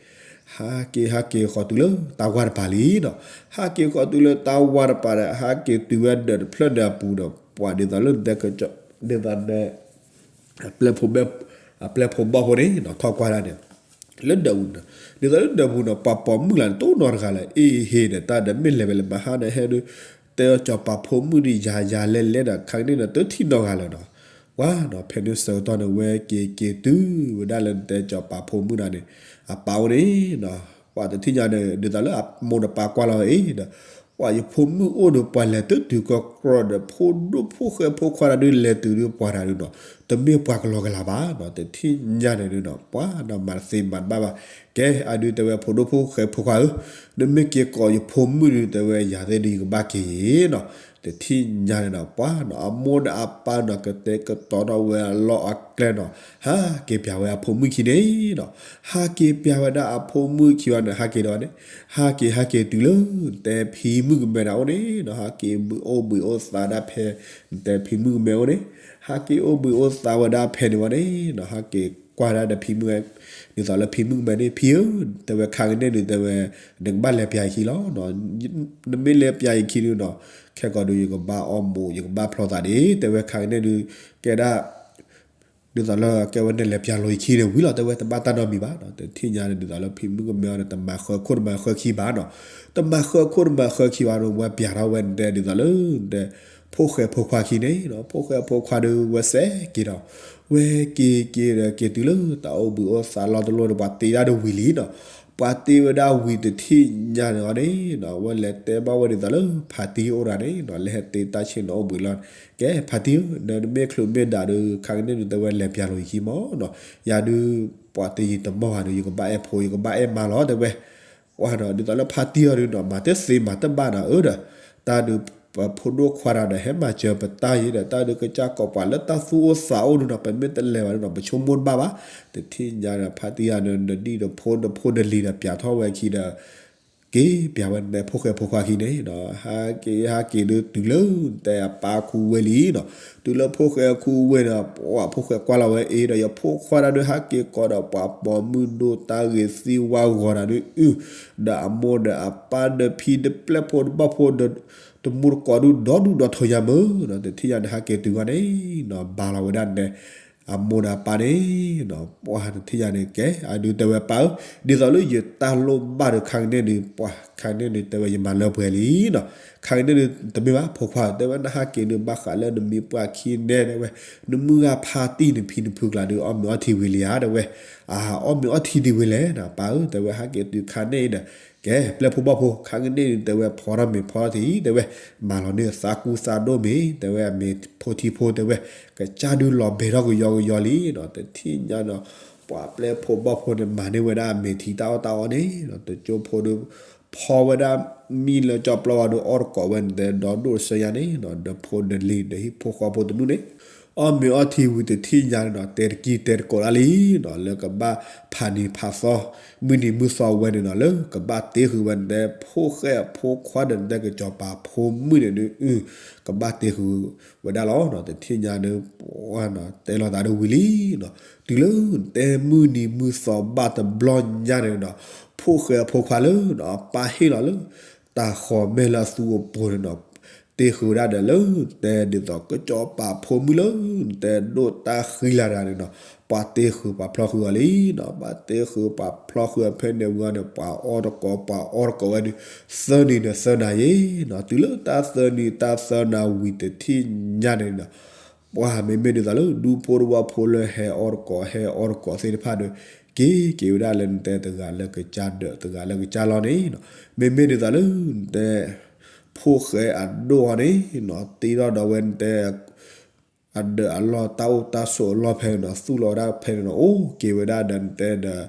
ဟးက့ၤဟးက့ၤဃီၤတုၤလၢတၢ်ဝါတပၤလံနီၤ. ဟးက့ၤဃီၤတုၤလၢတၢ်ဝါတပၤဒီး ဟးက့ၤတုၤဝဲဒၢးတဖျၢၣ်န့ၣ်အပူၤဒီး ပှၤဒ်သိးလၢနတဲ ဒ်သိးန ပျဲၢ်ဖိဘီၣ်ဖိန့ၣ်နီၤ ထီၣ်ကွၢ်ဒၣ်န့ၣ် လၢဒၢးပူၤနီၤ ဒ်သိးလၢဒၢးပူၤနီၤ ပှၤပိာ်မုၣ်လၢ်န့ၣ် တအိၣ်နီတဂၤလၢၤ အ့ဟ့ဒီး တၢ်ဒီးမ့ၢ်လဲၤဝဲလၢမဟါန့ၣ်ဟဲဒုး တဲအီၤစီၤပၤဖိမုၣ်ဒုးယၤယၤလဲၤလဲၤဒီး ခါကန့ၣ်ဒီး တထံၣ်နီတဂၤလၢၤနီၤ. ပှၤနီၤ ဖဲန့ၣ်ဆၢကတီၢ်န့ၣ် ဝဲက့ၤက့ၤတုၤဝဲဒၣ်လၢနတဲစီၤပၤဖိမုၣ်န့ၣ် အပၢ်အိၣ်န့ၣ်နီၤ. ပှၤတထံၣ်ညါန့ၣ် ဒ်သိးလၢအမိၢ်ဒီးပၢ်ကွၢ်လီၤဝဲအံၤဒီး ပှၤယဖိမုၣ်အိၣ်ဒီး ပှၤလဲၤတတုၤကကြီဒီး ဖိဒိၣ်ဖိၣ်ဃဲဖိခွါတၢ်ဒုးလဲၤတုၤဒုးပှၤတၢ်ဒုးနီၤ တမ့ၢ်ပှၤကလီကလီဘၣ်နီၤ. တထံၣ်ညါန့ၣ်ဒုးနီၤ ပှၤနီၤ မၤတသ့မၤတဘၣ်ဘၣ် ကဲ အဒုးတဲဝဲဖိဒိၣ်ဖိၣ်ဃဲဖိခွါဧၢ, နမ့ၢ်က့ၤကိးယဖိမုၣ်ဒုး တဲဝဲယၤသ့ၣ်ဒုး ယကဘၣ်က့ၤယ့ၤနီၤ. တထံၣ်ညါန့ၣ်နီၤ ပှၤနီၤ အမိၢ်ဒီးအပၢ်နီၤ ကတဲာ်ကတီၤထီၣ်ဝဲအလီၢ်အကျဲနီၤ ဟးက့ၤပၠးဝဲအဖိမုၣ်ခံန့ၣ်နီၤ. ဟးက့ၤပၠးဝဲဒၣ်အဖိမုၣ်ခံဝဲန့ၣ် ဟးက့ၤဒီးဝဲန့ၣ် ဟးက့ၤဟးက့ၤတုၤလၢ နတဲဖံမုၣ်ကမဲဒၣ်အိၣ်န့ၣ်နီၤ ဟးက့ၤဘှံးအိၣ်ဘှံးအိၣ်သးဒၣ်ဖဲ နတဲဖံမုၣ်ကမဲအိၣ်န့ၣ် ဟးက့ၤအိၣ်ဘှံးအိၣ်သးဝဲဒၣ်ဖဲန့ၣ်ဝဲန့ၣ်နီၤ ဟးက့ၤကွၢ်ဒၣ်ဒီးဖံမုၣ် ဒ်သိးလၢဖံမုၣ်ကမဲန့ၣ် ဖံဧၢ, တဲဝဲခါကန့ၣ်ဒုး တဲဝဲ နကဘၣ်လဲၤပၠးယခံလီၤ. နမ့ၢ်လဲၤပၠးယခံဒုးနီၤ ခဲကိာ်ဒုး ယကဘၣ်အီၣ်မူး ယကဘၣ်ဖျီသးဒၣ် တဲဝဲခါကန့ၣ်ဒုး ကဲဒၣ် ဒ်သိးလၢကဲဝဲနလဲၤပၠးလီၤယခံန့ၣ်ဝံၤလီၤ တဲဝဲတဘၣ်တၢ်နီတမံၤဘၣ်နီၤ. တထံၣ်ညါန့ၣ် ဒ်သိးလၢဖံမုၣ်ကမဲအီၤန့ၣ် တမၤဃၢခိၣ်တမၤဃၢခံဘၣ်နီၤ. တမၤဃၢခိၣ်တမၤဃၢခံဘၣ်ဒီး ဝဲပၠးထီၣ်ဝဲနတဲဒ်သိးလၢ နတဲ ဖိၣ်ဃဲဖိခွါခံန့ၣ်နီၤ ဖိၣ်ဃဲဖိခွါဒီးဝဲစဲးက့ၤဒီး ဝဲက့ၤက့ၤဒီးက့ၤတုၤလၢတၢ်အိၣ်ဘှံးအိၣ်သးလီၤတလိၣ်ဒီး ပှၤတ့ဒၣ်ဒီးဝံၤလံနီၤ. ပှၤတ့ဝဲဒၣ်ဝံၤတထံၣ်ညါန့ၣ်အီၤန့ၣ်နီၤ ဝဲလဲၤတဲဘၣ်ဝဲဒ်သိးလၢဖါတံၢ်အိၣ်တဂၤန့ၣ်နီၤ လဲၤဟဲတ့တၢ်ဆ့ၣ်နီၤအိၣ်ဘှံးလီၤ. ကဲဖါတံၢ်ဧၢ နမ့ၢ်ချုးမ့ၢ်ဒၣ်ဒီး ခါကန့ၣ်ဒုး တဲဝဲလဲၤပၠးလီၤယခံမးနီၤ. ယၤဒုး ပှၤတယံာ်တမီၢ်ဘၣ်ဒီး ယကဘၣ်အဲၣ်ဖိ ယကဘၣ်အဲၣ်မါလီၤ တဲဝဲ ပှၤနီၤ ဒ်သိးလၢဖါတံၢ်အီၤဒုးနီၤ မၤတသ့မၤတဘၣ်နီၤ အၢဒီး တၢ်ဒုး ပဖိဒိၣ်ခွါတၢ်ဒီး ဟဲမၤစၢၤပတၢ်အံၤဒီး တၢ်ဒုးကစၢ်ကိးပှၤလၢတၢ်သူၣ်အိၣ်သးအိၣ်ဒုးနီၤ ပမ့ၢ်တလဲၤဘၣ်ဒုးနီၤ ပဆိကမိၣ်တဘၣ်ဘၣ်. တထံၣ်ညါဒီး ဖါတံၢ်အီၤဒီး နဒံၣ်ဒီးဖိ နဖိနလံၤဒီး ပၠးထီၣ်ဝဲခံဒီး က့ၤပၠးဝဲနတဲဖိၣ်ဃဲဖိခွါခံန့ၣ်နီၤ ဟးက့ၤဟးက့ၤဒုးတုၤလၢနတဲအပၢ်ခူဝ့ၢ်လံနီၤ. တုၤလၢဖိၣ်ဃဲခူဝ့ၢ်ဒီး ပှၤဖိၣ်ဃဲကွၢ်လီၤဝဲအ့ဒီး ယဖိခွါတၢ်ဒုး ဟးက့ၤကိးဒီးပှၤပိာ်မုၣ်ဒိၣ်တၢ်ဂ့ၤသံဝါဂီၤတၢ်ဒုးအုၣ် ဒီးအမိၢ်ဒီးအပၢ်ဒီးဖံဒီးပျဲၢ်ဖိဒီးဘီၣ်ဖိဒီး တမူတကိးဒုး ဒီဒူၣ်ဒီထၢညါမုၢ်နီၤ. တထံၣ်ညါန့ၣ် ဟးက့ၤတုၤဝဲန့ၣ်နီၤ ဘၣ်လီၤဝဲဒၣ်နတဲ အမိၢ်ဒီးအပၢ်န့ၣ် ပှၢ်တထံၣ်ညါန့ၣ် ကဲ အဒုးတဲဝဲပၢ်ဧၢ, ဒ်သိးလၢယတၢ်လိၣ်ဘၣ်ဒီးခါကန့ၣ်ဒုး ပှၢ်ခါကန့ၣ်ဒုးတဲဝဲယမၤလၢပှဲၤလံနီၤ, ခါကန့ၣ်ဒုးတမ့ၢ်ဘၣ် ဖိခွါတဲဝဲ နဟးက့ၤဒုးဘၣ်ဃးလၢနမံပှၢ်ခံန့ၣ် တဲဝဲ နမုၢ်ဂၢ်ဖါတံၢ်နဖံနဖုကျါဒုး အီၣ်မ့ၤအီထံဝံၤလံဧါ တဲဝဲ, အအီၣ်မ့ၤအီထံဒံးဝံၤလဲၣ်နီၤ ပၢ်ဧၢ တဲဝဲ ဟးက့ၤတုၤခါန့ၣ်ဒီး ကဲ ပျဲၢ်ဖိဘီၣ်ဖိ ခါကန့ၣ်ဒုးတဲဝဲ ဖီထီၣ်မ့ၤဖီထီၣ်ထံ တဲဝဲ, မၤလီၤန့ၢ်သးကူသးဒိၣ်မ့ၤ တဲဝဲ အမ့ၤဖိထံဖိ တဲဝဲ, ကစၢ်ဒုးလီၤဘဲထီၣ်ကယီကယီလံနီၤ, တထံၣ်ညါနီၤ, ပှၤပျဲၢ်ဖိဘီၣ်ဖိန့ၣ် မၤန့ၢ်ဝဲဒၣ်မ့ၤထံတၢ်အီၣ်တၢ်အီန့ၣ်နီၤ, တကၠိဖိဒုး ဖီဝဲဒၣ်မံလၢကၠီပျီဝါဒုး အီၣ်တကိးဝဲန့ၣ်တဲ ဒီဒိၣ်တစၢယါန့ၣ်နီၤ, ဒီးဖိဒီးလံၤဒီးဟံၣ်ဖိဃီဖိတဒူၣ်န့ၣ် အီၣ်မ့ၤအီထံဝံၤတထံၣ်ညါန့ၣ်နီၤ, တဲတကံတဲတကိးဒၣ်လံနီၤ, လၢကဘၣ်ဖးနံၤဖးသီ မုၢ်နံၤမုၢ်သီဝဲန့ၣ်နီၤ, လၢကဘၣ်တ့ဃုာ်ဝဲန့ၣ်တဲ ဖိၣ်ဃဲအဖိခွါဒီးနတဲ ကစီၤပၤဖိမုၣ်န့ၣ်ဒုး ကဘၣ်တ့ဃုာ်ဝဲဒၣ်လီၤနီၤ, တထံၣ်ညါဒုး တဲလီၤသးဒုးဝံၤလံနီၤ, တုၤလၢနတဲမုၢ်နံၤမုၢ်သီဘၣ်တဘျီညါန့ၣ်နီၤ, ဖိၣ်ဃဲအဖိခွါလၢနီၤ ပၢ်ဟ့ၣ်လီၤလၢ တၢ်ဃီၤမဲာ်လၢအသူအပူၤန့ၣ်နီၤ, တ့ဃုာ်ဝဲဒၣ်ဒီးလၢ တဲဒ်သိး ကစီၤပၤဖိမုၣ်လၢ တဲဒိၣ်တၢ်ဃံလၤတဂၤန့ၣ်နီၤ, ပှၤတ့ဃုာ်ပှၤဖျီဃုာ်အီၤလံနီၤ, ပှၤတ့ဃုာ်ပှၤဖျီဃုာ်အဖဲန့ၣ်ဝံၤအီၤန့ၣ် ပှၤအီၣ်တကိး ပှၤအီၣ်တကိးဝဲဒုး သၢနံၤဒီးသၢနၤယံၤနီၤ, တုၤလၢတၢ်သၢနံၤတၢ်သၢနၤဝံၤတထံၣ်ညါန့ၣ်နီၤ ပှၤမ့မ့ၢ်ဒ်သိးလၢ ဒူဖိတဝၢဖိလၢဟဲအီၣ်တကိး ဟဲအီၣ်တကိးသ့ၣ်တဖၣ်ဒီး က့ၤက့ၤဝဲဒၣ်လၢနတဲတဂၤလၢကစၢ်ဒၢး တဂၤလၢကစၢ်လီၢ်န့ၣ်နီၤ, မ့မ့ၢ်ဒ်သိးလၢနတဲ ဖိၣ်ဃဲအဒိၣ်အီၤန့ၣ်နီၤ တ့ထီၣ်ဒီးဝဲနတဲ အဒၢးအလီၢ်တၢ်အိၣ်တၢ်ဆိးအလီၢ်ဖဲန့ၣ်နီၤ သူၣ်လီၤဝဲဒၣ်ဖဲန့ၣ်နီၤ အိၣ်က့ၤဝဲဒၣ်ဒီးနတဲဒီး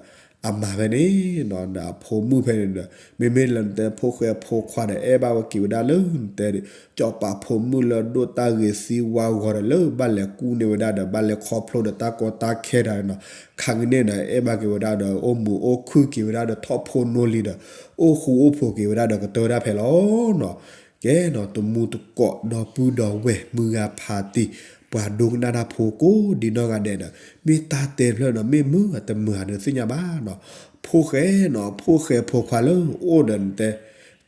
အမါဖဲန့ၣ်နီၤ ဒီးအဖိမုၣ်ဖဲန့ၣ်ဒီး မ့မ့ၢ်လၢနတဲဖိၣ်ဃဲအဖိခွါဒီး အဲၣ်ဘၣ်ဝဲက့ၤဝဲဒၣ်လၢနတဲ ကစီၤပၤဖိမုၣ်လၢအဒိၣ်တၢ်ဂ့ၤသံဝါဂီၤဒီး လၢဘၣ်လဲၤကူၣ်န့ၢ်ဝဲဒၣ်ဒီး ဘၣ်လဲၤခီဖျိဒီးတၢ်ကီတၢ်ခဲတၢ်န့ၣ်နီၤ ခါကန့ၣ်ဒီး အဲၣ်ဘၣ်က့ၤဝဲဒၣ်ဒီး အိၣ်မုာ်အိၣ်ခုၣ်က့ၤဝဲဒၣ်ဒီး ထီၣ်ဖိနီၢ်လံၤဒီး အိၣ်ဃူအိၣ်ဖိးက့ၤဝဲဒၣ်ဒီးကတၢၢ်ဝဲဒၣ်ဖဲလီၤနီၤ ကဲနီၤ တမူတကိး ဒီပုၢ်ဒီဝဲၢ် မုၢ်ဂၤဖးတံၢ် ပှၤဒိကနၣ်တၢ်ဖိကိးဒံနီၢ်ဂၤဒဲးဒီး မ့ၢ်တၢ်တဲတဖျၢၣ်နီၤ မ့ၢ်မုာ်တမုာ်ဧါဒီးသ့ၣ်ညါဘၣ်နီၤ, ဖိၣ်ဃဲနီၤ ဖိၣ်ဃဲဖိခွါလၢအိၣ်ဒီးနတဲ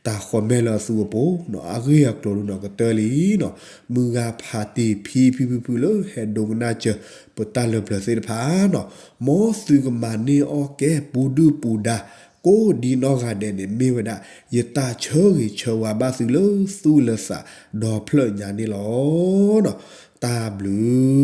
တၢ်ဃီၤမဲာ်လၢအသူအပူၤနီၤ အဂ့ၢ်အကျိၤဒုနီၤ ကတၢၢ်လံနီၤ, မုၢ်ဂၤဖးတံၢ် ဖံဖံဖုဖုလၢဟဲဒိကနၣ်စၢၤ ပတၢ်လၢပျၢၤသ့ၣ်တဖၣ်နီၤ, မ်သုကမၤန့ၢ်အီၣ်ကဲပူၤဒုၣ်ပူၤဒါ ကိးဒံနီၢ်ဂၤဒဲးန့ၣ် မ့ၢ်ဝဲဒၣ် ယတၢ်ဆၢဂ့ၤဆၢဝါဘၣ်သုလၢသူၣ်လၢသးဒီဖျၢၣ်ညါန့ၣ်လီၤ. တၢ်ဘျုး